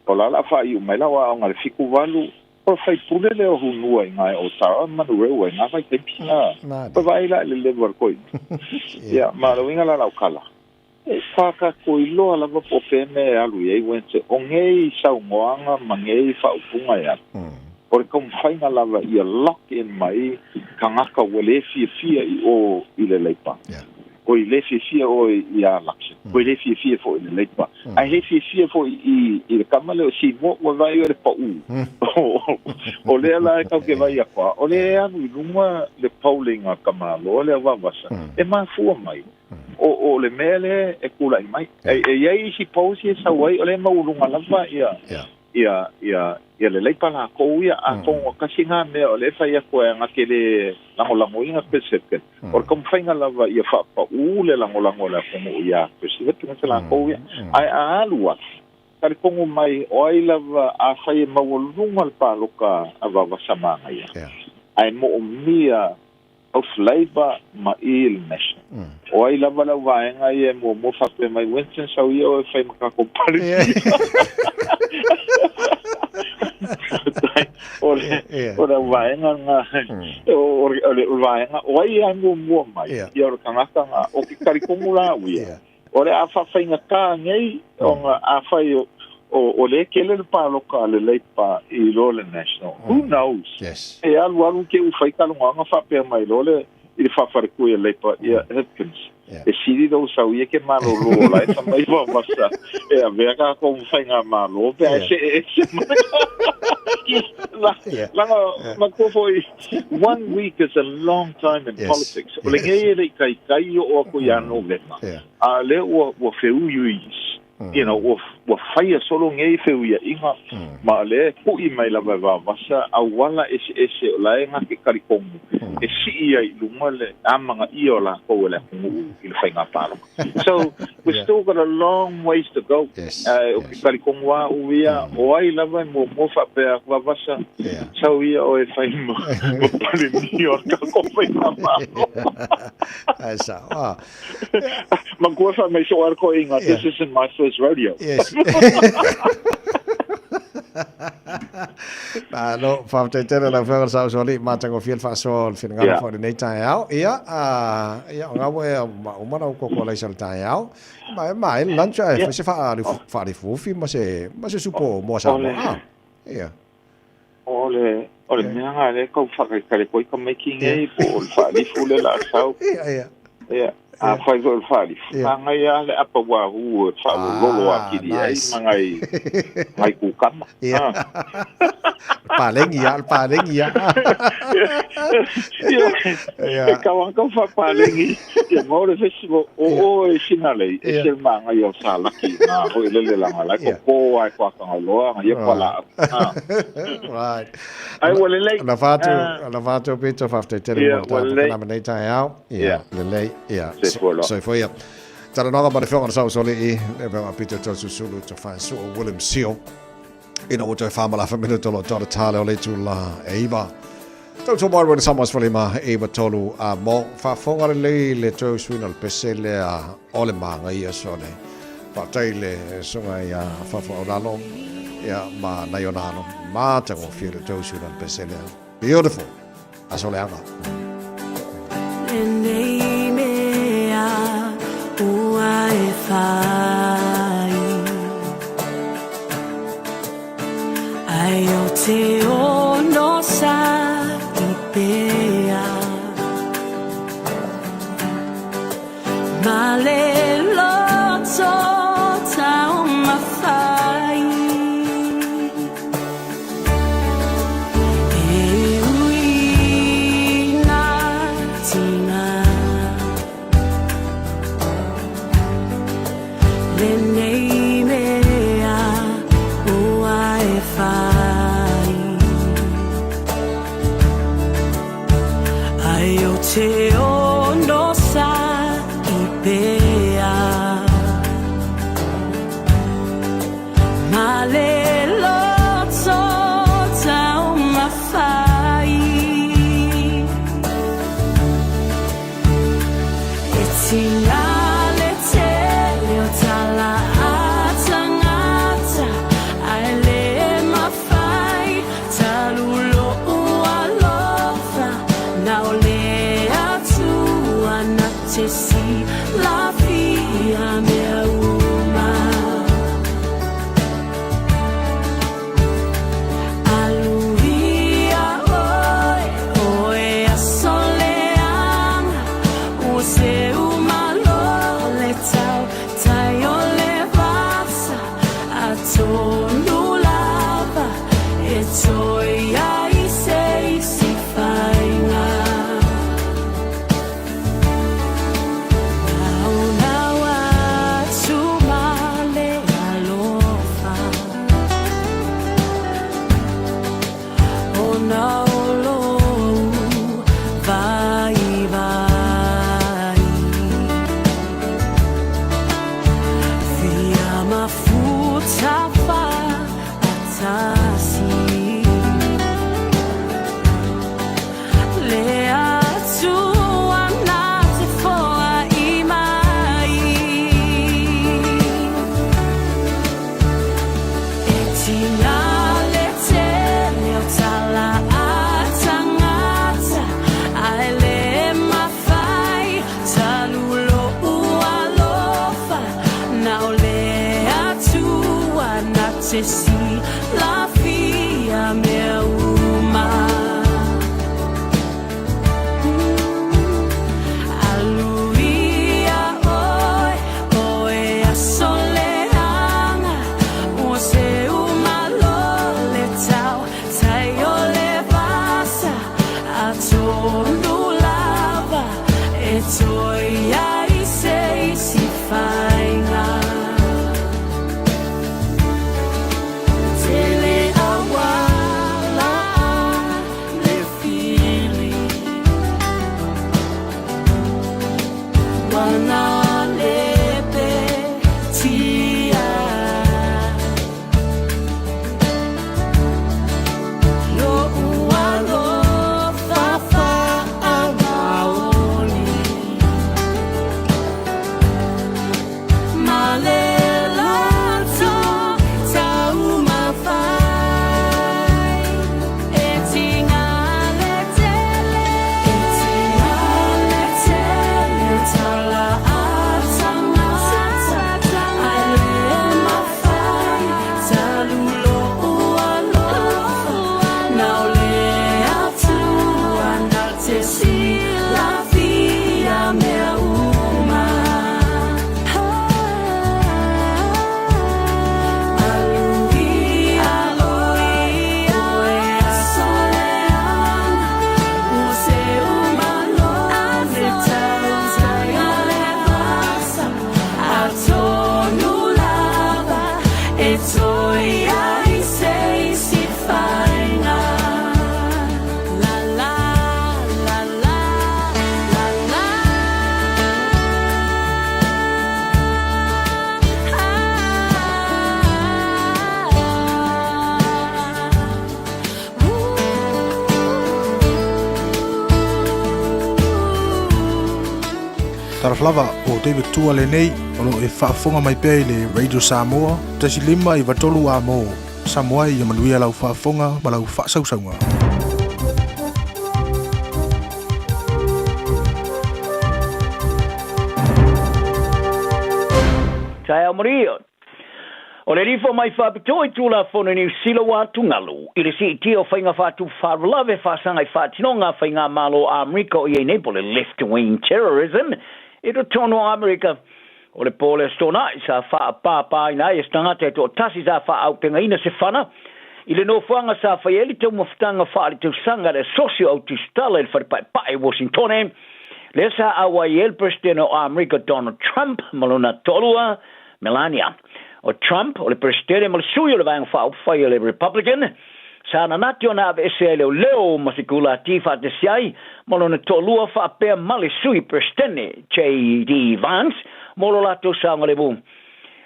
o la o le a faaiu mai lau aoga i le 78, o le faipule lea o Hunua i nga e Otara, Manurewa i nga vaitaimi. Ua vaai la i le level o le toeaina. Ia, ma le uiga la lau tala, E whakakoiloa lava po o fea mea e alu i ai Wente, o ngei saunoaga ma ngei faaupuga e alu. O le taumafaiga lava ia lock in mai tagata ua le fiafia i o i le Leipa. Ko i le fiafia oe iā Luxon, ko i le fiafia foi i le Leipa, ae le fiafia foi i i le tama lea o Seymour ua vaai o le paʻū. O lea la e tau ke vaai aku a, o lea e alu i luga le polling a ka Malo lea Vavasa, e mafua mai. O, o le mea lea e tulai mai. E, e i ai isi polls ia e sau ai, o lea e maualuga lava ia, ia, ia, ia le Leipa lakou ia, atonu o tasi na mea o lea e fai atu ai na te le lagolagoina Chris Hipkins. O le taumafaiga lava ia faapaʻū le lagolago a le atunuu iā Chris Hipkins lakou ia. Ae a alu atu, talitonu mai o ai lava afai e maualuga le paloka a Vaovasamanaia, ae moomia Of Labour ma i le National. O ai lava le au vaega ia e muamua faapea mai, Winston sau ia oe fai ma tatou Palemia. O le, o le au vaega na, o le vaega, o ai e muamua mai, ia o le tagata na, o ke talitonu la au ia, o le a faafaigata nei, ona afai o, o lea e tele le paloka a le Leipa i lo le National. Who knows? Yes. E alu alu ke u fai talanoaga faapea mai loa le i le faafaletui a Leipa ia Hipkins. E sili lou sau ia ke malolo o la e fa mai Vaovasa e avea tatou ma faigamalo pe a e see ese mai. Leaga matua foi one week is a long time in politics. O lenei e le i taitai oo atu ia Novema. A o lea ua feuiui you know, ua, ua faia solo nei feuiaiga, ma o lea e kuʻi mai lava e Vaovasa auala eseese o la e na ke talitonu e sii ai i luga le amanaia o lakou e le atunuu i le faiga paloka. So, we still got a long ways to go. Ae o ke talitonu lava au ia, o ai lava e muamua faapea atu Vaovasa, sau ia oe e fai ma, ma Palemia o le tatou faigamalo. Ae sao. Ah. Matua fa mai so ar ko inga, this isn't my first rodeo. Yes. Malo, faafetai tele lau Afioga i le Saosoalii, matagofie le faasoa o le finagalo foi i lenei taeao. Ia, ia, o lena ua e uma lau koko alaisa i le taeao. Ma e maea le lunch ae fai se faalifuufi ma se, ma se supo moa Samoa. Ah, ia. O le, o le mea lena lea e tau faatalitali atu ai tamaiti nei po o le faalifu lea o le a sau. Ia, ia. Ia, afai foi o le faalifu, manaia lava le apa wahoo e faalololo atili ai ma nai, nai kukama. Ia. Palegi lava, o le palegi lava. Ia, e tau lava tau faapalegi ia maua le festival. O o e Sinalei, e ese le manaia o salaki na foi lele leaga la e popo lava e Tuatagaloa na ia fualaau. Right. Ai ua lelei. Alofa atu, alofa atu Pito, faafetai tele mo le tapenaga nei taeao. Ia, lelei, ia, soifua ia. Talanoaga ma le Afioga i le Saosoalii, le Afioga a Pito Toeolesulusulu, Tofaesu'u William Sio. Ina ua toe 4 minute o lo o toa le tā lea o le itula e 9. Tautua mai Rona Samoa 15 9 3 a mo faafofoga lelei le toe usuina o le pese lea o le māgaia sole. Faafetai i le susuga ia Fafo Aulalo ia ma nai ona alo matagofie le toe usuina o le pese lea. Beautiful. Aso leaga. Lenei mea ua e whai Ai o te ono sa i pea Ma le loto tau mawhai E ui nā tina Lenei mea ua e whai Ai o te ono sa i pea Ma le loto taumafai E tina le tele o tala a tangata Ae le mafai talu lo'u alofa Na o le Atua na te silafia mea uma Aluia oe, oe aso leaga Ua seu malo le tau tai o le vasa Atonu lava e toe ai se isi faiga Le Atua na te foai mai E tina le tele o tala a te silafia mea uma. Alu ia oe, oe aso leaga, ua seu malo le tausaga le vasa, atonu lava e toe i ai se isi faiga. La la la la la la. Talofa lava, o David Tua lenei, o lo o e faafofoga mai pea i le Radio Samoa, 1 5 93 A mo. Samoa ia manuia lau faafofoga ma lau faasausauga. Taeao manuia. O le lifo mai faapitoa i Tulafono i Niu Sila ua atugalu i le siitia o faiga faatupu faalavelave faasaga i faatinoga a faigamalo a Amerika o i ai nei po o le left wing terrorism i totonu o Amerika. O le po o le Aso Toonai sa faapāpāina ai e se tagata e toatasi sa faaaupegaina se fana i le nofoaga sa fai ai le taumafataga faaletausaga a le Asosi o Au Tusitala i le Fale Paepae i Washingtone, lea sa auai ai le Peresetene o Amerika Donald Trump ma lona toalua Melania. O Trump o le Peresetene ma le sui o le Vaega Faaupufai a le Republican, sa nanati ona aveese ai leoleo ma sikulati faatasi ai ma lona toalua faapea ma le Sui Peresetene JD Vance mo lo latou saogalemu.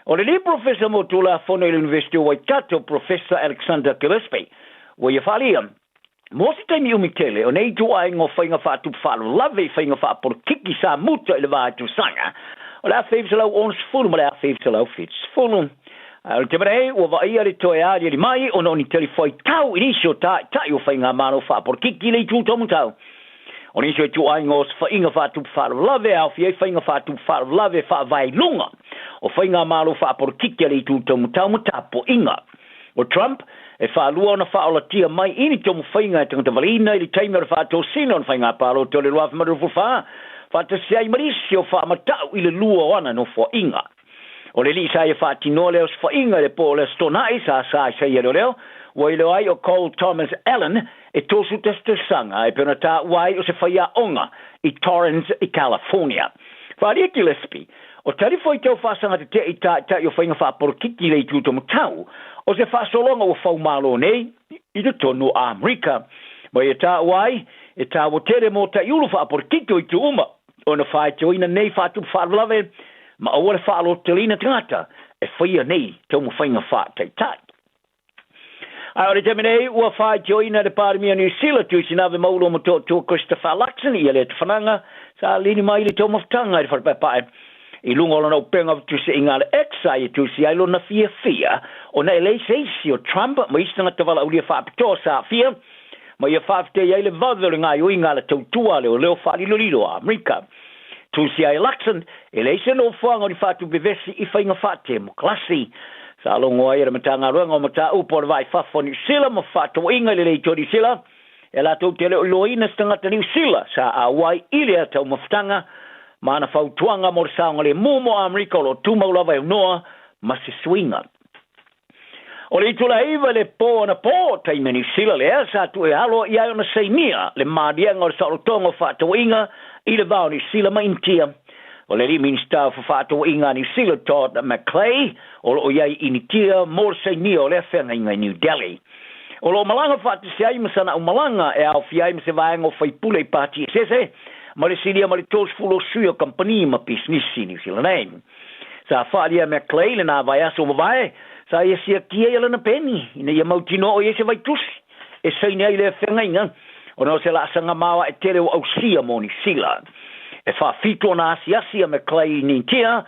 O le alii Profesa mo Tulafono i le University o Waikato, Profesa Alexander Gillespie, ua ia faaalia, mo se taimi umi tele, o nei ituaiga o faiga faatupu faalavelave i faiga faapolokiki sa muta i le va tausaga o le 1960 ma le 1970. Ae o le taimi nei, ua vaaia le toe aliali mai ona o ni talifuaitau i nisi o taitai o faigamalo faapolokiki i le itu taumatau. O nisi o ituaiga osofaiga faatupu faalavelave e aofia ai faiga faatupu faalavelave faavae i luga o faigamalo faapolokiki a le itu taumatau ma tapuaiga. O Trump e faalua ona faaolatia mai i ni taumafaiga e tagata valeina i le taimi o le faatosina o le faiga palota o le 2024, faatasi ai ma nisi o faamatau i le lua o ana nofoaiga. O le alii sa ia faatinoa le osofaiga i le po o le Aso Toonai sa sa i saia leoleo, ua iloa ai o Cole Thomas Allen e 31 tausaga e pei ona taua ai o se faiaoga i Torrance i California. Faaalia Gillespie, o tali foi tau faasaga tetee i taitai o faiga faapolokiki i le itu taumatau, o se faasologa ua faumalo nei i totonu o Amerika. Ma ia taua ai, e taua tele mo taiulu faapolokiki o itu uma ona faitioina nei faatupu faalavelave ma aua le faalototeleina tagata e faia nei taumafaiga faataitai. Ae o le taimi nei ua faitioina e le Palemia o Niu Sila Tuisinave Maulo Motootua Christopher Luxon ia lea tafanaga sa lini mai i le taumafataga i le fale paepae i luga o lona upega fetusiaiga a le X sa ia tusi ai lona fiafia ona e leai se isi o Trump ma isi tagata valaaulia faapitoa sa aafia ma ia faafetai ai le vave o le gaoioiga a le tautua a leoleo faalilolilo a Amerika. Tusi ai Luxon, e leai se nofoaga o ni faatupevesi i faiga faatemokalasi. Sa logo ai e le Matagaluega o Mataupu o le Va i Fafo o Niu Sila ma Fefaatauaiga i le Leitio Niu Sila, e latou te le o iloaina se tagata Niu Sila sa auai i lea taumafataga ma ana fautuaga mo le saogalemu mo Amerika o lo o tumau lava e aunoa ma se suiga. O le itula 9 i le po anapo, taimi a Niu Sila lea sa tuu e alo i ai ona sainia le maliega o le saolotoga o fefaatauaiga i le va o Niu Sila ma Initia. O le alii Minisita o Fefaatauaiga a Niu Sila Todd McClay o lo o i ai i Initia mo le sainia o lea feagaiga i New Delhi. O lo o malaga faatasi ai ma sana aumalaga e aofia ai ma se vaega o faipule i pati eseese ma le silia ma le 30 o sui o kamupani ma pisinisi i Niu Sila nei. Sa faaalia e McClay lena vaiaso ua mavae, sa ia siakia i lana peni ina ia mautinoa o i ai se vaitusi e saini ai lea feagaiga ona o se laasaga maoae tele ua ausia mo Niu Sila. E faafitu ona asiasi a McClay i Initia,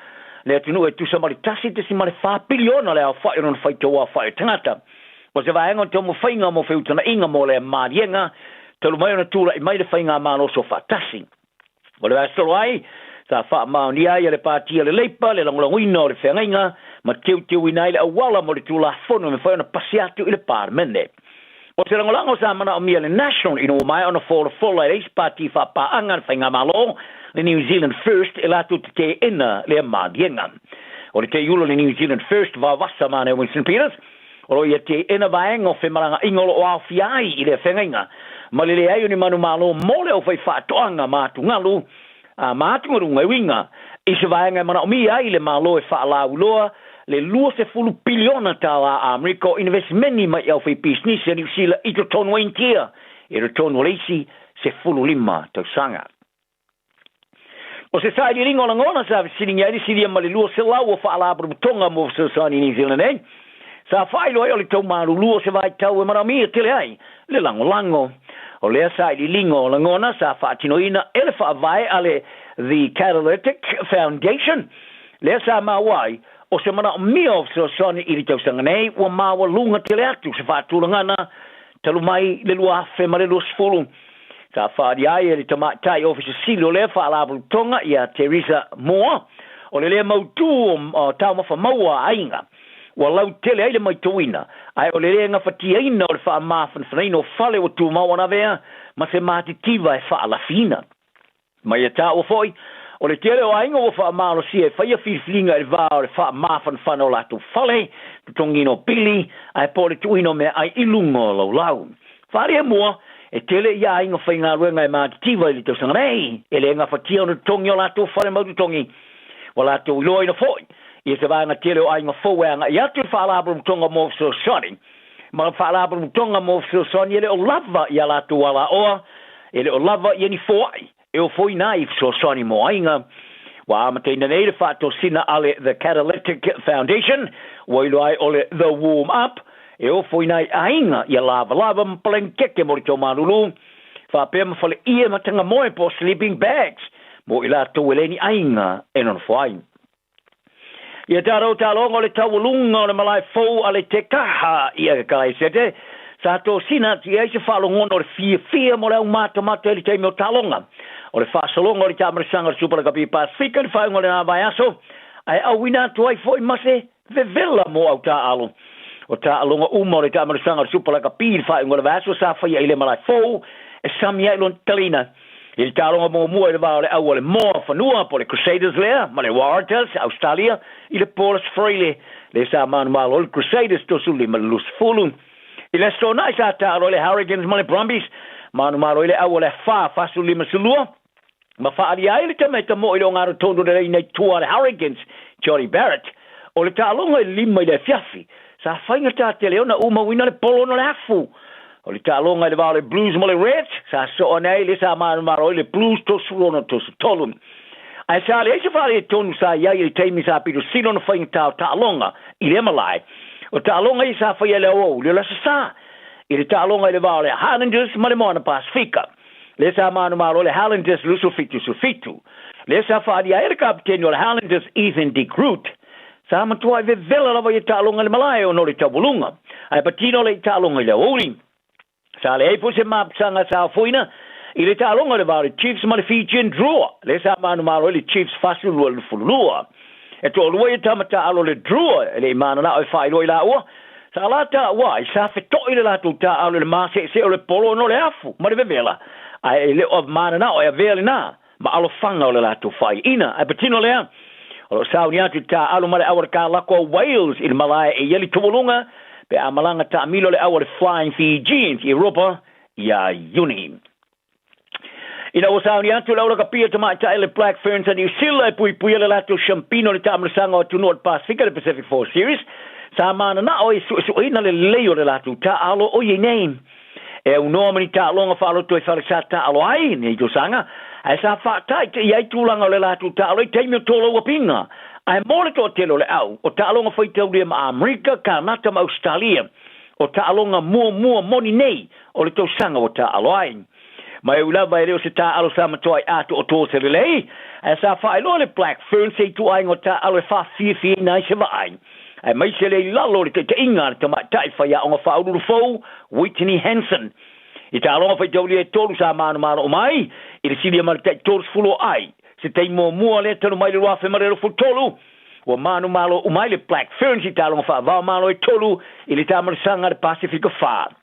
le atunuu e tusa ma le 1.4 piliona le aofai o lona faitau aofai o tagata. O se vaega o le taumafaiga mo feutagaiga mo lea maliega talu mai ona tulai mai le faigamalo soofaatasi. O le vaiaso talu ai, sa faamaonia ai e le Pati a le Leipa le lagolagoina o le feagaiga ma teuteuina ai le auala mo le Tulafono e mafai ona pasi atu i le Palemene. O se lagolago sa manaomia e le National ina ua maea ona folafola e le isi pati faapaaga a le Faigamalo, le New Zealand First, e latou te teena lea maliega. O le teiula o le New Zealand First, Vavasa ma Winston Peters, o lo o ia teena vaega o femalagaaiga o lo o aofia ai i lea feagaiga, ma le leai o ni manumalo mo le aufaifaatoaga ma atugalu ma atugaluga e uiga i se vaega e manaomia ai le Malo e faalauiloa le 20 piliona tālā Amerika o inivesimeni mai i aufaipisinisi a Niu Sila i totonu o Initia i totonu o le isi 15 tausaga. O se sailiiliga o lagona sa fesiligia ai le silia ma le 200 o faalapotopotoga mo fesoasoani i Niu Zealand nei, sa faailoa ai o le taumalulu o se vaitau e manaomia tele ai le lagolago. O lea sailiiliga o lagona sa faatinoina e le faavae a le The Catalytic Foundation, lea sa maua ai o se manaomia o fesoasoani i le tausaga nei ua maualuga tele atu se faatulagana talu mai le 2020. Sa faaalia ai e le tamaitai Ofisa Sili o lea Faalapotopotoga ia Teresa Moore, o le lē mautū o taumafa maua a aiga ua lautele ai le maitauina, ae o le lē gafatiaina o le faamafanafanaina o fale ua tumau anavea ma se matitiva e faalafiina. Ma ia taua foi, o le tele o aiga ua faamalosia e faia filifiliga i le va o le faamafanafana o latou fale, totogiina o pili, ae po o le tuuina o meaai i luga o laulau. Faaalia mua, e tele ia aiga faigaluega e matitiva i le tausaga nei, e le gafatia ona totogi o latou fale mautotogi. Ua latou iloaina foi ia se vaega tele o aiga fou e agai atu i le Faalapotopotoga mo Fesoasoani ma le Faalapotopotoga mo Fesoasoani e le o lava i a latou alaoa, e le o lava ia ni foai e ofoina ai i fesoasoani mo aiga. Ua amataina nei le faatosina a le The Catalytic Foundation, ua iloa ai o le The Warm Up, e ofoina ai aiga ia lavalava ma palenkeke mo le taumalulu, faapea ma faleie ma tagamoe po o sleeping bags mo i latou e le ni aiga e nonofo ai. Ia tatou taloga o le taualuga o le malae fou a le Tekaha i Ekalaisete, sa tosina atu i ai se faalogona o le fiafia mo le aumatamata i le taimi o taaloga. O le faasologa o le taamalasaga o le Supa Lakapi Pasefika i le faaiuga o lena vaiaso, ae auina atu ai foi ma se vevela mo au taaalo. O taaloga uma o le taamalasaga o le Supa Lakapi i le faaiuga o le vaiaso sa faia i le malae fou e sami ai lona talina. I le taaloga muamua i le va o le au a le Moa Fanua po o le Crusaders lea ma le Waratahs, Ausetalia, i le po o le Aso Faraile, lea sa manumalo ai le Crusaders 35 i le 20. I le Aso Toonai sa taalo ai le Hurricanes ma le Brumbies, manumalo ai le au a le Afa 42, ma faaalia ai le tamaita mo'i i le ogatotonu o le laina i tua a le Hurricanes, Jordie Barrett. O le taaloga i le 5 i le afiafi, sa faigata tele ona umauina le polo ona o le afu. O le taaloga i le va o le Blues ma le Reds, sa soo ane ai le sa manumalo ai le Blues 36 33. Ae sa leai se faaletonu sa i ai i le taimi sa pito sili ona faigata o taaloga i lea malae. O taaloga ia sa faia i le aoauli o le Aso Sa, i le taaloga i le va o le Highlanders ma le Moana Pasefika. Lea sa manumalo ai le Highlanders 27 27. Lea sa faaalia ai le kapiteni o le Highlanders Ethan de Groot. Sa matuai vevela lava ia taaloga i le malae ona o le taualuga, ae patino le i taaloga i le aoauli. Sa leai foi se mapusaga sa ofoina i le taaloga i le va o le Chiefs ma le Fijian Drua, lea sa manumalo ai le Chiefs 42 22. E toalua ia tama taaalo o le Drua e le i mananao e faailoa i laua, sa la taua ai sa feto'i le latou taaalo i le maseesee o le polo ona o le afu ma le vevela, ae e le o mananao e avea lena ma alofaga o le latou faaiaina. Ae patino lea, o lo o sauni atu i le taaalo ma le au a le kalako a Wales i le malae e i ai le taualuga pe a malaga taamilo le au a le Flying Fijians i Europa ia Iuni. Ina ua sauni atu le aulakapia tamaitai le Black Ferns a Niu Sila e puipuia le latou siampina o le taamalasaga o atunuu o le Pasefika, le Pacific Four Series, sa mananao e suesueina le lelei o le latou taaalo o iai nei. E aunoa ma ni taaloga faaloto e fale sa taalo ai nei tausaga, ae sa faataitaia ai tulaga o le latou taalo i taimi o tolou apiga. Ae mo le toatele o le au, o taaloga faitaulia ma Amerika, Kanata ma Ausetalia, o taaloga muamua moni nei o le tausaga ua taaalo ai. Ma e ui lava e le o se taaalo sa matuai atoatoa se lelei, ae sa faailoa le Black Ferns se ituaiga o taaalo e faafiafiaina ai se vaai, aemaise le i lalo o le taitaiga a le tamaitai faiaoga faauluulu fou Whitney Hansen. I taaloga faitaulia e tolu sa manumalo mai i le silia ma le tai 30 o ai, se taimi muamua lea talu mai le 2023, ua manumalo uma ai le Black Ferns i taaloga faava-o-Malo e tolu i le taamalasaga a le Pasefika 4.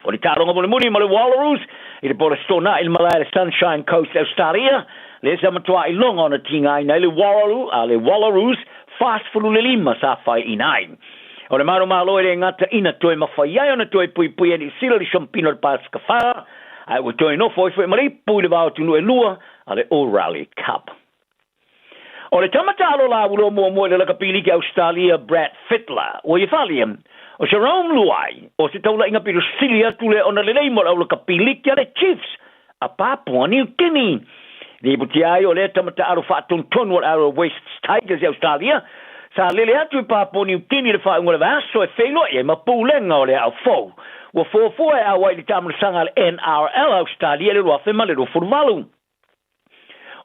O le taaloga mulimuli ma le Wallaroos i le Bolestona'i i le malae a le Sunshine Coast Australia, lea sa matuā iloga ona tigaina ai le Warralu a le Wallaroos 45 sa fai'ina ai. O le Malo Malo e le gata ina toe mafai ai ona toe puipui e Niu Sila le Siampina o le Pasika 4, ae ua toe nofo ai foi ma le ipu i le va o atunuu e lua a le O'Reilly Cup. O le tama taalo lauloa muamua i le lakapi liki Ausetalia Brad Fittler, ua ia falia, o Jarome Luai, o se taula'iga pito sili atu lea ona lelei mo le au lakapi liki a le Chiefs a Papua New Guinea. Lipotia ai o lea tama taalo faatonutonu o le Arrow Wests Tigers i Ausetalia, sa lele atu i Papua New Guinea i le faaiuga o le vaiaso e feiloai ai ma pulega o le aao fou ua fuafua e auai i le taamulasaga a le NRL Ausetalia i le 2028.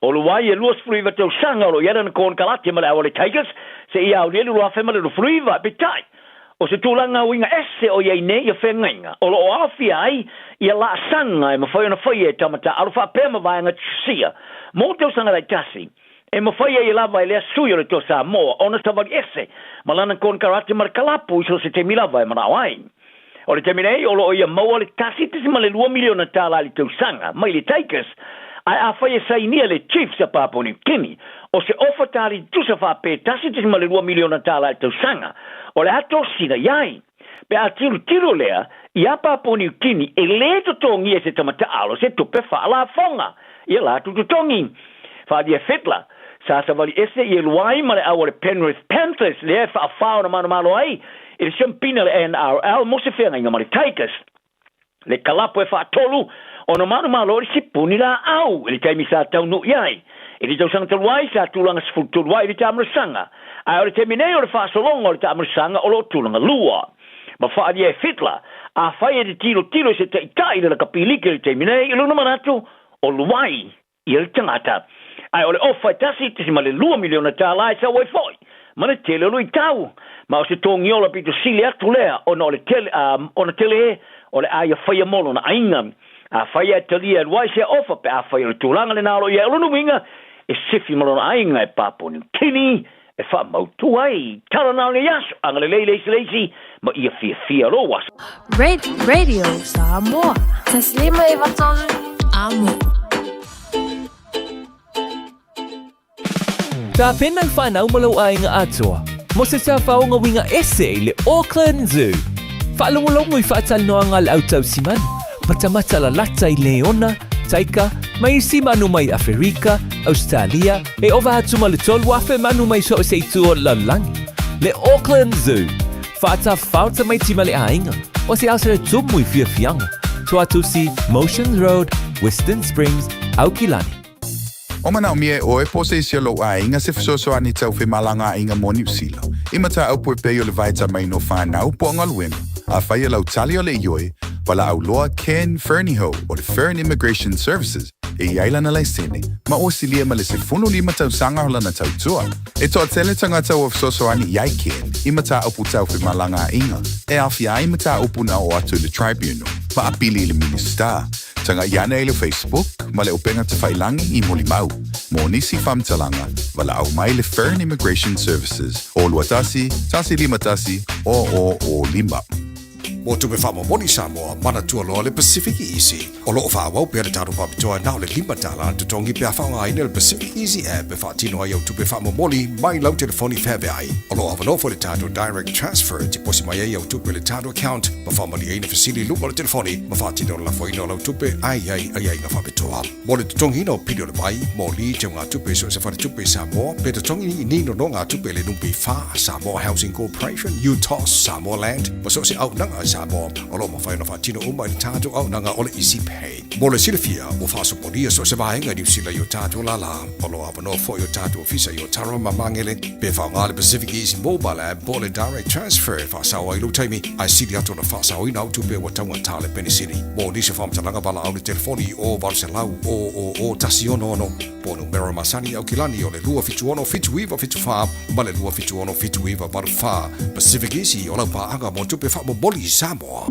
O Luai e 29 tausaga o lo o i ai lana konekarate ma le Auale Tigers seia aulia le 2029. Peitai, o se tulaga uiga ese o i ai nei ia feagaiga o lo o aofia ai ia laasaga e mafai ona faia e tama taaalo faapea ma vaega tusia mo tausaga laitasi e mafai ai lava e lea sui o le Toa Samoa ona savali ese ma lana konekarate ma le kalapu i so o se taimi lava e manao ai. O le taimi nei, o lo o ia maua le $1.2 miliona i le tausaga mai le Tigers, ae afai e sainia le Chiefs a Papua New Guinea, o se ofa tali tutusa faapea $1.2 miliona i le tausaga, o le a tosina i ai. Pe a tilotilo lea ia Papua New Guinea e lē totogia e se tama taalo se tupe faalafoga ia latou totogi. Faaalia Fittler, sa savali ese i e Luai ma le au a le Penrith Panthers lea e faafā ona manomalo ai i le siampina le NRL mo se feagaiga ma le Tigers. Le kalapu e faatolu ona manomalo i le sipuni laau i le taimi sa taunuu i ai. I le tausaga talu ai sa tulaga 13 ai i le taamulasaga, ae o le taimi nei o le faasologa o le taamulasaga o lo o tulaga lua. Ma faaalia e Fittler, afai e te tilotilo i se taitai i le lakapiliki i le taimi nei i lona manatu o Luai ia le tagata. Ae o le ofa e $1.2 miliona e sau ai foi ma le tele o luitau. Ma o se togiola pito sili atu lea ona o le tele, ona tele o le a ia faia mo lona aiga. Afai ae talia e Luai sea ofa pe afai o le tulaga lena o lo o i ai. O lona uiga e sifi ma lona aiga e Papua New Guinea e faamautu ai. Tala na o lenei aso, agalelei le isi le isi ma ia fiafia lou aso. Radio Samoa. Taslima e vatolu amo. Tapena i whanau ma lou aiga atoa mo se tafaoga uiga ese i le Auckland Zoo. Faalogologo i faatalanoaga a le au tausimanu, matamata lalata i leona, taika, ma isi manu mai Aferika, Ausetalia, e ova atu ma le 3,000 manu mai so o se itu o le lalolagi. Le Auckland Zoo, faatafao tamaiti ma le aiga, o se aso e tumu i fiafiaga, Tuatusi, Motions Road, Western Springs, Aukilani. O manaomia e ʻoe po o se isi o lou ʻaiga se fesoasoani tau femalagaaiga mo Niu Sila, i mataupu e pei o le vaetamaina o whanau po o galuega, afai e lau tali o le ioe, valaau loa Ken Fernihough o le Fern Immigration Services e i ai lana laisene, ma ua silia ma le 15 tausaga o lana tautua. E toatele tagata ua fesoasoani i ai Ken i mataupu tau femalagaaiga e aofia ai mataupu na oo atu i le Tribunal ma apili i le Minisita. Taga'i ane i le Facebook ma le upega tafailangi i Molimau. Mo nisi faamatalaga, valaau mai le Fern Immigration Services o 21 151 0005. Mo tupe faamomoli Samoa, manatua loa le Pacific Easy. O lo o faaauau pea le tatou faapitoa na o le $5 le totogi pe a faaaogaina le Pacific Easy app e faatino ai au tupe faamomoli mai lau telefoni feaveai. O lo o avanoa foi le tatou Direct Transfer e tiposi mai ai au tupe i le tatou account ma faamalieina fesili i luma o le telefoni ma faatino le lafoina o lau tupe ae i ai aiaiga faapitoa. Mo le totogiina o pili o le vai, moli, teugatupe i so o se faletupe i Samoa, pe totogi i ni nonogatupe i le NPF, Samoa Housing Corporation, UTOS, Samoa Land, ma so o se auaunaga i Samoa, o lo o mafai ona faatino uma i le tatou auaunaga o le Easy Pay. Mo le silafia, ua faasopolia so o se vaega i Niu Sila i o tatou lālā. O lo o avanoa foi o tatou ofisa i Otara ma Magele, pe faaaoga le Pacific Easy Mobile App po o le Direct Transfer e faasao ai lou taimi, ae sili atu ona faasaoina au tupe ua taugata le penisini. Mo nisi o faamatalaga valaau le telefoni o 800 000 166 po o numera masani Aukilani o le 276 7974 ma le 276 7984. Pacific Easy o lau paaga mo tupe faamomoli i Samoa.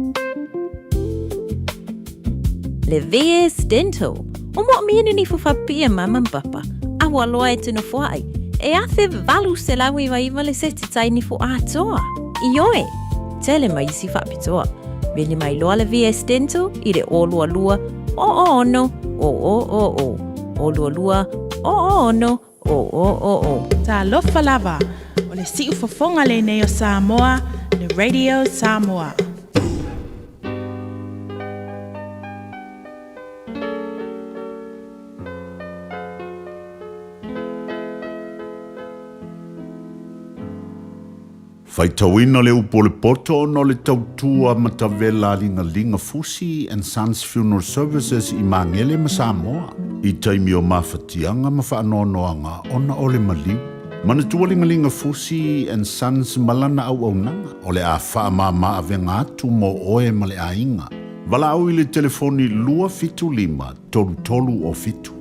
Le VS Dental, o moomia ni nifo faapipii a mama ma papa, a ua loa e te nofoaʻi, e 1899 le seti tai nifo atoa. Ioe, tele ma isi faapitoa. Vili mai loa le VS Dental i le 022 006 000. 022 006 000. Talofa lava, o le siufofoga lenei o Samoa, le Radio Samoa. Faitauina le upu o le poto ona o le tautua matavela a Ligalinga Fusi and Sons Funeral Services i Magele ma Samoa i taimi o mafatiaga ma faanoanoaga ona o le maliu. Manatua Ligalinga Fusi and Sons ma lana auaunaga o le a faamama avega atu mo oe ma le aiga. Valaau i le telefoni 275 33 o 7.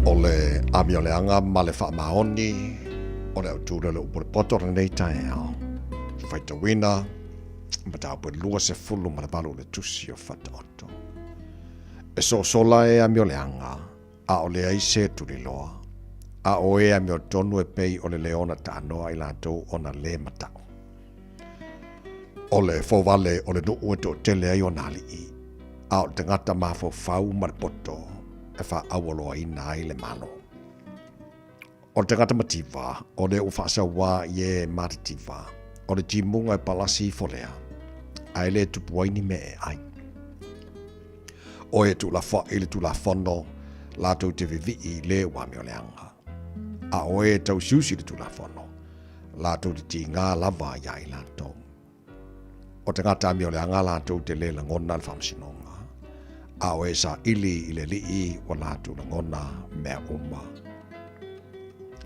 O le amioleaga ma le faamaoni o le autū lea o le upu o le poto o lenei taeao. Faitauina mataupu e 28 o le tusi o Fataoto. E sosola e amioleaga a o leai se tuliloa, a o e amiotonu e pei o le leona taanoa i latou ona lē mataʻu. O le fovale o le nuʻu e toʻatele ai ona aliʻi, a o le tagata mafaufau ma le poto e faaaualoaina ai le Malo. O le tagata mativa, o lea ua faasauā i e matitiva, o le timuga e palasi ifo lea, a e lē tupu ai ni mea e ʻai. O e tuulafoaʻi i le Tulafono, latou te vivii i le ua amioleaga. A o e tausiusi i le Tulafono, latou te tigā lava iā i latou. O tagata amioleaga latou te lē lagona le faamasinoga, a o e saili i le Alii ua latou lagona mea uma.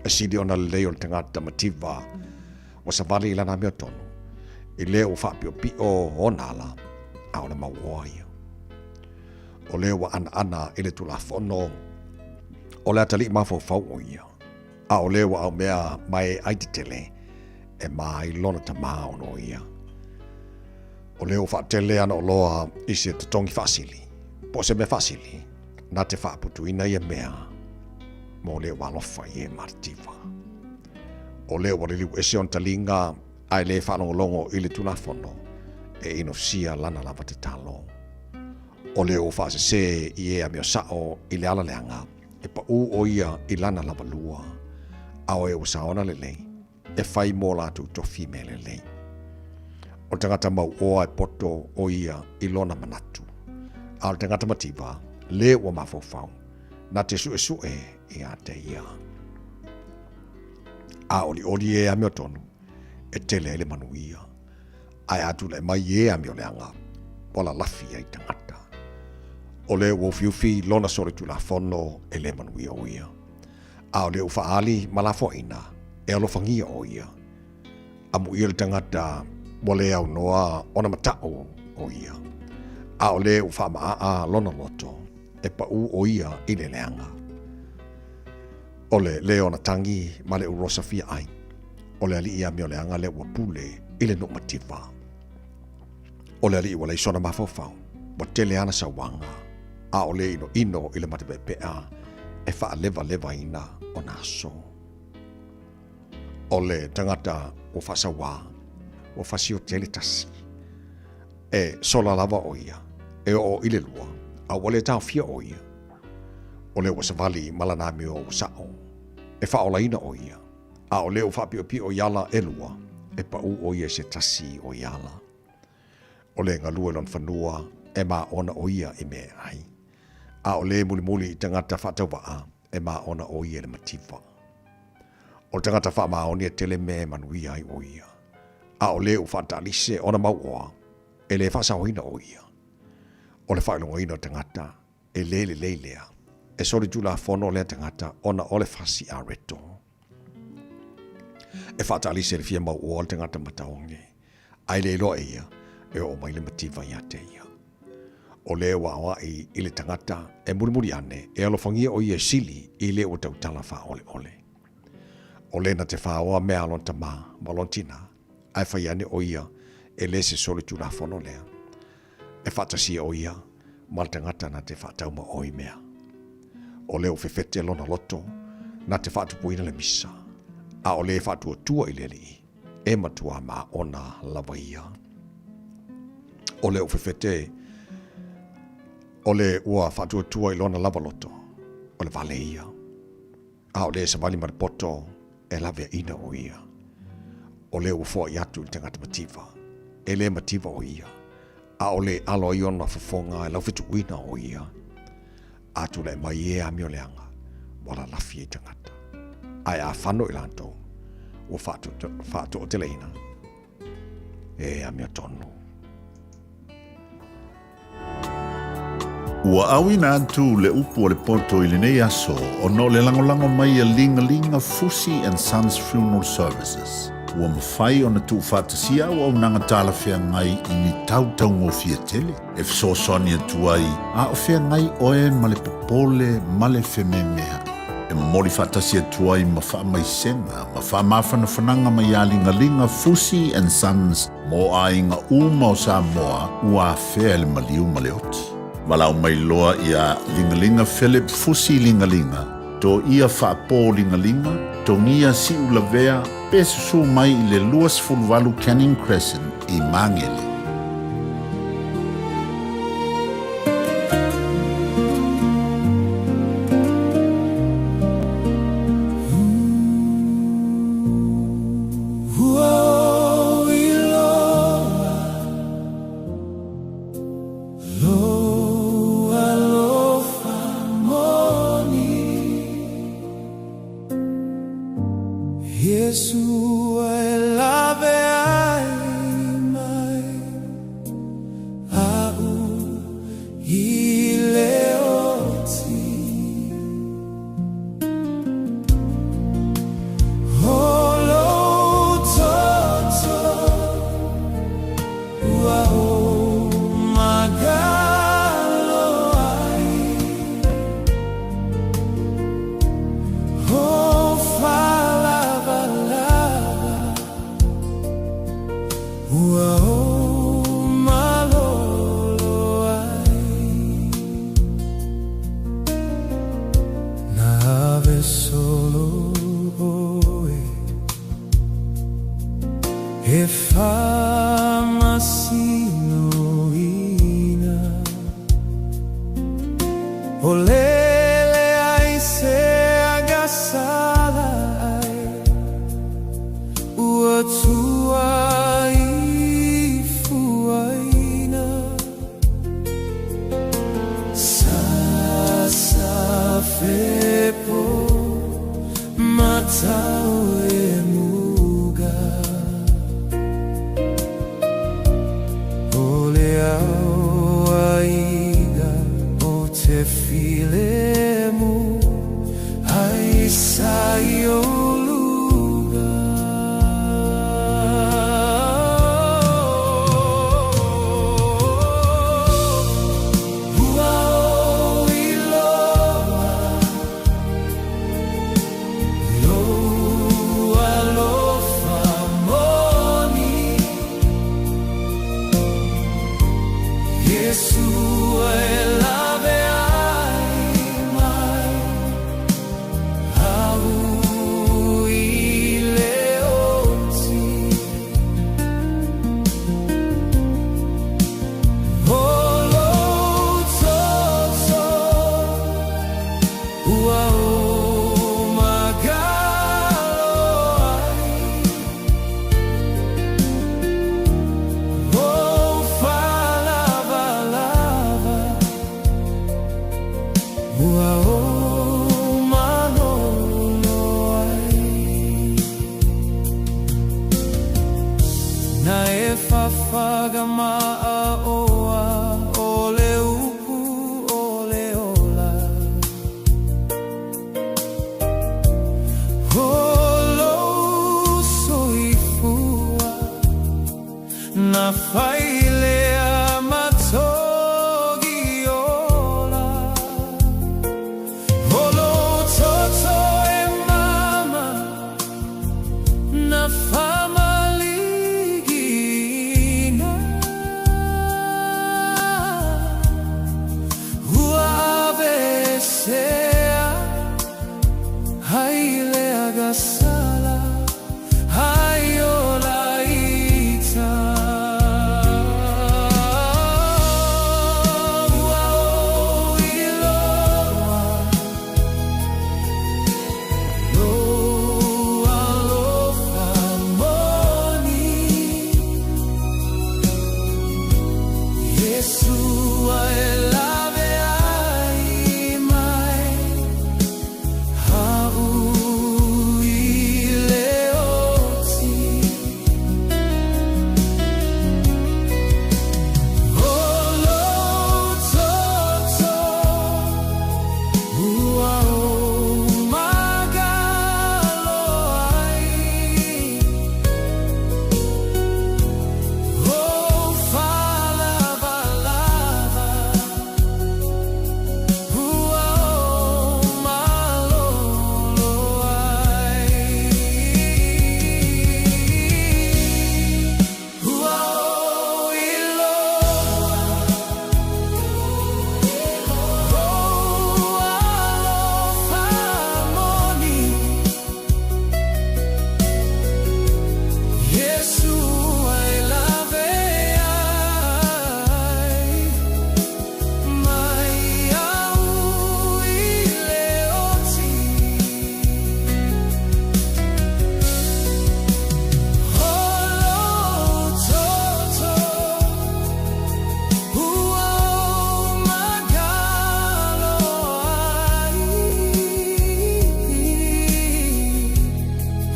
E sili ona lelei o le tagata mativa ua savali i lana amiotonu, i lea ua faapiopio ona ala, a o le mauoa ia. O lea ua anaana i le Tulafono, o le atalii mafaufau o ia, a o lea ua aumea mai ai tetele, e ma ai lona tamā ono ia. O lea ua faatele ana oloa i se totogi faasili, po o se mea faasili, na te faaputuina ia mea mo lea ua alofa i e matitiva. O lea ua liliu ese ona taliga ae le faalogologo i le Tulafono e inosia lana lava tatalo. O lea ua faasese i e amio sao i le ala leaga, e paʻū ʻo ia i lana lava lua, a o e ua saona lelei, e fai mo latou tofi mea lelei. O le tagata mauoa e poto ʻo ia i lona manatu, a o le tagata mativa, le ua mafaufau, na te suʻesuʻe iā te ia. A ʻoliʻoli e amiotonu, e tele ai le manuia, ae a tulai mai e amioleaga, ua lalafi ai tagata. O lea ua ufiufi lona solitulafono e le manuia o ia. A o lea ua faaali ma lafoaiina, e alofagia o ia. Amuia le tagata ua le aunoa ona mataʻu o ia. A o lea ua faamaʻaʻa lona loto, e paʻū o ia i le leaga. O le lē ona tagi ma le urosa fia ai, o le aliʻi amioleaga lea ua pule i le nuu mativa. O le aliʻi ua leai sona mafaufau, ua tele ana sauaga, a o le inoino i le matepeʻepeʻa e faalevalevaina ona aso. O le tagata ua faasauā, ua fasioti ai le tasi. E sola lava o ia, e oo i le lua, a ua le taofia o ia. O lea ua savali ma lana amio ua saʻo, e faaolaina o ia, a o lea ua faapiʻopiʻo i ala ʻelua, e paʻū ʻo ia i se tasi o ia ala. O le galue lona fanua e māʻona ʻo ia i mea e ʻai, a o le mulimuli i tagata faatauvaʻa e māʻona ʻo ia i le mativa. O le tagata faamaoni e tele mea e manuia ai ʻo ia, a o le ua faataʻalise ona mauoa, e le faasaoina ʻo ia. O le faailogaina o tagata, e le lelei lea. e solitulafono lea tagata ona o le fasi areto. E faatalisi e le fia mauoa le tagata mataoge, ae le iloa e ia e oo mai le mativa ia te ia. O le ua aoai i le tagata e mulimuli ane e alofagia o ia e sili i le ua tautala faaoleole. O le na te faoa mea a lona tamā ma lona tinā, ae fai ane o ia e le se solitulafono lea. E faatasia o ia ma le tagata na te faataumaoi mea. O le ua fefete lona loto na te faatupuina le misa, a o le e faatuatua i le Alii, e matua maona lava ia. O le ua fefete, o le ua faatuatua i lona lava loto, o le vale ia. A o le e savali ma le poto, e laveaina o ia. O le ua foai atu i le tagata mativa, e le mativa o ia, a o le alo ai ona fofoga e laufetuuina o ia. A tulai mai e amioleaga, ua lalafi ai tagata. Ae a fano i latou, ua faatoateleina e amiotonu. Ua auina atu le upu o le poto i lenei aso ona o le lagolago mai a Ligalinga Fusi and Sons Funeral Services. Ua mafai ona tuufaatasia auaunaga talafeagai i ni tau taugofie tele e fesoasoani atu ai a o feagai oe ma le popole ma le fememea'i. E momoli faatasi atu ai ma faamaisega ma faamafanafanaga mai ia Ligaliga Fusi and Sons Mo aiga uma o Samoa ua afea e le maliu ma le oti. Valaau mai loa ia Ligaliga Philip Fusi Ligaliga, to ia Faapō Ligaliga, togia Siu Lavea pe susū mai i le 28 Canning Crescent i Māngere. faamaligiina Ua aveesea ai le agasala ai ola ita Ua ou iloa Lou alofa moni Iesu a e lawe ai mai Ha'u i le oti O lou toto Ua ou magalo ai Ou faalavalava Ua ou malolo ai Ua ou iloa Lou alofa moni Iesu a e lawe ai Mai ia'u i le oti O lou toto Ua ou magalo ai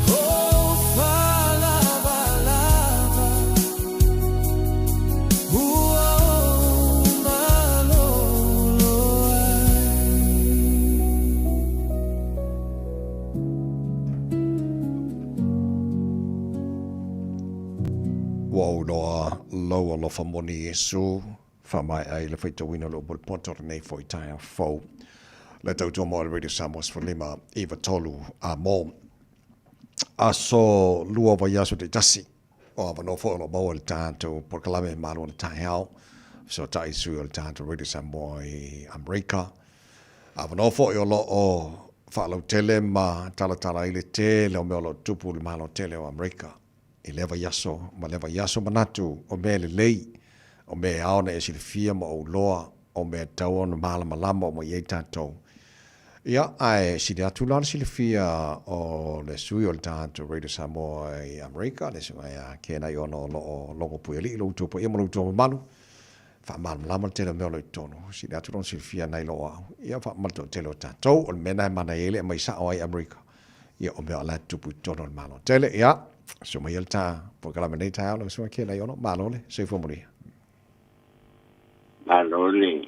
Ou faalavalava Ua ou malolo ai. Ua ou iloa lou alofa moni Iesu, faamaea ai le faitauina o le upu o le poto o lenei foi taeao fou. Le tautua mo le Radio Samoa 15 93 a mo. Aso lua vaiaso taitasi o avanoa foi o lo o maua i le tatou polokalame Malo o le Taeao, fesootai i sui o le tatou Radio Samoa i Amerika. Avanoa foi o lo o faalautele ma talatala ai le tele o mea o lo o tupu i le Malo tele o Amerika i lea vaiaso ma lea vaiaso. Manatu o mea lelei, o mea e ao ona e silafia ma ou iloa, o mea e tatau ona malamalama uma i ai tatou. Ia, ae sili atu la le silafia o le sui o le tatou Radio Samoa i Amerika, le susuga ia Ken Aiono o lo o logo puialii lo outou paia ma lo outou mamalu, faamalamalama le tele o mea o lo o i totonu, sili atu lona silafia nai lo au, ia, ma le toatele o tatou. O le mea lena e manaia ai le aumai sao ai Amerika, ia, o mea o la e tutupu i totonu o le Malo tele. Ia, susu mai ia le ta polokalame nei taeao lau susuga Ken Aiono, malo le soifua manuia. Malo le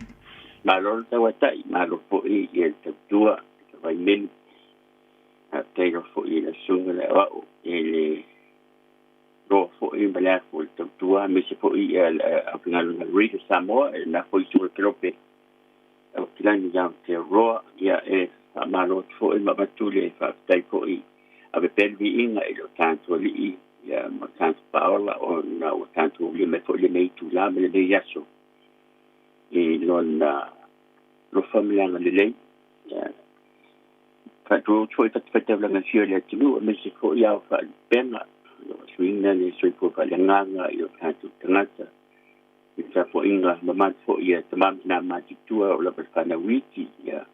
malo le tauatai, malo foi ia le tautua, le vaimeli. Faafetai loa foi i le susuga le aoao i le loa foi ma le afu o le tautua, aemaise foi ia le aufaigaluega a le Radio Samoa, e lena foi itu o le Kelope Aukilani i Aotearoa. Ia e faamalo atu foi ma avatu le faafetai foi ave pea le viiga i lo tatou Alii ia ma tatou Paola ona ua tatou aulia mai foi lenei itula ma lenei aso i lona alofa ma le agalelei. Ia faatulou atu foi i fatafaitaulaga e fia o le atunuu aemaise foi ao faalupega o lo o suiga le soifua faaleagaga i o tatou tagata i le tapuaiga mamalu foi a tama ma tina matutua o lava le fanau iti. Ia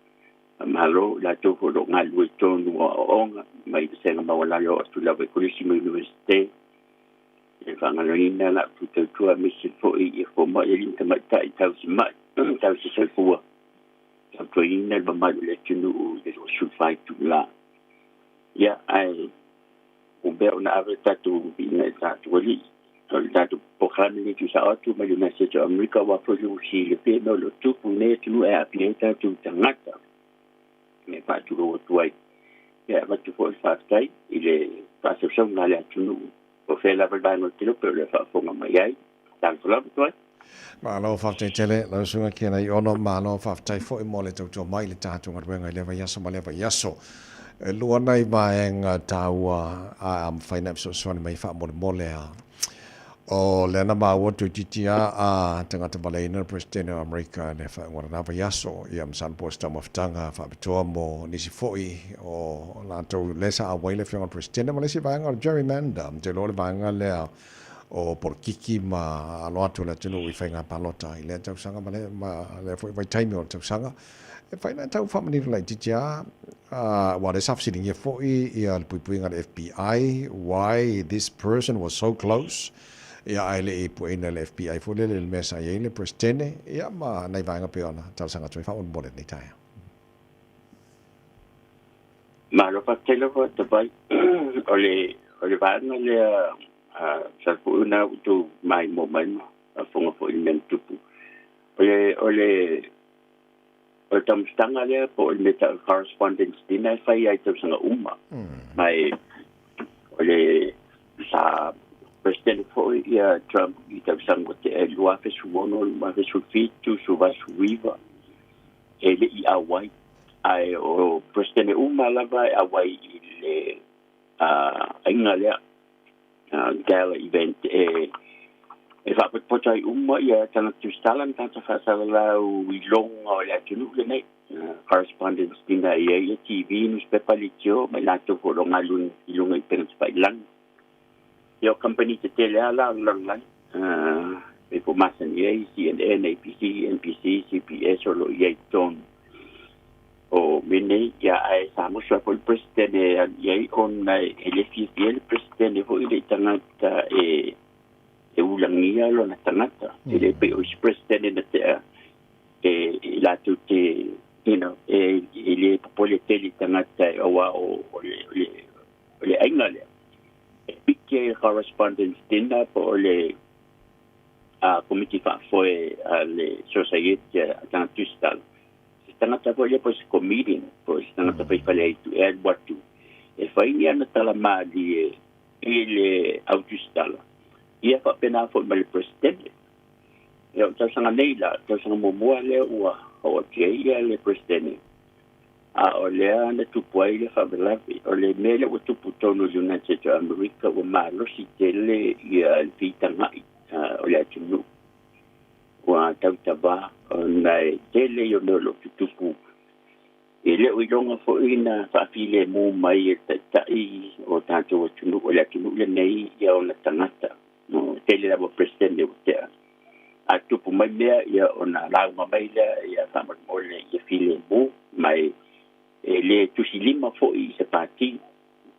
Faamalo i latou foi o lo o galulue i totonu o aoaoga mai vasega maualalo oo atu lava i Kolisi ma Iunivesite. E faagaloina la outou tautua aemaise foi i fomai alii ma tamaitai tausi mai, tausi soifua, tautuaina le mamalu o le atunuu i le 24 itula. Ia, ae ua mea ona ave le tatou viiga i le tatou Alii. O le tatou polokalame lenei tuusao atu mai le United States of America aua foi le silafia mea o lo o tupu i nei atunuu e aafia ai tatou tagata. E faatulou atu ai. Ia, e avatu foi le faafetai i le faasausauga a le atunuu o fea lava le vaega o le Kelope o lo o faafofoga mai ai. Talofa lava atu ai. Malo faafetai tele lau susuga Kenai Ono, malo faafetai foi mo le tautua mai i le tatou galuega i lea vaiaso ma lea vaiaso. E lua nai vaega taua a a mafai ona e fesoasoani mai faamolemole a. O lea na maua toeitiiti a a tagata valeina le Peresetene o Amerika i le faaiuga o lena vaiaso, ia masalo po o se taumafataga faapitoa mo nisi foi o latou lea sa auai le Afioga i le Peresetene ma le isi vaega o le gerrymander, ou te iloa o le vaega lea o polokiki ma alo atu o le atunuu i faiga palota i lea tausaga ma lea foi vaitaimi o le tausaga. E fai na tau faamanino laitiiti lava, aua o lea sa fesiligia foi ia le puipuiga a le FBI, why this person was so close, ia ae le i pueina e le FBI foi lele i le mea sa i ai le Peresetene, ia ma nai vaega pei ona talosaga atu ai faamolemole i lenei taeao. Malo faafetai lava Tavai. O le o le vaega lea sa foʻi na ua outou maimoa mai ma faafofoga foi i le mea na tupu. O le o le O le taumafataga lea po o le mea tau correspondence dinner e fai ai i tausaga uma. Ma e o le sa President foi ia Trump i tausaga ua tea i le 2016, 2017, 2019 e le i auai. Ae o President uma lava e auai i le aiga lea gala event e e faapotopoto ai uma ia tagata tusitala ma tagata faasalalau i loga o le atunuu lenei. Correspondence dinner e i ai ia TV, nusipepa, leitio ma i latou foi o lo o galulue i luga i upega tafailagi. Ia o kamupani tetele lava la o le lalolagi pei foi o masani ai CNN, ABC, NBC, CBS o lo o i ai i totonu o mea nei, ia ae sa musu ai foi le Peresetene e alu i ai ona e le fiafia le Peresetene foi i le tagata e e ulagia lona tagata. E le pei o isi Peresetene na tea e i latou te you know, e, e le popole tele i tagata e aua o, o le, o le, o le aiga lea. E piki ai le correspondence dinner po o le a komiti faafoe a le Sosaiete a Tagata Tusitala. Se tagata foi lea po o se comedian, po o se tagata faifale aitu e alu atu e fai ni ana tala malie i le au tusitala, ia faapena foi ma le Peresetene. Ia, o le tausaga nei la, le tausaga muamua lea ua oo atu ai ia le Peresetene, a o lea na tupu ai le faalavelave. O le mea lea ua tupu tonu i le United States o Amerika, ua malosi tele ia le fitagai o le atunuu. Ua tautavā ona e tele ia mea o lo o tutupu. E le o iloga foi na faafilemu mai e le Taitai o tatou atunuu, o le atunuu lenei ia ona tagata. No, tele lava Peresetene ua tea. A tupu mai mea ia ona lauga mai lea ia faamolemole ia filemu mai e le tusilima foi i se pati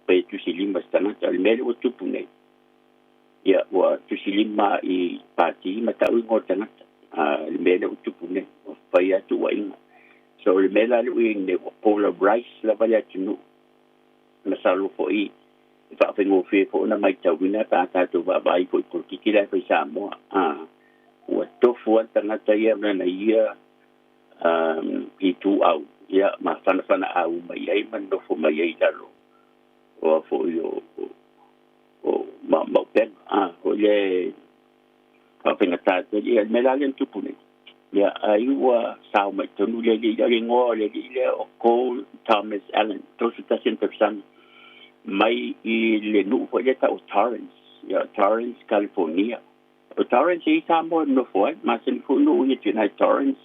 pe tusilima se tagata. O le mea lea ua tupu nei, ia ua tusilima i pati ma tau igoa o le tagata. A le mea lea ua tupu nei, ua fai lava tuuaiga. So o le mea la lea ua i ai nei, ua polarize lava le atunuu. Masalo foi e faafaigofie foi ona matauina pe a tatou vaavaai foi i polokiki la e fai Samoa. A, ua tofu lava le tagata ia ma lana ia ituau, ia, ma fanafanaau mai ai ma nofo mai ai i lalo o a foi o, o maupega. A, foi lea e faafaigata tele. Ia, le mea la lea na tupu nei, ia, ai ua sao mai tonu le alii lea, o le igoa o le alii lea o Cole Thomas Allen, 31 ona tausaga, mai i le nuu foi lea tau o Torrance, ia, Torrance, California. O Torrance e i Samoa e nofo ai, masani foi ona ui atu i inā i Torrance,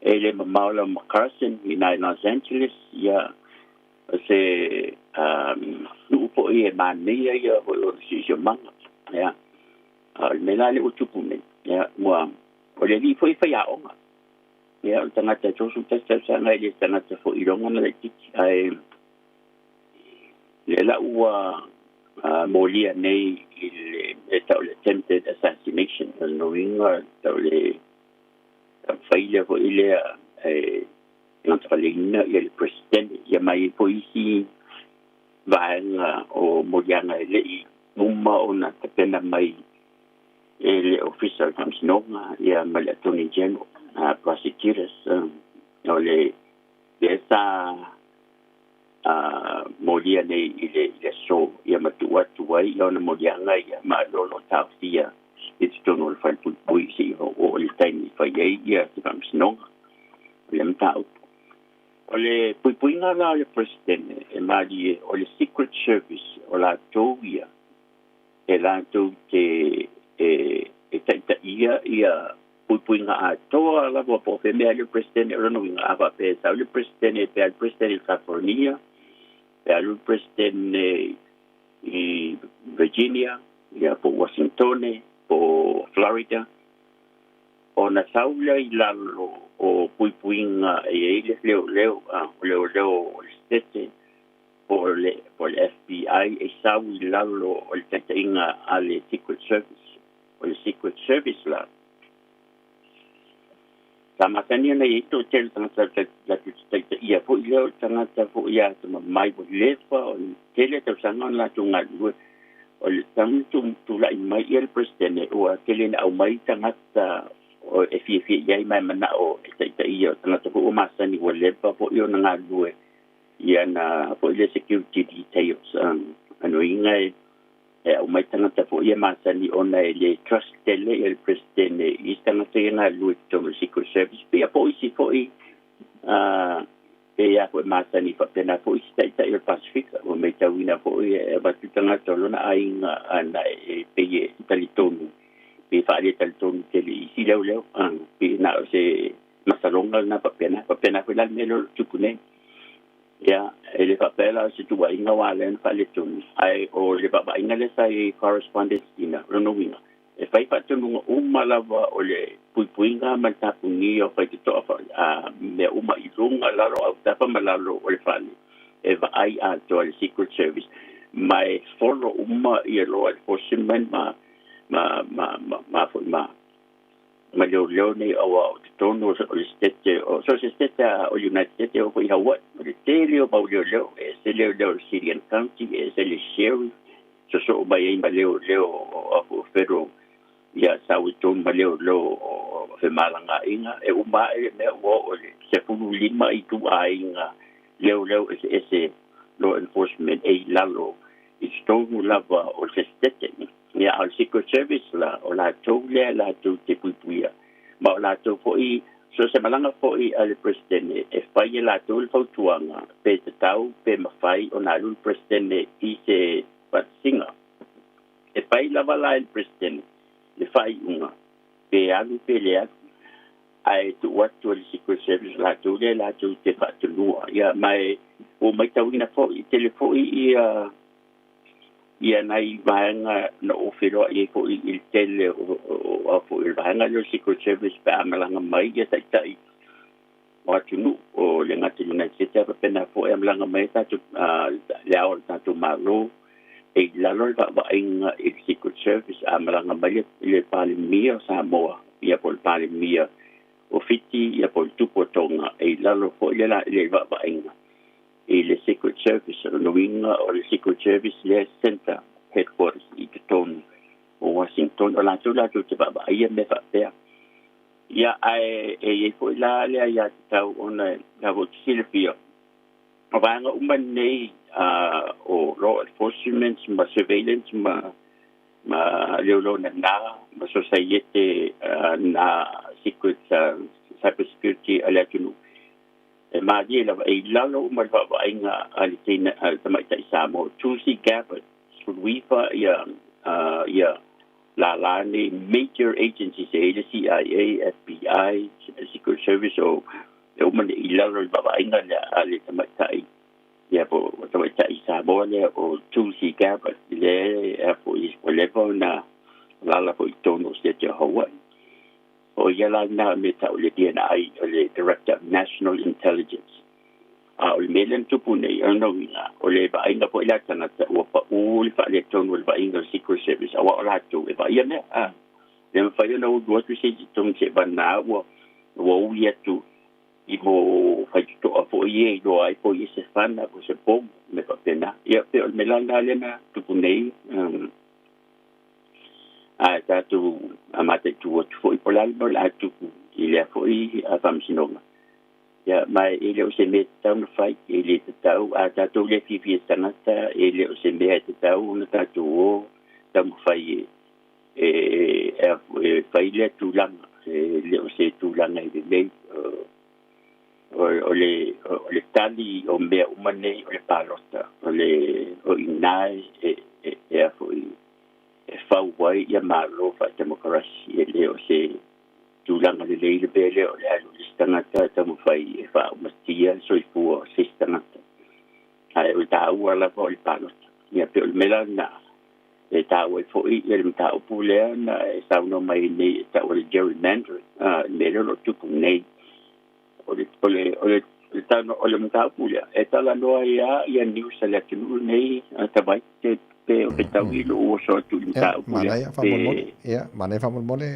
e le mamao lava ma Carson i inā i Los Angeles, ia, o se nuu foi e manaia ia foi o le siosiomaga, ia. A o le mea la lea ua tupu nei, ia, ua, o le alii foi e faiaoga, ia, o le tagata e 31 tausaga e le tagata foi iloga na laitiiti, ae lea la ua molia nei i le mea tau o le attempted assassination, o lona uiga tau le taumafai lea foi lea e gatafaleina ia le Peresetene, ia ma e i ai foi isi vaega o moliaga e le i uma ona tapena mai e le Ofisa o le Faamasinoga ia ma le Attorney General, prosecutors, o le lea sa molia nei i le i le aso ia ma tuu atu ai ia ona moliaga ia ma o lo o taofia i totonu o le falepuipui seia oo i le taimi e fai ai ia se faamasinoga o lea mataupu. O le puipuiga la o le Peresetene e malie o le Secret Service o latou ia e latou te e e taitaia ia puipuiga atoa lava po o fea mea le Peresetene. O lona uiga a faapea e sau le Peresetene, pe a le Peresetene i California, pe alu le Peresetene i Virginia, ia po Washingtone, po Florida, ona sau lea i lalo o puipuiga e iai le leoleo, a o leoleo o le Setete po o le FBI e sau i lalo o le taitaiga a le Secret Service. O le Secret Service la sa masani ona iai toatele tagata latou te taitaia foʻi lea o le tagata foʻi atamamai ua leva o le tele tausaga ona latou galulue. O le tagu tulaʻi mai ia le Peresetene ua tele na aumai tagata o e fiafia i ai ma e manaʻo e taitaia o tagata foʻi ua masani ua leva foʻi ona galulue ia na foʻi le security details. Anuiga e aumai tagata foʻi e masani ona e le trust tele ia le Peresetene i tagata ia galulue totonu o le Secret Service pia po isi foʻi pe ia foʻi masani faapena foʻi isi taʻitaʻi o le Pasifika ua matauina foʻi e avatu tagata o lona aiga ana e pei e talitonu pe faale talitonu tele isi leoleo pe na o se masaloga lena faapena foʻi la le mea leo tupu nei. Ia e le faapea la o se tuuaiga ua ala ona faaletonu ae o le vaavaaina lea sa i correspondence dinner. O lona uiga e fai faatonuga uma lava o le puipuiga ma le tapugia o faitotoa a mea uma i luga lalo autafa ma lalo o le fale e vaai atoa le Secret Service ma e follow uma ia law enforcement ma foʻi ma leoleo nei aua o totonu o le Setete o so se Setete o United States o foʻi Hawaii o le tele o mau leoleo e se leoleo o le city and county e se le sheriff sosoo mai ai ma leoleo o o federal ia sau i tonu ma leoleo o femalagaaiga e uma aʻe le mea ua oo le 15 i tuaiga leoleo eseese law enforcement e i lalo i totonu lava o le Setete. Ia a o le Secret Service la o latou lea latou te puipuia ma o latou foʻi so se malaga foʻi a le Peresetene e fai e latou le fautuaga pe tatau pe mafai ona alu le Peresetene i se faatasiga. E fai lava la e le Peresetene le faaiuga pe alu pe le alu ae tuu atu e le Secret Service latou lea latou te faatunua. Ia ma e ua matauina foʻi tele foʻi ia nai vaega na ou feloaʻi ai foʻi i le tele o a foʻi le vaega lea o le Secret Service pe a malaga mai ia taʻitaʻi o atunuu o le gata United States a faapena foʻi a malaga mai tatou le ao o le tatou Malo e i lalo le vaavaaiga i le Secret Service. A malaga mai le Palemia o Samoa ia po o le Palemia o Fiti ia po o le Tupu o Toga e i lalo foʻi le le vaavaaiga i le Secret Service. O lona o le Secret Service le center headquarters i totonu o Washington o latou te vaavaaia mea faapea. Ia ae e iai foʻi la lea ia tatau ona la foʻi silafia o vaega uma nei o law enforcement ma surveillance ma leoleo nanā ma sosaiete na secret cyber security a le atunuu e malie lava e i lalo uma le vaavaaiga a le teina a le tamaʻitaʻi Samoa Tulsi Gabbard 19 ia lālā nei major agencies e ai le CIA, FBI, Secret Service o e uma nei i lalo le vaavaaiga lea a le tamaʻitaʻi ia po tamaʻitaʻi Samoa lea o Tulsi Gabbard le a foʻi ua leva ona lala foʻi tonu o State o Hawaii o ia la na me tau le DNI o le Director of National Intelligence. A o le mea lea na tupu nei o lona uiga o le vaaiga foʻi la tagata ua paʻū le faaletonu o le vaaiga o le Secret Service auā o latou e vaaia mea a le mafai ona ulu atu se isi tonu seʻivanā ua ui atu i mo faitotoa foʻi e iloa ai po i se fana po se pomu me faapena. Ia pe o le mea lana lea na tupu nei a tatou mataitū atu foʻi po le a le mea o le a tupu i lea foʻi faamasinoga. Ia ma e le o se mea tatau na fai e le tatau a tatou le fiafia tagata e le o se mea e tatau ona tatou o taumafai e fai lea tulaga e le o se tulaga e lelei. O le tali o mea uma nei o le palota, o le o ina e a fo'i e fau ai ia malo fa'atemokarasi, e lē o se tulaga lelei le mea lea o le alu i le tagata e taumafai e fa'aumatia le soifua o se isi tagata, ae o le tāua lava o le palota. Ia pe o le mea la e tāua ai fo'i ia le mataupu lea na e saunoa mai nei e ta'u le gerrymandering, le mea lea o lo'o tupu nei. O le mataupu lea e talanoa ia ia news a le atunuu nei tavai te pe o fetaui lo'u oso atu i le mataupu lea. Ia manaia faamolemole,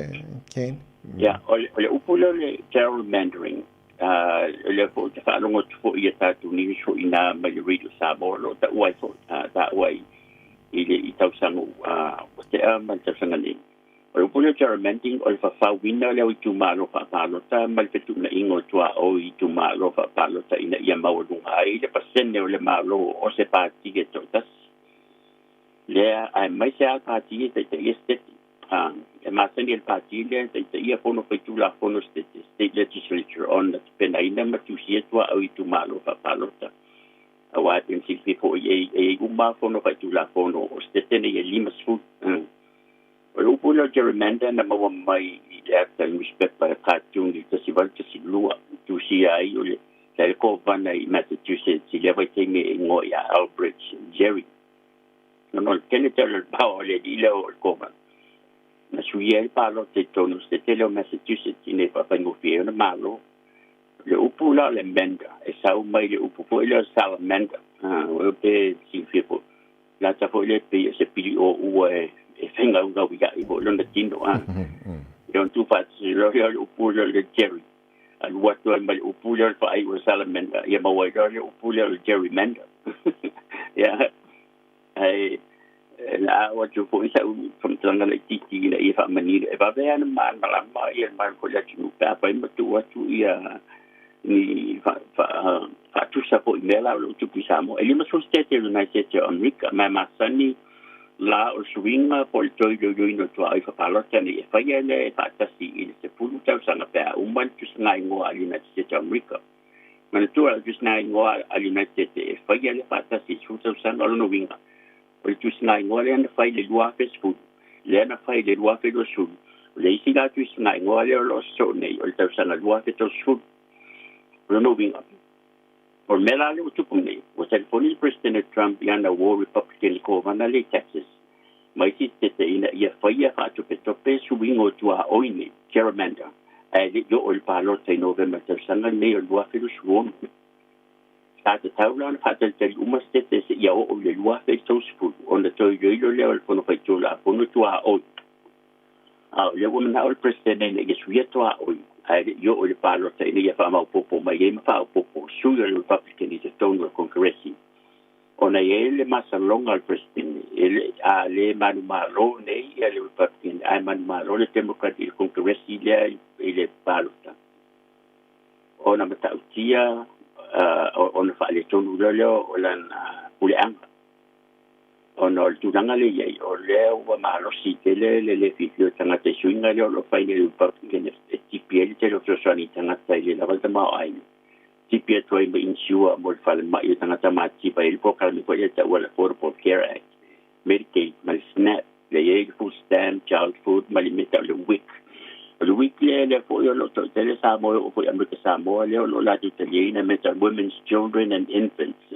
Kane. Ia, o le upu lea o le gerrymandering, le fo'i te faalogo atu fo'i ia tatou news fo'i na mai le Radio Samoa lo ta'ua ai fo'i ta'ua ai i le i tausaga ua te'a ma le tausaga nei. O le upu lea gerrymandering, o le fafauina lea o itumalo fa'apalota ma le fetu'una'iga o tuā'o i itumalo fa'apalota ina ia maualuga ai le pasene o le malo o se pati e to'atasi lea, ae mai se a pati e ta'ita'ia seteti e masani e le pati lea ta'ita'ia fono faitulafono state legislature ona tapenaina ma tusia tuā'o i itumalo fa'apalota, auā e silafia fo'i e uma fono faitulafono o setete nei e 50. O le upu lea gerrymander na maua mai i le ata newspaper cartoon i 1812, tusia ai o le le kovana i Massachusetts i lea vaitaimi e igoa ia Elbridge Gerry. No le tele tele le pao o le alii lea o le kovana na suia ai le palota i totonu o setete lea o Massachusetts ina ia faafaigofie ai ona malo. Le upu la o le mender e sau mai le upu fo'i lea o salamander, o pe silafia fo'i lata fo'i le pei o se pili o ua e fegaugaui fo'i lona tino a e ona tuufaatasi loa lea o le upu lea o le jerry alu atu ai ma le upu lea o le faaiu o salamander, ia maua ai loa le upu lea o le gerrymander. Ia ae na a'o atu fo'i sa'u faamatalaga laititi ina ia faamanino e vave ana malamalama ia le malu fo'i le atunuu pe afai ma tuu atu ia ni faatusa fo'i mea la o lo'o tupu i Samoa. E 50 setete o le United States o Amerika, ma masani la o le suiga po o le toe iloiloina o tuaoi fapalota nei e faia le faatasi i le 10 tausaga pe a uma le tusigaigoa a le United States o Amerika. Manatua le tusigaigoa a le United States e faia le faatasi i le 10 tausaga. O lona uiga, o le tusigaigoa lea na fai le 2010, lea na fai le 2020, o le isi la tusigaigoa lea o loo sosoo nei o le tausaga 2030. O lona uiga, o le mea la lea ua tupu nei, ua telefoni le President Trump i ana uō Republican kovana le Texas mai isi setete ina ia faia faatopetope suiga o tuaoi nei gerrymander ae le'i oo i le palota i Novema tausaga nei o le 2026. Sa tatau la ona faatalitali uma setete se'ia oo i le 2030 ona toe iloilo lea o le fono faitulafono tuaoi, a o lea ua mana'o le President ina ia suia tuaoi ae le'i oo i le palota ina ia faamaopopo mai ai ma faaopopo sui o le Republican i totonu o le Konkeresi, ona i ai le masaloga o le President e le a lē manumalo nei ia le Republican ae manumalo le Democrat i le Konkeresi lea i le palota ona mata'utia ona faaletonu lea lea o lana puleaga, ona o le tulaga le iai o lea ua malosi tele le lē fiafia o tagata i suiga lea o loo fai nei le Republican e tipi ai le tele o fesoasoani i tagata i le lava le tamaoaiga, tipi atu ai ma insure mo le falema'i o tagata matitiva ai le polokalame fo'i le ta'ua le Affordable Care Act, Medicaid ma le SNAP le iai le food stamp, child food ma le mea ta'u le WIC. O le WIC lea lea fo'i o loo to'atele Samoa o fo'i Amerika Samoa lea o loo latou taliaina mea ta'u Women's, Children and Infants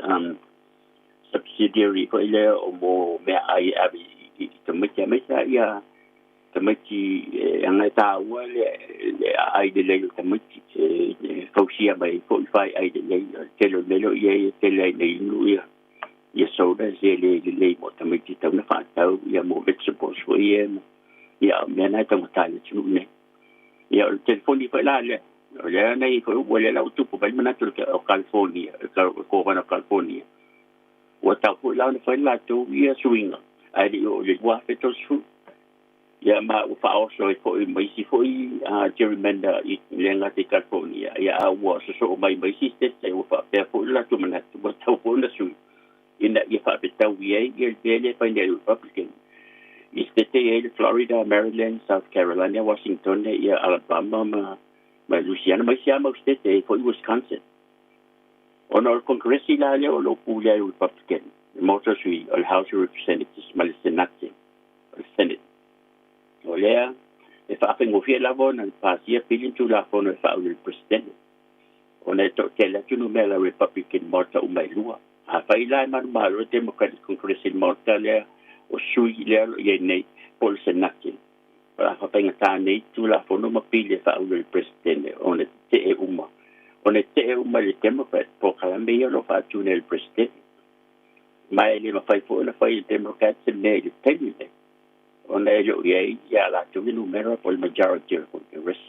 subsidiary fo'i lea o mo mea ai e ave i tamaiti amaisa ia tamaiti e aga e tāua le aai lelei o tamaiti e fausia mai fo'i fai ai lelei. O le tele o le mea leo i ai e tele ai nei inu ia soda se le lelei mo tamaiti, tau na fa'atau ia mo vegetables fo'i ia ia mea na e taugata i le atunuu nei. Ia o le telefoni fo'i la lea o lea nei fo'i ua lea la ua tupu mai le manatu o California, o kovana o California ua tau fo'i la ona fai le latou ia suiga ae le'i oo i le 2030. Ia ma ua faaoso ai fo'i ma isi fo'i gerrymander i le gata i California, ia a ua sosoo mai ma isi state ua faapea fo'i le latou manatu ua tau fo'i ona sui ina ia faafetaui ai ia le mea lea fai nei Republican. I state ai le Florida, Maryland, South Carolina, Washington, ia Alabama ma Louisiana ma isi a mau state ai fo'i Wisconsin. Ona o le Konkeresi la lea o lo o pulea e Republican, le Maota o Sui, o le House of Representatives ma le Senate, o le Senate. O lea e faafaigofie lava ona pasia pili ma Tulafono e faaulu i le Peresetene, ona e toatele atu numera Republican i maota uma e lua. Afai la e manumalo le Democratic Congress i le Maota lea o Sui lea o lo o i ai nei po o le Senate, o le a faafaigata nei Tulafono ma pili e faaulu i le Peresetene ona tetee uma, ona e tetee uma i le Democrat polokalame ia o lo o faatu nei e le Peresetene. Ma e le mafai foi ona fai e le Democrat se mea i le taimi lenei, ona e le o i ai ia latou le numera po o le majority o le Congress.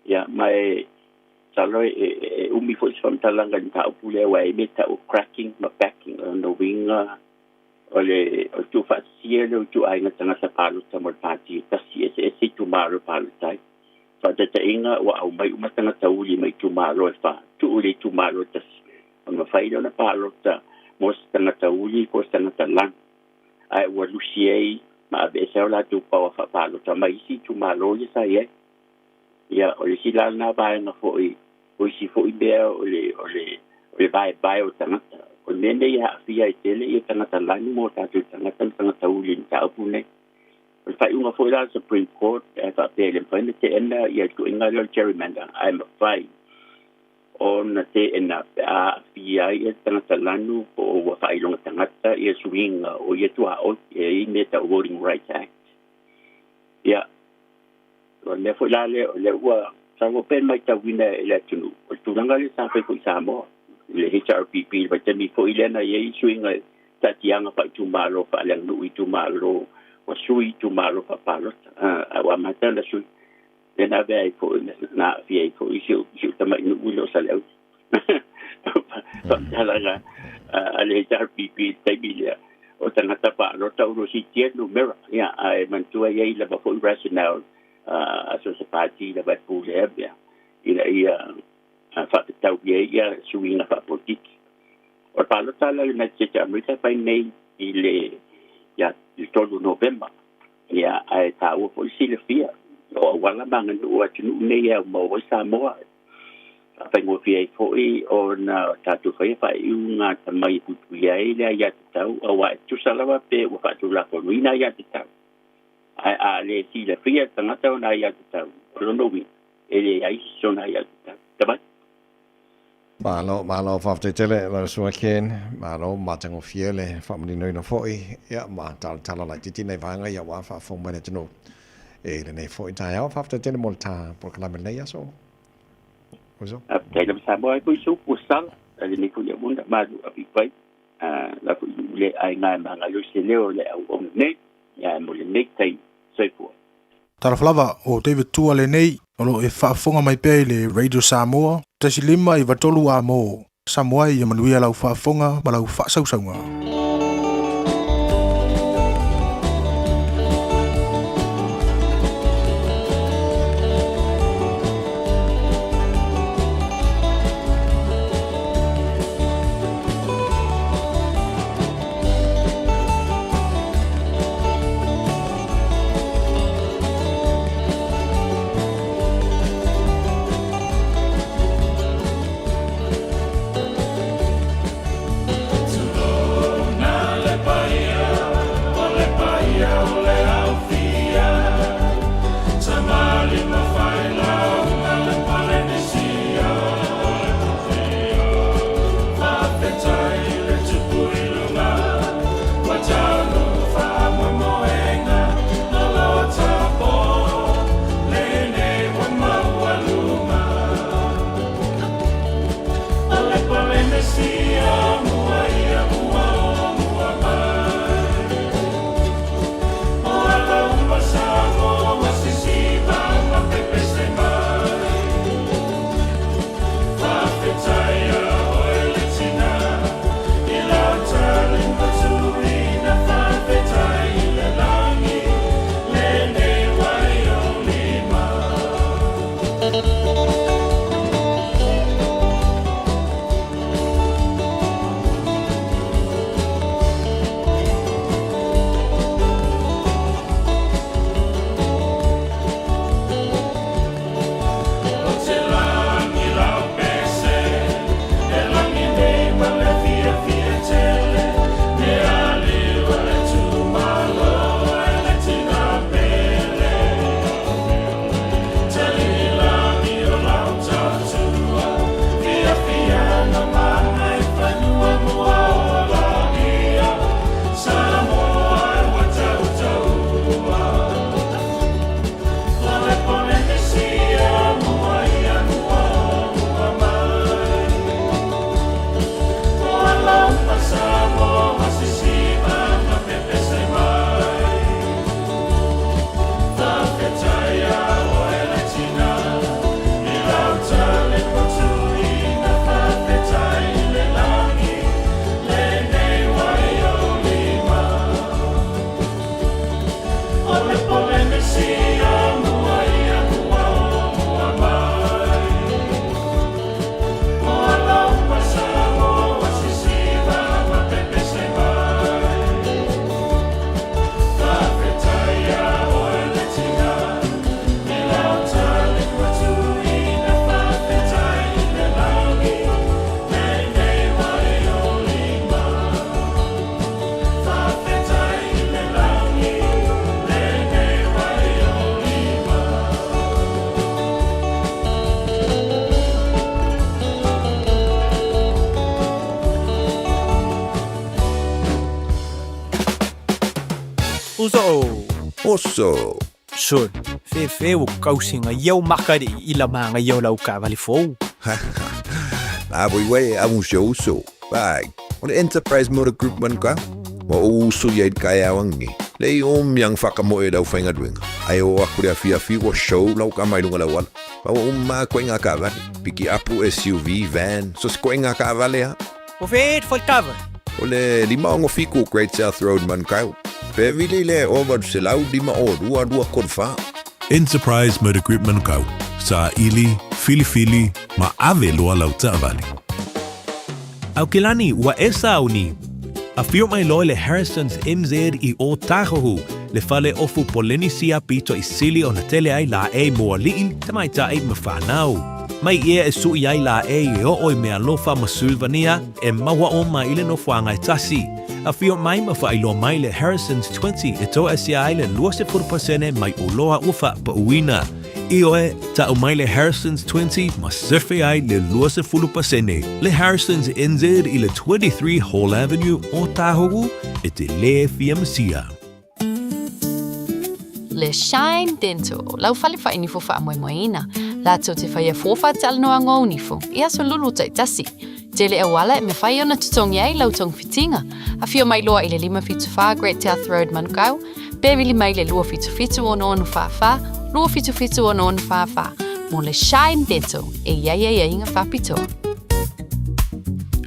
Ia, ma e masalo e, e, e umi foi se faamatalaga i le mataupu lea, aua e i ai mea tau o cracking ma backing, o lona uiga o le o le tuufaatasia lea o ituaiga tagata palota mo le pati e tasi, eseese itumalo e palota ai. Faataitaiga, ua aumai uma tagata uli mai itumalo e fa, tuu i le itumalo e tasi, ona mafai lea ona palota mo se tagata uli po o se tagata lanu, ae ua lusi ai ma aveese ai o latou paoa faapalota mai isi itumalo ia sa i ai. Ia, o le isi la lena vaega foi, o isi foi mea o le, o le, o le vaevae o tagata. O le mea nei e aafia ai tele ia tagata lanu ma o tatou tagata ma tagata uli i le mataupu nei. O le faaiuga foi la a le Supreme Court, e faapea e le mafai ona teena ia le tuuaiga lea o le gerrymander, ae mafai ona teena pe a aafia ai ia tagata lanu po o ua faailoga tagata ia suiga o ia tuaoi, e i ai mea tau Voting Rights Act. Ia, O le mea foi la lea, o lea ua sau pea matauina e le atunuu, o le tulaga lea sa fai foi i Samoa, i le HRPP, i le vaitaimi foi lea na i ai suiga i taatiaga faaitumalo faaleaganuu i itumalo, ua sui itumalo faapalota, a ua amata ona sui. Lea na avea ai foi, na aafia ai foi si ou tamai nuu lea o Saleaula. Faamatalaga a le HRPP i le taimi lea, o tagata palota o lo o siitia le numera, ia, ae manatua e i ai lava foi rationale a so o se pati lava e pulea mea ina ia faatatau i ai ia suiga faapolitiki. O le palota la a le United States o Amerika e fai nei i le ia le 3 o Novema, ia, ae taua foi le silafia o auala ma aganuu a atunuu nei e aumau ai Samoa. Faafaigofie ai foi ona tatou faia faaiuga atamai e puipuia ai le aiatatau, aua e tusa lava pe ua faatulafonoina aiatatau, ae a le silafia e le tagata ona aiatatau, o lona uiga, e leai sona aiatatau. Tavai. Malo, malo, faafetai tele lau Susuga Ken, malo matagofie le faamaninoina foi, ia ma talatala laitiiti nai vaega ia aua faafofoga mai le atunuu i lenei foi taeao. Faafetai tele mo le ta polokalame i lenei aso. Uso. Faafetai lava Samoa ai foi se upu ua sala i lenei foi auauna malu api pai la foi i le aiga e magaloi se leo o le auauna nei ia mo lenei taimi. Soifua. Talofa lava, o David Tua lenei, o lo o e faafofoga mai pea i le Radio Samoa, 1 5 9 3 A mo. Samoa ia manuia lau faafofoga ma lau faasausauga. Uso o. Oso. Sol, fefe o kausinga iau maka de i la manga iau lau kaavale fou. La voi wei a un show so. Vai. O le Enterprise Motor Group man ka. Wa o uso ia i kai awangi. Le i o miang whaka mo e lau whainga duenga. Ai o aku le awhi awhi wa show lau ka mai lunga lau ala. Pa wa umma koe ngā kaavale. Piki apu SUV, van, so se koe ngā kaavale ha. O fe fo kava. O le 567 Great South Road Manukau. Pe vili le o 805 o 2 2 3 4. Enterprise Motor Group Manukau. Sa ili, filifili, ma ave loa lau taavale. Aukilani, ua e sauni. Afio mai loa le Harrison's MZ i Ōtāhuhu, le fale ofu Polenisia pito i sili ona tele ai la e mo ali'i, tamaitai ma whanau. Mai ia e sui ai la e e oo i mea alofa ma Sulvania e maua o mai i le nofoaga e tasi. Afio mai ma faailoa mai le Harrison's 20 e toasia ai le 20% mai oloa ua faapauina. Ioe, ta'u mai le Harrison's 20 ma sefe ai le 20%. Le Harrison's NZ i le 23 Hall Avenue, Ōtāhuhu, e te lē fia masia. Le Shine Dental, lau fale whainifo whaamoemoeina. Lātou te whaia fōwha talanoa ngō nifo, i aso lulu taitasi. Tele auala e mawhai ona tutongi ai lau tong fitinga. A whio mai loa i le 574 Great South Road Manukau, pe vili mai le 277 ono ono wha wha, 277 ono ono wha wha. Mo le Shine Dental, e ia ia ia inga whapitoa.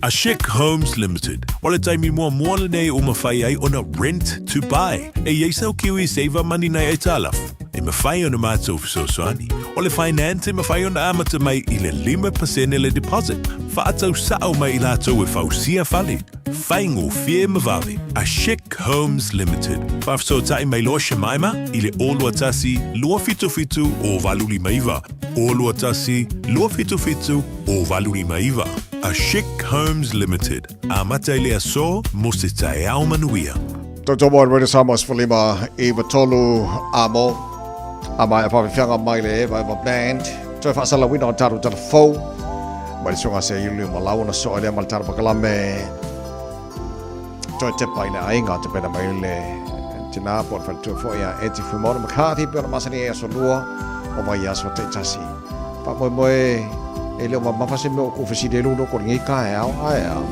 A Chic Homes Limited. O le taimi muamua lenei ua mafai ai ona rent to buy. E iai sau kiwi saver money nai aitalafu. E mafai ona matou fesoasoani. O le finance e mafai ona amata mai i le 5% le deposit. Faatau sao mai i latou e fausia fale. Faigofie ma vave. A Chic Homes Limited. Faafesootai mai loa Shemaima i le 021 277 0859. 021 277 0859. A Chic Homes Limited. Amata i le aso mo se taeao manuia. Toto mo Radio Samoa 15 i tolu amo. A mai a whawhiwhanga mai le Eva Eva Band. Toe whaasalawina o taru tala fou. Mai le sunga se iulu ma lau na so lea ma le taru pakalame. Toe te pai le ainga te pena mai le tina po le whaletua fo ia e te Fuimona McCarthy pe ona masani e aso lua o vai aso te tasi. Pa moe moe e leo ma mawhase me o ko whesire luno ko ringi ka e ao ai ao.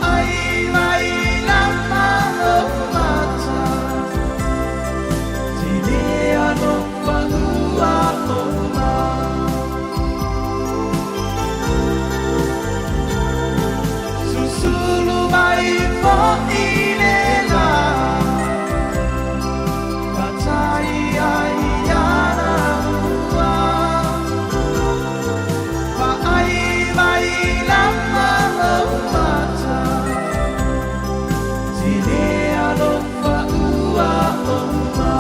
Vaai mai lama lou mata, Tele alofa ua oma. Susulu mai foʻi le lā, Matai ai ana ua. Vaai mai lama lou mata, Tele alofa ua oma.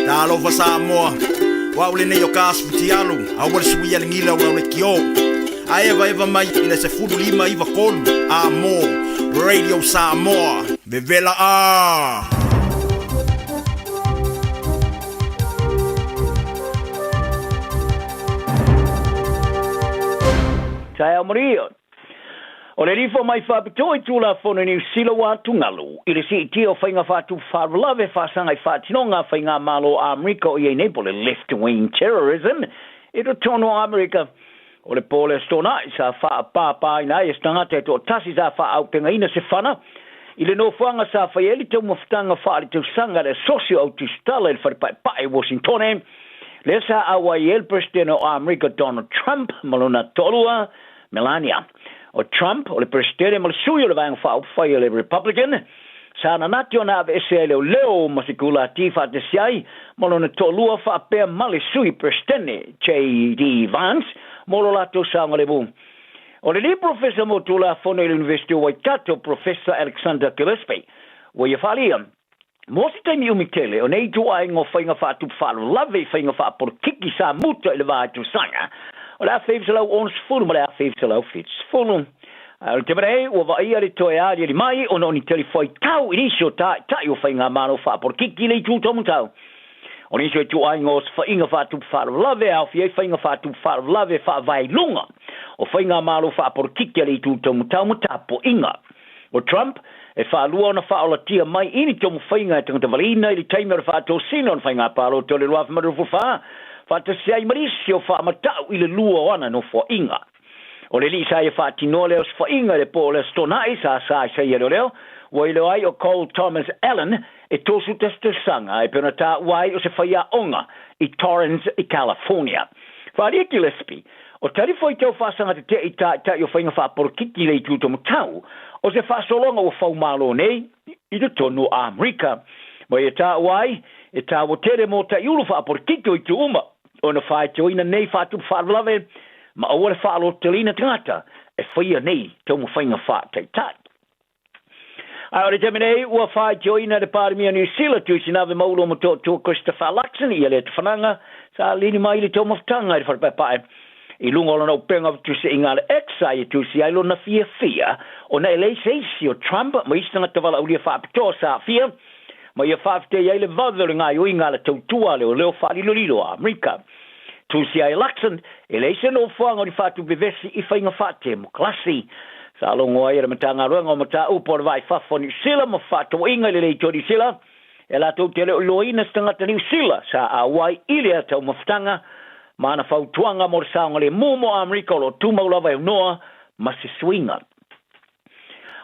Talofa Samoa, o au lenei o ka aso fitialu, aua le suia le gila o lau lekiō. A evaeva mai i le 15 93 a mo Radio Samoa, vevela a! Taeao maria. O le lifo mai faapitoa i Tulafono i Niu Sila ua atugalu i le siitia o faiga faatupu faalavelave faasaga i faatinoga a faigamalo a Amerika o i ai nei po o le left wing terrorism i totonu o Amerika. O le po o le Aso Toonai sa faapāpāina ai e se tagata e toatasi sa faaaupegaina se fana i le nofoaga sa fai ai le taumafataga faaletausaga a le Asosi o Autusitala i le Fale Paepae i Washingtone, lea sa auai ai le Peresetene o Amerika Donald Trump ma lona toalua Melania. O Trump o le Peresetene ma le sui o le Vaega Faaupufai a le Republican, sa nanati ona aveese ai leoleo ma se kulati faatasi ai ma lona toalua faapea ma le sui Peresetene JD Vance mo lo latou saogalemu. O le alii Profesa mo Tulafono i le University o Waikato, Profesa Alexander Gillespie, ua ia faaalia, Mo se taimi umi tele, o nei ituaiga o faiga faatupu faalavelave i faiga faapolokiki sa muta i le va tausaga o le 1960 ma le 1970. Ae o le taimi nei, ua vaaia le toe aliali mai ona o ni talifuaitau i nisi o taitai o faigamalo faapolokiki i le itu taumatau. O nisi o ituaiga o osofaiga faatupu faalavelave e aofia ai faiga faatupu faalavelave faavae i luga o faigamalo faapolokiki a le itu taumatau ma tapuaiga. O Trump, e faalua ona faaolatia mai i ni taumafaiga e tagatavaliina i le taimi o le faatosina o le faiga palota o le 2024, faatasi ai ma nisi o faamatau i le lua o ana nofoaiga. O le alii sa ia faatinoa le osofaiga i le po o le Aso Toonai sa sa i saia leoleo, ua iloa ai o Cole Thomas Allen e 31 tausaga e pei ona taua ai o se faiaoga i Torrance i California. Faaalia Gillespie, O tali faitau faasaga tetee i taitai o faiga faapolokiki i le itu taumatau o se faasologa ua faumalo nei i totonu o Amerika. Ma ia taua ai, e taua tele mo taiulu faapolokiki o itu uma ona faitioina nei faatupu faalavelave ma aua le faalototeleina tagata e faia nei taumafaiga faataitai. Ae o le taimi nei, ua faitioina e le Palemia o Niu Sila, Tuisinave Maulo Motootua Christopher Luxon ia lea tafanaga sa lini mai i le taumafataga i le fale paepae i luga o lona upega o fetusiaiga a le X sa ia tusi ai lona fiafia ona e leai se isi o Trump ma isi tagata valaaulia faapitoa sa aafia ma ia faafetai ai le vave o le gaoioiga a le tautua a leoleo faalilolilo a Amerika. Tusi ai Luxon, e leai se nofoaga o ni faatupevesi i faiga faatemokarasi. Sa logo ai e le Matagaluega o Mataupu o le Vaa i Fafo o Niu Sila ma Fefaatauaiga i le Leitio Niu Sila, e latou te le o iloaina se tagata Niu Sila sa auai i lea taumafataga ma ana fautuaga mo le saogalemu mo Amerika o lo o tumau lava e aunoa ma se suiga.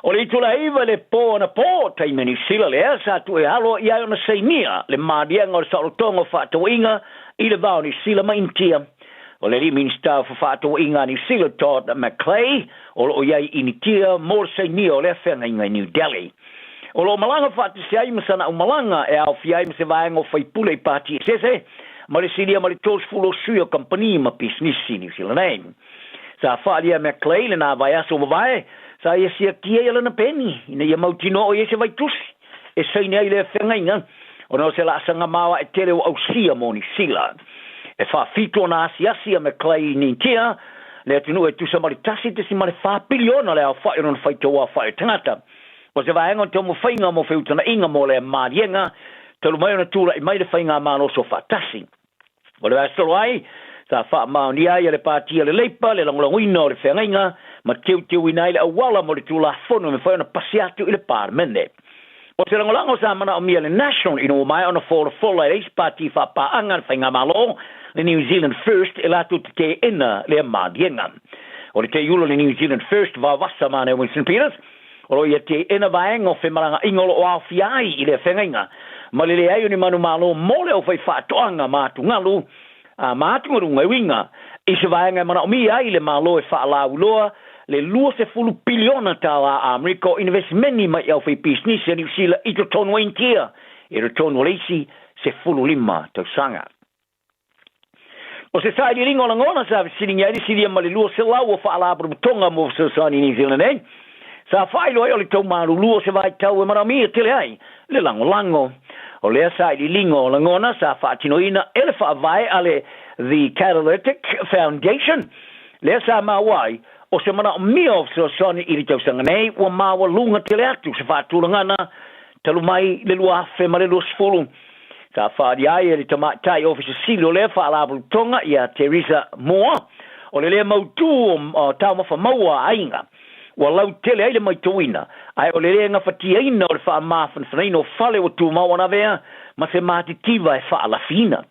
O le itula 9 i le po anapo, taimi a Niu Sila lea sa tuu e alo i ai ona sainia le maliega o le saolotoga o fefaatauaiga i le va o Niu Sila ma Initia. O le alii Minisita o Fefaatauaiga a Niu Sila, Todd McClay, o lo o i ai i Initia mo le sainia o lea feagaiga i New Delhi. O lo o malaga faatasi ai ma sana aumalaga e aofia ai ma se vaega o faipule i pati eseese ma le silia ma le 30 o sui o kamupani ma pisinisi i Niu Sila nei. Sa faaalia e McClay lena vaiaso mavae, sa ia siakia ai lana peni ina ia mautinoa o i ai se vaitusi e saini ai lea feagaiga ona o se laasaga maoae tele ua ausia mo Niu Sila. E faafitu ona asiasi a McClay i Initia le atunuu e tusa ma le 1.4 piliona le aofa'i o lona faitauaofa'i o tagata. O se vaega o le taumafaiga mo feutaga'iga mo lea maliega talu mai ona tula'i mai le faigamalo sofaatasi. O le vaiaso talu ai, sa faamaonia ai e le Pati a le Leipa le lagolagoina o le feagaiga ma teuteuina ai le auala mo le Tulafono e mafai ona pasi atu i le Palemene. O se lagolago sa manaomia e le National ina ua maea ona folafola e le isi pati faapaaga a le Faigamalo, le New Zealand First, e latou te teena lea maliega. O le teiula o le New Zealand First, Vavasa Manea Winston Peters, O lo o ia teena vaega o femalagaaiga o lo o aofia ai i lea feagaiga, ma le leai o ni manumalo mo le aufaifaatoaga ma atugalu a ma atugaluga e uiga i se vaega e manaomia ai le Malo e faalauiloa le $20 piliona tālā Amerika o inivesimeni mai i aufaipisinisi a Niu Sila i totonu o Initia i totonu o le isi 15 tausaga. O se sailiiliga o lagona sa fesiligia ai le silia ma le 200 o Faalapotopotoga mo Fesoasoani i New Zealand nei, sa faailoa ai o le taumalulu o se vaitau e manaomia tele ai le lagolago. O lea sailiiliga o lagona sa faatinoina e le faavae a le The Catalytic Foundation, lea sa maua ai o se manaomia o fesoasoani i le tausaga nei ua maualuga tele atu se faatulagana talu mai le 2020. Sa faaalia ai e le Tamaitai Ofisa Sili o lea Faalapotopotoga ia Teresa Moore, o le lē mautū o taumafa maua a aiga ua lautele ai le maitauina, ae o le lē gafatiaina o le faamafanafanaina o fale ua tumau ana avea ma se matitiva e faalafiina.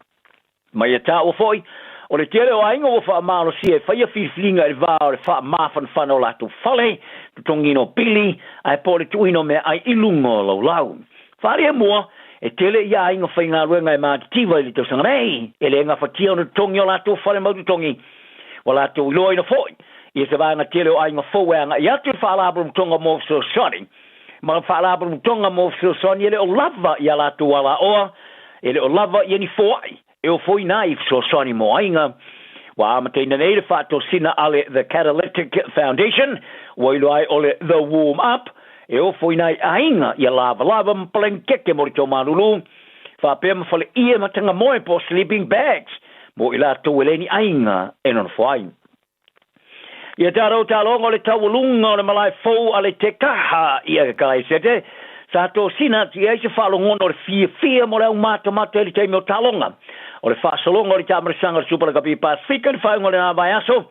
Ma ia taua foi, o le tele o aiga ua faamalosia e faia filifiliga i le va o le faamafanafana o latou fale, totogiina o pili, ae po o le tuuina o meaai i luga o laulau. Faaalia mua, e tele ia aiga faigaluega e matitiva i le tausaga nei, e le gafatia ona totogi o latou fale mautotogi. Ua latou iloaina foi ia se vaega tele o aiga fou e agai atu i le Faalapotopotoga mo Fesoasoani ma le Faalapotopotoga mo Fesoasoani e le o lava i a latou alaoa, e le o lava ia ni foai e ofoina ai i fesoasoani mo aiga. Ua amataina nei le faatosina a le The Catalytic Foundation, ua iloa ai o le The Warm Up, e ofoina ai aiga ia lavalava ma palenkeke mo le taumalulu, faapea ma faleie ma tagamoe po o sleeping bags mo i latou e le ni aiga e nonofo ai. Ia tatou taloga o le taualuga o le malae fou a le Tekaha i Ekalaisete, sa tosina atu i ai se faalogona o le fiafia mo le aumatamata i le taimi o taaloga. O le faasologa o le taamalasaga o le Supa Lakapi Pasefika i le faaiuga o lena vaiaso,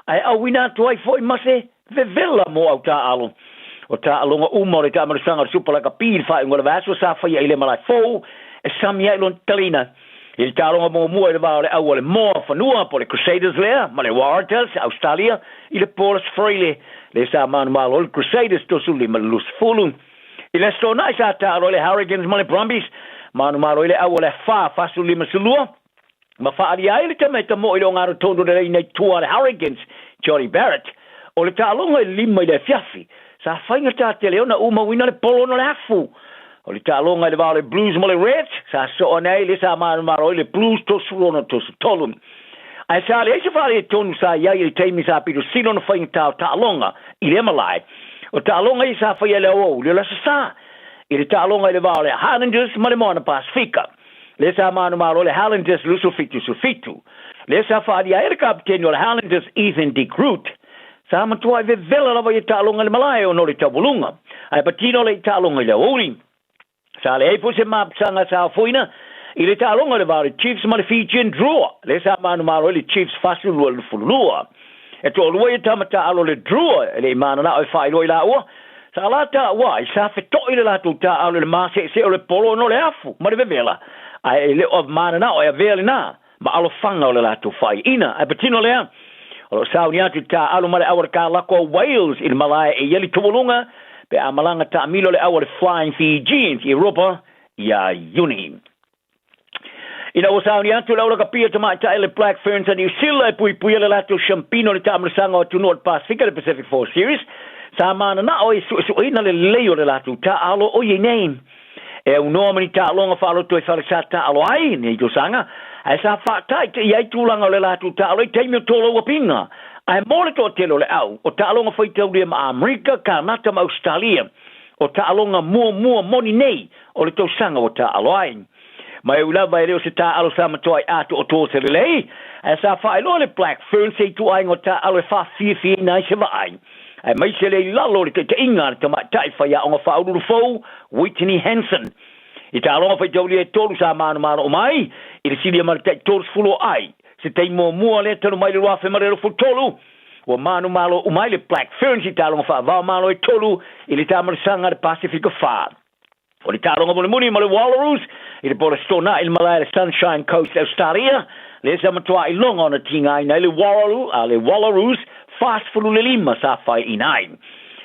ae auina atu ai foi ma se vevela mo au taaalo. O taaloga uma o le taamalasaga o le Supa Lakapi i le faaiuga o le vaiaso sa faia i le malae fou e sami ai lona talina I le taaloga muamua i le va o le au a le Moa Fanua po o le Crusaders lea ma le Waratahs, Ausetalia, i le po o le Aso Faraile, lea sa manumalo ai le Crusaders 35 le 20. I le Aso Toonai sa taalo ai le Hurricanes ma le Brumbies, manumalo ai le au a le Afa 45 ma faaalia ai le tamaita mo'i i le ogatotonu o le laina i tua a le Hurricanes, Jordie Barrett. O le taaloga i le 5 i le afiafi, sa faigata tele ona umauina le polo ona o le afu. O le taaloga i le va o le Blues ma le Reds, sa soo ane ai le sa manumalo ai le Blues 36 33. Ae sa leai se faaletonu sa i ai i le taimi sa pito sili ona faigata o taaloga i lea malae. O taaloga ia sa faia i le aoauli o le Aso Sa, i le taaloga i le va o le Highlanders ma le Moana Pasefika. Lea sa manumalo ai le Highlanders 27 17. Lea sa faaalia ai le kapeteni o le Highlanders Ethan de Groot. Sa matuai vevela lava ia taaloga i le malae ona o le taualuga, ae patino le i taaloga i le aoauli. Sa leai foi se mapusaga sa afoina i le taaloga i le va o le Chiefs ma le Fijian Drua, lea sa manumalo ai le Chiefs 42 22. E toalua ia tama taaalo le Drua e le i mananao e faailoa i laua, sa la taua ai, sa feto'i le latou taaalo i le maseesee o le polo ona o le afu ma le vevela, ae e le o mananao e avea lena ma alofaga o le latou faaiaina. Ae patino lea, o lo o sauni atu i taaalo ma le au a le kalako a Wales i le malae e i ai le taualuga pe a malaga taamilo le au a le Flying Fijians i Europa ia Iuni. Ina ua sauni atu le aulakapia tamaitai le Black Ferns a Niu Sila e puipuia le latou siampina o le taamalasaga o atunuu o le Pasefika, le Pacific Four Series, sa mananao e suesueina le lelei o le latou taaalo o i ai nei. E aunoa ma ni taaloga faaloto e fale sa taalo ai nei tausaga, ae sa faataitaia ai tulaga o le latou taalo i taimi o tolauapiga. Ae mo le toatele o le au, o taaloga faitaulia ma Amerika, Kanata ma Ausetalia, o taaloga muamua moni nei o le tausaga ua taaalo ai. Ma e ui lava e le o se taaalo sa matuai atoatoa se lelei, Ae sa faailoa le Black Ferns se ituaiga o taaalo e faafiafiaina ai se vaai, aemaise le i lalo o le taitaiga a le tamaitai faiaoga faauluulu fou Whitney Hansen. I taaloga faitaulia e tolu sa manumalo uma ai i le silia ma le tai 30 o ai se taimi muamua lea talu mai le 2023, ua manumalo uma ai le Black Ferns i taaloga faava-o-Malo e tolu i le taamalasaga a le Pasefika 4. O le taaloga mulimuli ma le Wallaroos i le Polestona i le malae a le Sunshine Coast Australia, lea sa matua iloga ona tigaina ai le Wallaroo a le Wallaroos 45 sa faiaina ai.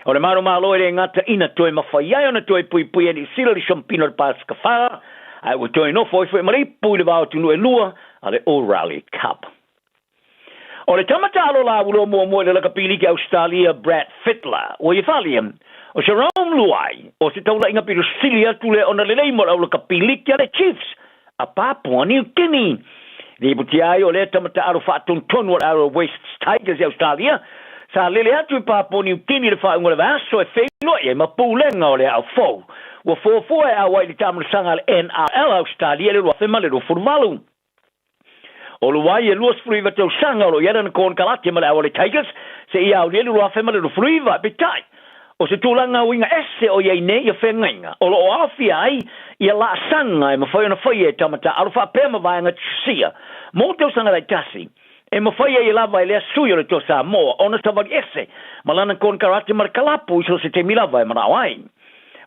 O le manumalo e le gata ina toe mafai ai ona toe puipui e Niu Sila le Siampina o le Pasefika 4, ae ua toe nofo ai foi ma le ipu i le va o atunuu e lua a le O'Reilly Cup. O le tama taalo lauloa muamua i le lakapi liki Ausetalia Brad Fittler, ua ia falia, o Jerome Luai, o se taulaiga pito sili atu lea ona lelei mo le au lakapi liki a le Chiefs a Papua New Guinea. Lipotia ai o lea tama taalo faatonutonu o le Arrow Wests Tigers i Ausetalia, sa lele atu i Papua New Guinea i le faaiuga o le vaiaso e feiloai ai ma pulega o le ao fou. Ua fuafua e auai i le taamalasaga a le NRL Ausetalia i le 2028. O Luai e 29 tausaga o lo o i ai lana konekarate ma le au a le Tigers seia aulia i le 2029. Peitai, o se tulaga uiga ese o i ai nei ia feagaiga o lo o aofia ai ia laasaga e mafai ona faia e tama taaalo faapea ma vaega tusia mo tausaga taitasi e mafai ai lava e lea sui o le Toa Samoa ona savali ese ma lana konekarate ma le kalapu i so o se taimi lava e manao ai.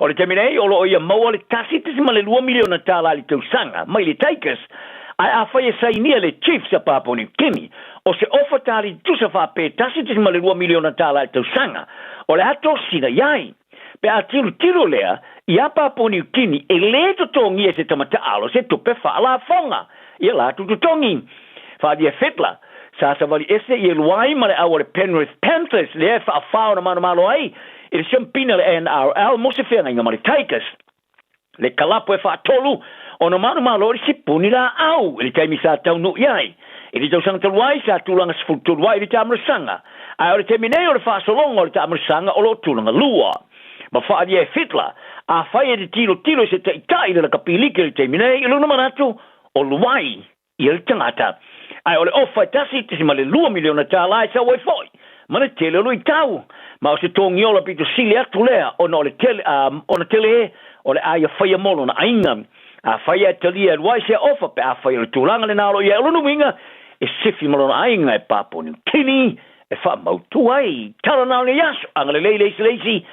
O le taimi nei, o lo o ia maua le $1.2 miliona i le tausaga mai le Tigers, ae afai e sainia le Chiefs a Papua New Guinea, o se ofa tali tutusa faapea $1.2 miliona i le tausaga, o le a tosina i ai. Pe a tilotilo lea ia Papua New Guinea e lē totogia e se tama taalo se tupe faalafoga ia latou totogi. Faaalia Fittler, sa savali ese i e Luai ma le au a le Penrith Panthers lea e faafā ona manumalo ai i le siampina le NRL mo se feagaiga ma le Tigers. Le kalapu e faatolu ona manumalo i le sipuni laau i le taimi sa taunuu i ai. I le tausaga talu ai sa tulaga 13 ai i le taamalasaga, ae o le taimi nei o le faasologa o le taamalasaga o lo o tulaga lua. Ma faaalia e Fittler, afai e te tilotilo i se taitai i le lakapi liki i le taimi nei, i lona manatu o Luai ia le tagata. Ae o le ofa e $1.2 miliona e sau ai foi ma le tele o luitau. Ma o se togiola pito sili atu lea ona o le tele, ona tele o le a ia faia mo lona aiga. Afai e talia e Luai sea ofa pe afai o le tulaga lena o lo o i ai. O lona uiga e sifi ma lona aiga e Papua New Guinea e faamautu ai. Tala na o lenei aso, agalelei le isi le isi.